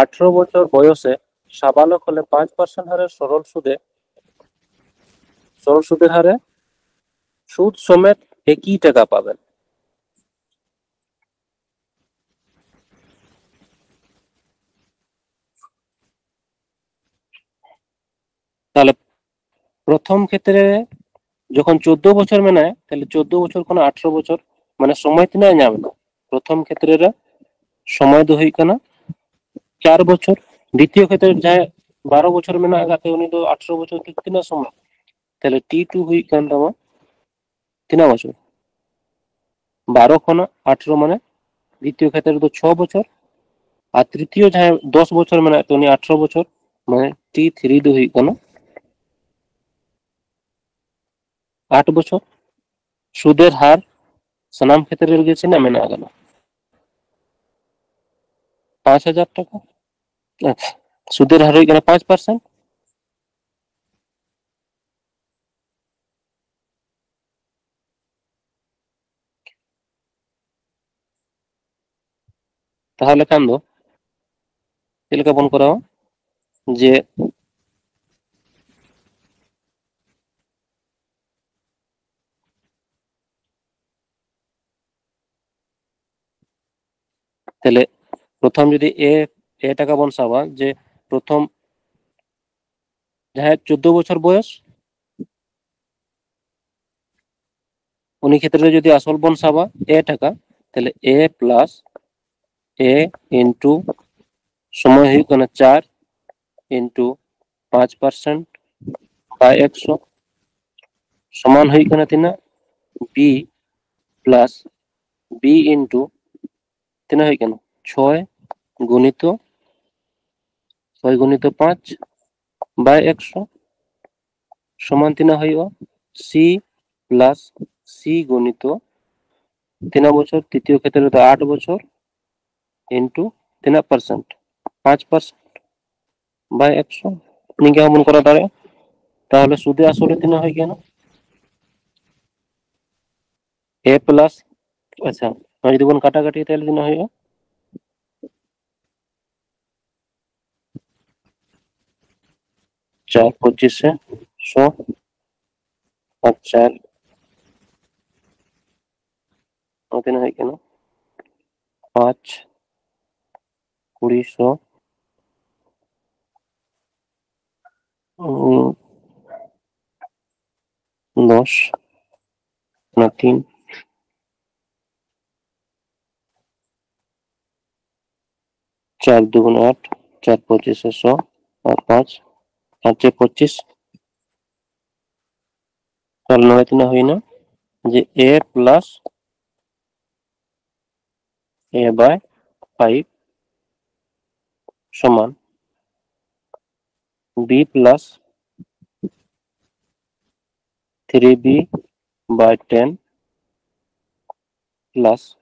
আঠারো বছর বয়সে সাবালক হলে পাঁচ পার্সেন্ট হারে সরল সুদে, সরল সুদের হারে সুদ সমেত একই টাকা পাবেন। ᱛᱟᱦᱞᱮ ᱯᱨᱚᱛᱷᱚᱢ ᱠᱷᱮᱛᱨᱮ ᱨᱮ ᱡᱚᱠᱷᱚᱱ ᱪᱳᱫᱽᱫᱳ ᱵᱚᱪᱷᱚᱨ ᱢᱮᱱᱟᱭᱟ, ᱛᱟᱦᱞᱮ ᱪᱳᱫᱽᱫᱳ ᱵᱚᱪᱷᱚᱨ ᱠᱷᱚᱱᱟᱜ ᱟᱴᱷᱨᱚ ᱵᱚᱪᱷᱚᱨ, ᱢᱟᱱᱮ ᱥᱚᱢᱚᱭ ᱛᱤᱱᱟᱹᱜ ᱮ ᱧᱟᱢ ᱮᱫᱟ? ᱯᱨᱚᱛᱷᱚᱢ ᱠᱷᱮᱛᱨᱮ ᱨᱮ ᱥᱚᱢᱚᱭ ᱫᱚ ᱦᱩᱭᱩᱜ ᱠᱟᱱᱟ ᱪᱟᱨ ᱵᱚᱪᱷᱚᱨ᱾ ᱫᱤᱛᱤᱭᱚ ᱠᱷᱮᱛᱨᱮ ᱡᱟᱦᱟᱸᱭ ᱵᱟᱨᱚ ᱵᱚᱪᱷᱚᱨ ᱢᱮᱱᱟᱜ ᱟᱠᱟᱫ ᱛᱟᱭᱟ, ᱩᱱᱤ ᱫᱚ ᱟᱴᱷᱨᱚ ᱵᱚᱪᱷᱚᱨ ᱛᱮ ᱛᱤᱱᱟᱹᱜ ᱥᱚᱢᱚᱭ? ᱛᱟᱦᱞᱮ T two ᱦᱩᱭᱩᱜ ᱠᱟᱱ ᱛᱟᱢᱟ ᱛᱤᱱᱟᱹᱜ ᱵᱚᱪᱷᱚᱨ? ᱵᱟᱨᱚ ᱠᱷᱚᱱᱟᱜ ᱟᱴᱷᱨᱚ ᱢᱟᱱᱮ ᱫᱤᱛᱤᱭᱚ ᱠᱷᱮᱛᱨᱮ ᱨᱮᱫᱚ ᱪᱷᱚ ᱵᱚᱪᱷᱚᱨ, ᱟᱨ ᱛᱨᱤᱛᱤᱭᱚ ᱡᱟᱦᱟᱸᱭ ᱫᱚᱥ ᱵᱚᱪᱷᱚᱨ ᱢᱮᱱᱟᱭ ᱛᱟᱭ ᱩᱱᱤ ᱟᱴᱷᱨᱚ ᱵᱚᱪᱷᱚᱨ, ᱢᱟᱱᱮ ᱴᱤ ᱛᱷᱨᱤ ᱫᱚ ᱦᱩᱭᱩᱜ ᱠᱟᱱᱟ ᱟᱴ ᱵᱚᱪᱷᱚᱨ᱾ ᱥᱩᱫᱮᱨ ᱦᱟᱨ ᱥᱟᱱᱟᱢ ᱠᱷᱮᱛᱨᱮ ᱨᱮᱜᱮ ᱛᱤᱱᱟᱹᱜ ᱢᱮᱱᱟᱜ ᱟᱠᱟᱫᱟ? ᱯᱟᱸᱪ ᱦᱟᱡᱟᱨ ᱴᱟᱠᱟ᱾ ᱟᱪᱪᱷᱟ, ᱥᱩᱫᱮᱨ ᱦᱟᱨ ᱦᱩᱭᱩᱜ ᱠᱟᱱᱟ ᱯᱟᱸᱪ ᱯᱟᱨᱥᱮᱱᱴ᱾ ᱛᱟᱦᱚᱞᱮ ᱠᱷᱟᱱ ᱫᱚ ᱪᱮᱫ ᱞᱮᱠᱟ ᱵᱚᱱ ᱠᱚᱨᱟᱣᱟ? ᱡᱮ ᱛᱟᱦᱞᱮ ᱯᱨᱚᱛᱷᱚᱢ ᱡᱩᱫᱤ ᱮ, ᱮ ᱴᱟᱠᱟ ᱵᱚᱱ ᱥᱟᱵᱟ, ᱡᱮ ᱯᱨᱚᱛᱷᱚᱢ ᱡᱟᱦᱟᱸᱭᱟᱜ ᱪᱳᱫᱽᱫᱳ ᱵᱚᱪᱷᱚᱨ ᱵᱚᱭᱚᱥ, ᱩᱱᱤ ᱠᱷᱮᱛᱨᱮ ᱨᱮ ᱡᱩᱫᱤ ᱟᱥᱚᱞ ᱵᱚᱱ ᱥᱟᱵᱟ ᱮ ᱴᱟᱠᱟ, ᱛᱟᱦᱞᱮ ᱮ ᱯᱞᱟᱥ ᱮ ᱤᱱᱴᱩ ᱥᱚᱢᱚᱭ ᱦᱩᱭᱩᱜ ᱠᱟᱱᱟ ᱪᱟᱨ ᱤᱱᱴᱩ ᱯᱟᱸᱪ ᱯᱟᱨᱥᱮᱱᱴ ᱵᱟᱭ ᱮᱠᱥᱚ ᱥᱚᱢᱟᱱ ᱦᱩᱭᱩᱜ ᱠᱟᱱᱟ ᱛᱤᱱᱟᱹᱜ? ᱵᱤ ᱯᱞᱟᱥ ᱵᱤ ᱤᱱᱴᱩ ᱛᱤᱱᱟᱹᱜ ᱦᱩᱭᱩᱜ ᱠᱟᱱᱟ? ᱪᱷᱚᱭ ᱜᱩᱱᱤᱛᱚ, ᱪᱷᱚᱭ ᱜᱩᱱᱤᱛᱚ ᱯᱟᱸᱪ ᱵᱟᱭ ᱮᱠᱥᱚ ᱥᱚᱢᱟᱱ ᱛᱤᱱᱟᱹᱜ ᱦᱩᱭᱩᱜᱼᱟ? ᱥᱤ ᱯᱞᱟᱥ ᱥᱤ ᱜᱩᱱᱤᱛᱚ ᱛᱤᱱᱟᱹᱜ ᱵᱚᱪᱷᱚᱨ? ᱛᱨᱤᱛᱤᱭᱚ ᱠᱷᱮᱛᱨᱮ ᱨᱮᱫᱚ ᱟᱴ ᱵᱚᱪᱷᱚᱨ ᱤᱱᱴᱩ ᱛᱤᱱᱟᱹᱜ ᱯᱟᱨᱥᱮᱱᱴ? ᱯᱟᱸᱪ ᱯᱟᱨᱥᱮᱱᱴ ᱵᱟᱭ ᱮᱠᱥᱚ᱾ ᱱᱤᱝᱠᱟ ᱦᱚᱸᱵᱚᱱ ᱠᱚᱨᱟᱣ ᱫᱟᱲᱮᱭᱟᱜᱼᱟ᱾ ᱛᱟᱦᱚᱞᱮ ᱥᱩᱫᱮ ᱟᱥᱚᱞ ᱨᱮ ᱛᱤᱱᱟᱹᱜ ᱦᱩᱭ ᱠᱟᱱᱟ? ᱮ ᱯᱞᱟᱥ, ᱟᱪᱪᱷᱟ, ᱱᱚᱣᱟ ᱡᱩᱫᱤ ᱵᱚᱱ ᱠᱟᱴᱟ ᱠᱟᱴᱤ ᱛᱟᱦᱚᱞᱮ ᱛᱤᱱᱟᱹᱜ ᱦᱩᱭᱩᱜᱼᱟ? ᱪᱟᱨ ᱯᱚᱸᱪᱤᱥᱮ ᱥᱚ ᱟᱨ ᱪᱟᱨ, ᱱᱚᱣᱟ ᱛᱤᱱᱟᱹᱜ ᱦᱩᱭᱩᱜ ᱠᱟᱱᱟ? ᱯᱟᱸᱪ ᱠᱩᱲᱤ ᱥᱚ, ᱩᱸ, ᱫᱚᱥ, ᱚᱱᱟ ᱛᱤᱱ, ᱪᱟᱨ ᱫᱩᱜᱩᱱ ᱟᱴ, ᱪᱟᱨ ᱯᱚᱸᱪᱤᱥᱮ ᱥᱚ, ᱟᱨ ᱯᱟᱸᱪ, ᱟᱨ ᱪᱟᱨ ᱯᱚᱸᱪᱤᱥ᱾ ᱛᱟᱦᱞᱮ ᱱᱚᱰᱮ ᱛᱤᱱᱟᱹᱜ ᱦᱩᱭᱱᱟ? ᱡᱮ ᱮ ᱯᱞᱟᱥ A by five ᱥᱚᱢᱟᱱ B plus three B by ten plus,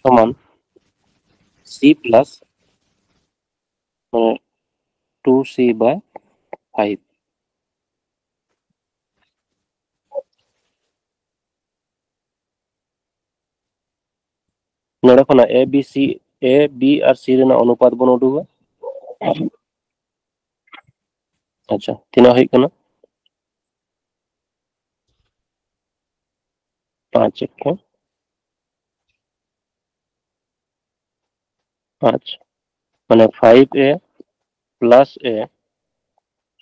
ᱥᱚᱢᱟᱱ C plus two C by five᱾ ᱱᱚᱰᱮ ᱠᱷᱚᱱᱟᱜ A B C, A B R C ᱨᱮᱱᱟᱜ ᱚᱱᱩᱯᱟᱛ ᱵᱚᱱ ᱩᱰᱩᱠᱟ᱾ ᱟᱪᱪᱷᱟ, ᱛᱤᱱᱟᱹᱜ ᱦᱩᱭᱩᱜ ᱠᱟᱱᱟ? ᱯᱟᱸᱪ ᱮᱠᱮ ᱯᱟᱸᱪ, ᱢᱟᱱᱮ five A plus A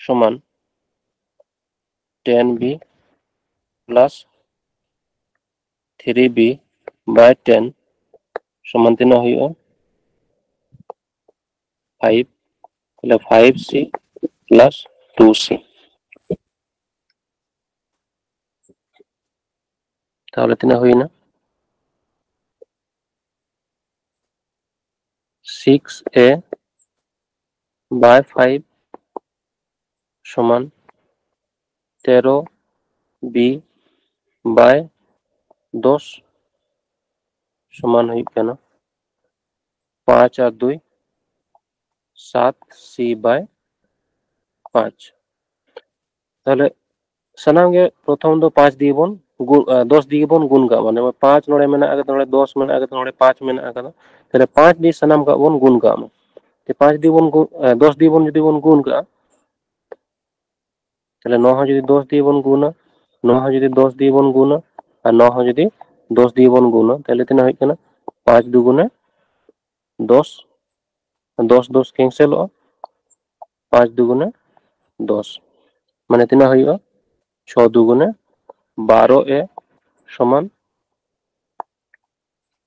ᱥᱚᱢᱟᱱ ten B plus three B by ten ᱥᱚᱢᱟᱱ ᱛᱤᱱᱟᱹᱜ ᱦᱩᱭᱩᱜᱼᱟ? Five᱾ ᱛᱟᱦᱞᱮ five C plus two C᱾ ᱛᱟᱦᱞᱮ ᱛᱤᱱᱟᱹᱜ ᱦᱩᱭᱱᱟ? Six A by five ᱥᱚᱢᱟᱱ ᱛᱮᱨᱚ B by ᱫᱚᱥ ᱥᱚᱢᱟᱱ ᱦᱩᱭᱩᱜ ᱠᱟᱱᱟ ᱯᱟᱸᱪ ᱟᱨ ᱫᱩᱭ ᱥᱟᱛ C by ᱯᱟᱸᱪ᱾ ᱛᱟᱦᱞᱮ ᱥᱟᱱᱟᱢ ᱜᱮ ᱯᱨᱚᱛᱷᱚᱢ ᱫᱚ ᱯᱟᱸᱪ ᱫᱤᱭᱮ ᱵᱚᱱ ᱜᱩ-, ᱟ, ᱫᱚᱥ ᱫᱤᱭᱮ ᱵᱚᱱ ᱜᱩᱱ ᱠᱟᱜ ᱢᱟ᱾ ᱱᱚᱰᱮ ᱯᱟᱸᱪ ᱱᱚᱰᱮ ᱢᱮᱱᱟᱜ ᱟᱠᱟᱫᱟ, ᱱᱚᱰᱮ ᱫᱚᱥ ᱢᱮᱱᱟᱜ ᱟᱠᱟᱫᱟ, ᱱᱚᱰᱮ ᱯᱟᱸᱪ ᱢᱮᱱᱟᱜ ᱟᱠᱟᱫᱟ᱾ ᱛᱟᱦᱞᱮ ᱯᱟᱸᱪ ᱫᱤᱭᱮ ᱥᱟᱱᱟᱢ ᱠᱟᱜ ᱵᱚᱱ ᱜᱩᱱ ᱠᱟᱜ ᱢᱟ᱾ ᱛᱮ ᱯᱟᱸᱪ ᱫᱤᱭᱮ ᱵᱚᱱ ᱜᱩ-, ᱟ, ᱫᱚᱥ ᱫᱤᱭᱮ ᱵᱚᱱ ᱡᱩᱫᱤ ᱵᱚᱱ ᱜᱩᱱ ᱠᱟᱜᱼᱟ, ᱛᱟᱦᱞᱮ ᱱᱚᱣᱟ ᱦᱚᱸ ᱡᱩᱫᱤ ᱫᱚᱥ ᱫᱤᱭᱮ ᱵᱚᱱ ᱜᱩᱱᱟ, ᱱᱚᱣᱟ ᱦᱚᱸ ᱡᱩᱫᱤ ᱫᱚᱥ ᱫᱤᱭᱮ ᱵᱚᱱ ᱜᱩᱱᱟ, ᱟᱨ ᱱᱚᱣᱟ ᱦᱚᱸ ᱡᱩᱫᱤ ᱫᱚᱥ ᱫᱤᱭᱮ ᱵᱚᱱ ᱜᱩᱱᱟ, ᱛᱟᱦᱞᱮ ᱛᱤᱱᱟᱹᱜ ᱦᱩᱭᱩᱜ ᱠᱟᱱᱟ? ᱯᱟᱸᱪ ᱫᱩᱜᱩᱱᱮ ᱫᱚᱥ, ᱫᱚᱥ ᱫᱚᱥ ᱠᱮᱱᱥᱮᱞᱚᱜᱼᱟ, ᱯᱟᱸᱪ ᱫᱩᱜᱩᱱᱮ ᱫᱚᱥ, ᱢᱟᱱᱮ ᱛᱤᱱᱟᱹᱜ ᱦᱩᱭᱩᱜᱼᱟ? ᱪᱷᱚ ᱫᱩᱜᱩᱱᱮ ᱵᱟᱨᱚ A ᱥᱚᱢᱟᱱ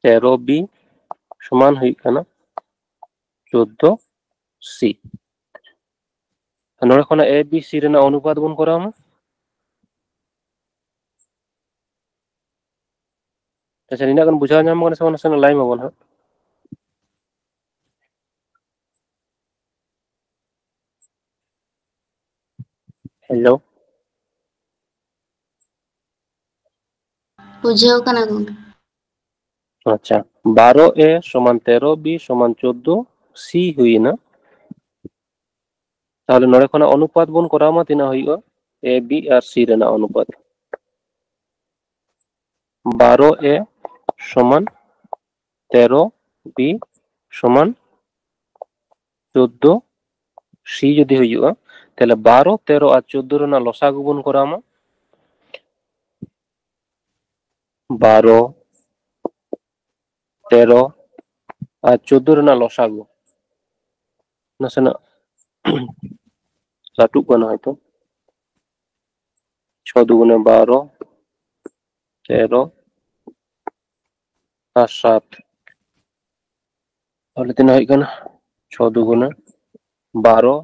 ᱛᱮᱨᱚ B ᱥᱚᱢᱟᱱ ᱦᱩᱭᱩᱜ ᱠᱟᱱᱟ ᱪᱳᱫᱫᱳ C᱾ ᱱᱚᱰᱮ ᱠᱷᱚᱱᱟᱜ A B C ᱨᱮᱱᱟᱜ ᱚᱱᱩᱯᱟᱛ ᱵᱚᱱ ᱠᱚᱨᱟᱣ ᱢᱟ᱾ ᱟᱪᱪᱷᱟ, ᱱᱤᱱᱟᱹᱜ ᱜᱟᱱ ᱵᱩᱡᱷᱟᱹᱣ ᱧᱟᱢ ᱠᱟᱱᱟ ᱥᱮ ᱵᱟᱝ? ᱱᱟᱥᱮᱱᱟᱜ ᱞᱟᱹᱭ ᱢᱟᱵᱚᱱ ᱦᱟᱸᱜ᱾ ᱦᱮᱞᱳ᱾ ᱵᱩᱡᱷᱟᱹᱣ ᱠᱟᱱᱟ ᱜᱚᱢᱠᱮ᱾ ᱟᱪᱪᱷᱟ, ᱵᱟᱨᱚ ᱮ ᱥᱚᱢᱟᱱ ᱛᱮᱨᱚ ᱵᱤ ᱥᱚᱢᱟᱱ ᱪᱳᱫᱽᱫᱳ ᱥᱤ ᱦᱩᱭᱮᱱᱟ᱾ ᱛᱟᱦᱚᱞᱮ ᱱᱚᱰᱮ ᱠᱷᱚᱱᱟᱜ ᱚᱱᱩᱯᱟᱛ ᱵᱚᱱ ᱠᱚᱨᱟᱣ ᱢᱟ, ᱛᱤᱱᱟᱹᱜ ᱦᱩᱭᱩᱜᱼᱟ? ᱮ ᱵᱤ ᱟᱨ ᱥᱤ ᱨᱮᱱᱟᱜ ᱚᱱᱩᱯᱟᱛ᱾ ᱵᱟᱨᱚ ᱮ ᱥᱚᱢᱟᱱ ᱛᱮᱨᱚ ᱵᱤ ᱥᱚᱢᱟᱱ ᱪᱳᱫᱽᱫᱳ ᱥᱤ ᱡᱩᱫᱤ ᱦᱩᱭᱩᱜᱼᱟ, ᱛᱟᱦᱚᱞᱮ ᱵᱟᱨᱚ, ᱛᱮᱨᱚ ᱟᱨ ᱪᱳᱫᱽᱫᱳ ᱨᱮᱱᱟᱜ ᱞᱚᱥᱟᱜᱩ ᱵᱚᱱ ᱠᱚᱨᱟᱣ ᱢᱟ᱾ ᱵᱟᱨᱚ, ᱛᱮᱨᱚ ᱟᱨ ᱪᱳᱫᱽᱫᱳ ᱨᱮᱱᱟᱜ ᱞᱚᱥᱟᱜᱩ᱾ ᱱᱟᱥᱮᱱᱟᱜ ᱞᱟᱹᱴᱩᱜ ᱠᱟᱱᱟ ᱦᱚᱭᱛᱚ᱾ ᱪᱷᱚ ᱫᱩᱜᱩᱱᱮ ᱵᱟᱨᱚ, ᱛᱮᱨᱚ ᱟᱨ ᱥᱟᱛ᱾ ᱛᱟᱦᱚᱞᱮ ᱛᱤᱱᱟᱹᱜ ᱦᱩᱭᱩᱜ ᱠᱟᱱᱟ? ᱪᱷᱚ ᱫᱩᱜᱩᱱᱮ ᱵᱟᱨᱚ,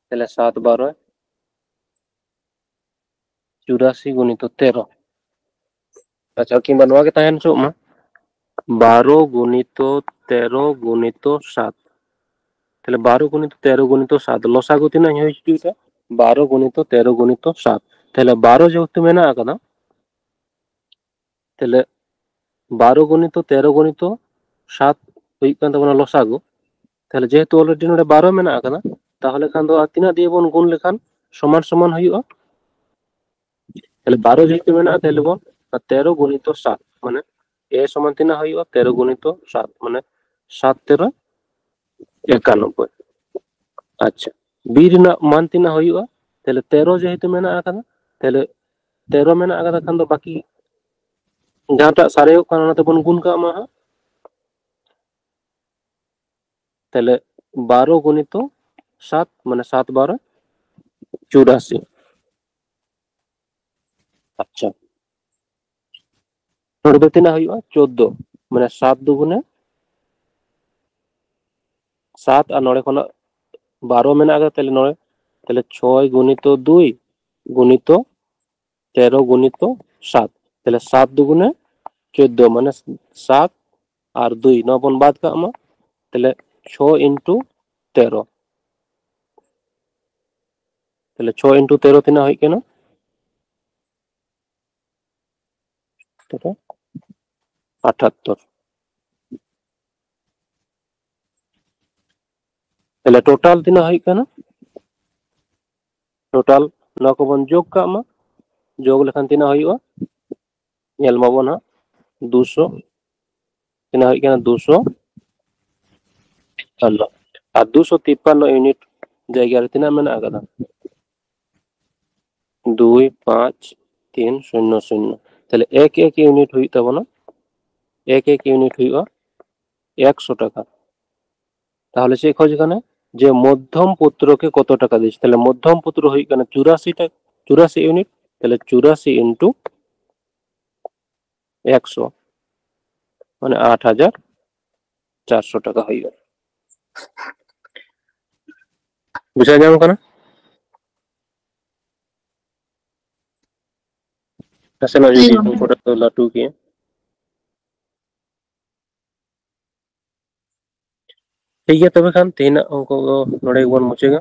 ᱛᱟᱦᱞᱮ ᱥᱟᱛ ᱵᱟᱨᱚ ᱪᱩᱨᱟᱥᱤ ᱜᱩᱱᱤᱛᱚ ᱛᱮᱨᱚ᱾ ᱟᱪᱪᱷᱟ, ᱠᱤᱝᱵᱟ ᱱᱚᱣᱟ ᱜᱮ ᱛᱟᱦᱮᱱ ᱦᱚᱪᱚᱜ ᱢᱟ, ᱵᱟᱨᱚ ᱜᱩᱱᱤᱛᱚ ᱛᱮᱨᱚ ᱜᱩᱱᱤᱛᱚ ᱥᱟᱛ᱾ ᱛᱟᱦᱞᱮ ᱵᱟᱨᱚ ᱜᱩᱱᱤᱛᱚ ᱛᱮᱨᱚ ᱜᱩᱱᱤᱛᱚ ᱥᱟᱛ, ᱞᱚᱥᱟᱜᱩ ᱛᱤᱱᱟᱹᱜ ᱤᱧ ᱦᱩᱭ ᱦᱚᱪᱚᱭᱮᱫᱟ? ᱵᱟᱨᱚ ᱜᱩᱱᱤᱛᱚ ᱛᱮᱨᱚ ᱜᱩᱱᱤᱛᱚ ᱥᱟᱛ᱾ ᱛᱟᱦᱞᱮ ᱵᱟᱨᱚ ᱡᱮᱦᱮᱛᱩ ᱢᱮᱱᱟᱜ ᱟᱠᱟᱫᱟ, ᱛᱟᱦᱞᱮ ᱵᱟᱨᱚ ᱜᱩᱱᱤᱛᱚ ᱛᱮᱨᱚ ᱜᱩᱱᱤᱛᱚ ᱥᱟᱛ ᱦᱩᱭᱩᱜ ᱠᱟᱱ ᱛᱟᱵᱚᱱᱟ ᱞᱚᱥᱟᱜᱩ᱾ ᱛᱟᱦᱞᱮ ᱡᱮᱦᱮᱛᱩ already ᱱᱚᱰᱮ ᱵᱟᱨᱚ ᱢᱮᱱᱟᱜ ᱟᱠᱟᱫᱟ, ᱛᱟᱦᱞᱮ ᱠᱷᱟᱱ ᱫᱚ ᱟᱨ ᱛᱤᱱᱟᱹᱜ ᱫᱤᱭᱮ ᱵᱚᱱ ᱜᱩᱱ ᱞᱮᱠᱷᱟᱱ ᱥᱚᱢᱟᱱ ᱥᱚᱢᱟᱱ ᱦᱩᱭᱩᱜᱼᱟ? ᱛᱟᱦᱞᱮ ᱵᱟᱨᱚ ᱡᱮᱦᱮᱛᱩ ᱢᱮᱱᱟᱜᱼᱟ, ᱛᱟᱦᱞᱮ ᱵᱚᱱ ᱛᱮᱨᱚ ᱜᱩᱱᱤᱛᱚ ᱥᱟᱛ, ᱢᱟᱱᱮ ᱮ ᱥᱚᱢᱟᱱ ᱛᱤᱱᱟᱹᱜ ᱦᱩᱭᱩᱜᱼᱟ? ᱛᱮᱨᱚ ᱜᱩᱱᱤᱛᱚ ᱥᱟᱛ, ᱢᱟᱱᱮ ᱥᱟᱛ ᱛᱮᱨᱚ ᱮᱠᱟᱱᱚᱵᱵᱳᱭ᱾ ᱟᱪᱪᱷᱟ, ᱵᱤ ᱨᱮᱱᱟᱜ ᱢᱟᱱ ᱛᱤᱱᱟᱹᱜ ᱦᱩᱭᱩᱜᱼᱟ? ᱛᱟᱦᱞᱮ ᱛᱮᱨᱚ ᱡᱮᱦᱮᱛᱩ ᱢᱮᱱᱟᱜ ᱟᱠᱟᱫᱟ, ᱛᱟᱦᱞᱮ ᱛᱮᱨᱚ ᱢᱮᱱᱟᱜ ᱟᱠᱟᱫᱟ ᱠᱷᱟᱱ ᱫᱚ ᱵᱟᱹᱠᱤ ᱡᱟᱦᱟᱸᱴᱟᱜ ᱥᱟᱨᱮᱡᱚᱜ ᱠᱟᱱᱟ ᱚᱱᱟ ᱛᱮᱵᱚᱱ ᱜᱩᱱ ᱠᱟᱜ ᱢᱟ ᱦᱟᱸᱜ᱾ ᱛᱟᱦᱞᱮ ᱵᱟᱨᱚ ᱜᱩᱱᱤᱛᱚ ᱥᱟᱛ, ᱢᱟᱱᱮ ᱥᱟᱛ ᱵᱟᱨᱚ ᱪᱩᱨᱟᱥᱤ᱾ ᱟᱪᱪᱷᱟ, ᱱᱚᱰᱮ ᱫᱚ ᱛᱤᱱᱟᱹᱜ ᱦᱩᱭᱩᱜᱼᱟ? ᱪᱳᱫᱽᱫᱳ, ᱢᱟᱱᱮ ᱥᱟᱛ ᱫᱩᱜᱩᱱᱮ ᱥᱟᱛ, ᱟᱨ ᱱᱚᱰᱮ ᱠᱷᱚᱱᱟᱜ ᱵᱟᱨᱚ ᱢᱮᱱᱟᱜ ᱟᱠᱟᱫᱟ, ᱛᱟᱦᱞᱮ ᱱᱚᱰᱮ, ᱛᱟᱦᱞᱮ ᱪᱷᱚᱭ ᱜᱩᱱᱤᱛᱚ ᱫᱩᱭ ᱜᱩᱱᱤᱛᱚ ᱛᱮᱨᱚ ᱜᱩᱱᱤᱛᱚ ᱥᱟᱛ᱾ ᱛᱟᱦᱞᱮ ᱥᱟᱛ ᱫᱩᱜᱩᱱᱮ ᱪᱳᱫᱽᱫᱳ, ᱢᱟᱱᱮ ᱥᱟᱛ ᱟᱨ ᱫᱩᱭ, ᱱᱚᱣᱟ ᱵᱚᱱ ᱵᱟᱫ ᱠᱟᱜ ᱢᱟ᱾ ᱛᱟᱦᱞᱮ ᱪᱷᱚ ᱤᱱᱴᱩ ᱛᱮᱨᱚ᱾ ᱛᱟᱦᱞᱮ ᱪᱷᱚ ᱤᱱᱴᱩ ᱛᱮᱨᱚ ᱛᱤᱱᱟᱹᱜ ᱦᱩᱭᱩᱜ ᱠᱟᱱᱟ? ᱛᱟᱦᱞᱮ ᱟᱴᱷᱟᱛᱛᱳᱨ᱾ ᱛᱟᱦᱞᱮ ᱴᱳᱴᱟᱞ ᱛᱤᱱᱟᱹᱜ ᱦᱩᱭᱩᱜ ᱠᱟᱱᱟ? ᱴᱳᱴᱟᱞ ᱱᱚᱣᱟ ᱠᱚᱵᱚᱱ ᱡᱳᱜᱽ ᱠᱟᱜ ᱢᱟ᱾ ᱡᱳᱜᱽ ᱞᱮᱠᱷᱟᱱ ᱛᱤᱱᱟᱹᱜ ᱦᱩᱭᱩᱜᱼᱟ? ᱧᱮᱞ ᱢᱟᱵᱚᱱ ᱦᱟᱸᱜ, ᱫᱩᱥᱚ, ᱛᱤᱱᱟᱹᱜ ᱦᱩᱭᱩᱜ ᱠᱟᱱᱟ? ᱫᱩᱥᱚ ᱛᱤᱯᱯᱟᱱᱱᱚ᱾ ᱟᱨ ᱫᱩᱥᱚ ᱛᱤᱯᱯᱟᱱᱱᱚ ᱤᱭᱩᱱᱤᱴ ᱡᱟᱭᱜᱟ ᱨᱮ ᱛᱤᱱᱟᱹᱜ ᱢᱮᱱᱟᱜ ᱟᱠᱟᱫᱟ? ᱫᱩᱭ ᱯᱟᱸᱪ ᱛᱤᱱ ᱥᱩᱱᱱᱚ ᱥᱩᱱᱱᱚ᱾ ᱛᱟᱦᱞᱮ ᱮᱠ ᱮᱠ ᱤᱭᱩᱱᱤᱴ ᱦᱩᱭᱩᱜ ᱛᱟᱵᱚᱱᱟ, ᱮᱠ ᱮᱠ ᱤᱭᱩᱱᱤᱴ ᱦᱩᱭᱩᱜᱼᱟ ᱮᱠᱥᱚ ᱴᱟᱠᱟ᱾ ᱛᱟᱦᱞᱮ ᱪᱮᱫ ᱠᱷᱚᱡ ᱠᱟᱱᱟ? ᱡᱮ ᱢᱚᱫᱽᱫᱷᱚᱢ ᱯᱩᱛᱨᱚ ᱠᱮ ᱠᱚᱛᱚ ᱴᱟᱠᱟ ᱫᱤᱭᱮᱪᱷᱮ? ᱛᱟᱦᱞᱮ ᱢᱚᱫᱽᱫᱷᱚᱢ ᱯᱩᱛᱨᱚ ᱦᱩᱭᱩᱜ ᱠᱟᱱᱟ ᱪᱩᱨᱟᱥᱤ ᱴᱟᱠᱟ, ᱪᱩᱨᱟᱥᱤ ᱤᱭᱩᱱᱤᱴ᱾ ᱛᱟᱦᱞᱮ ᱪᱩᱨᱟᱥᱤ ᱤᱱᱴᱩ ᱮᱠᱥᱚ, ᱢᱟᱱᱮ ᱟᱴ ᱦᱟᱡᱟᱨ ᱪᱟᱨᱥᱚ ᱴᱟᱠᱟ ᱦᱩᱭᱩᱜᱼᱟ᱾ ᱵᱩᱡᱷᱟᱹᱣ ᱧᱟᱢ ᱠᱟᱱᱟ? ᱱᱟᱥᱮᱱᱟᱜ ᱡᱩᱫᱤ ᱦᱮᱸ, ᱜᱚᱢᱠᱮ᱾ ᱠᱚᱢᱯᱤᱭᱩᱴᱟᱨ ᱫᱚ ᱞᱟᱹᱴᱩ ᱜᱮᱭᱟ᱾ ᱴᱷᱤᱠ ᱜᱮᱭᱟ, ᱛᱚᱵᱮ ᱠᱷᱟᱱ ᱛᱮᱦᱮᱧᱟᱜ ᱚᱝᱠᱚ ᱫᱚ ᱱᱚᱰᱮ ᱜᱮᱵᱚᱱ ᱢᱩᱪᱟᱹᱫᱟ᱾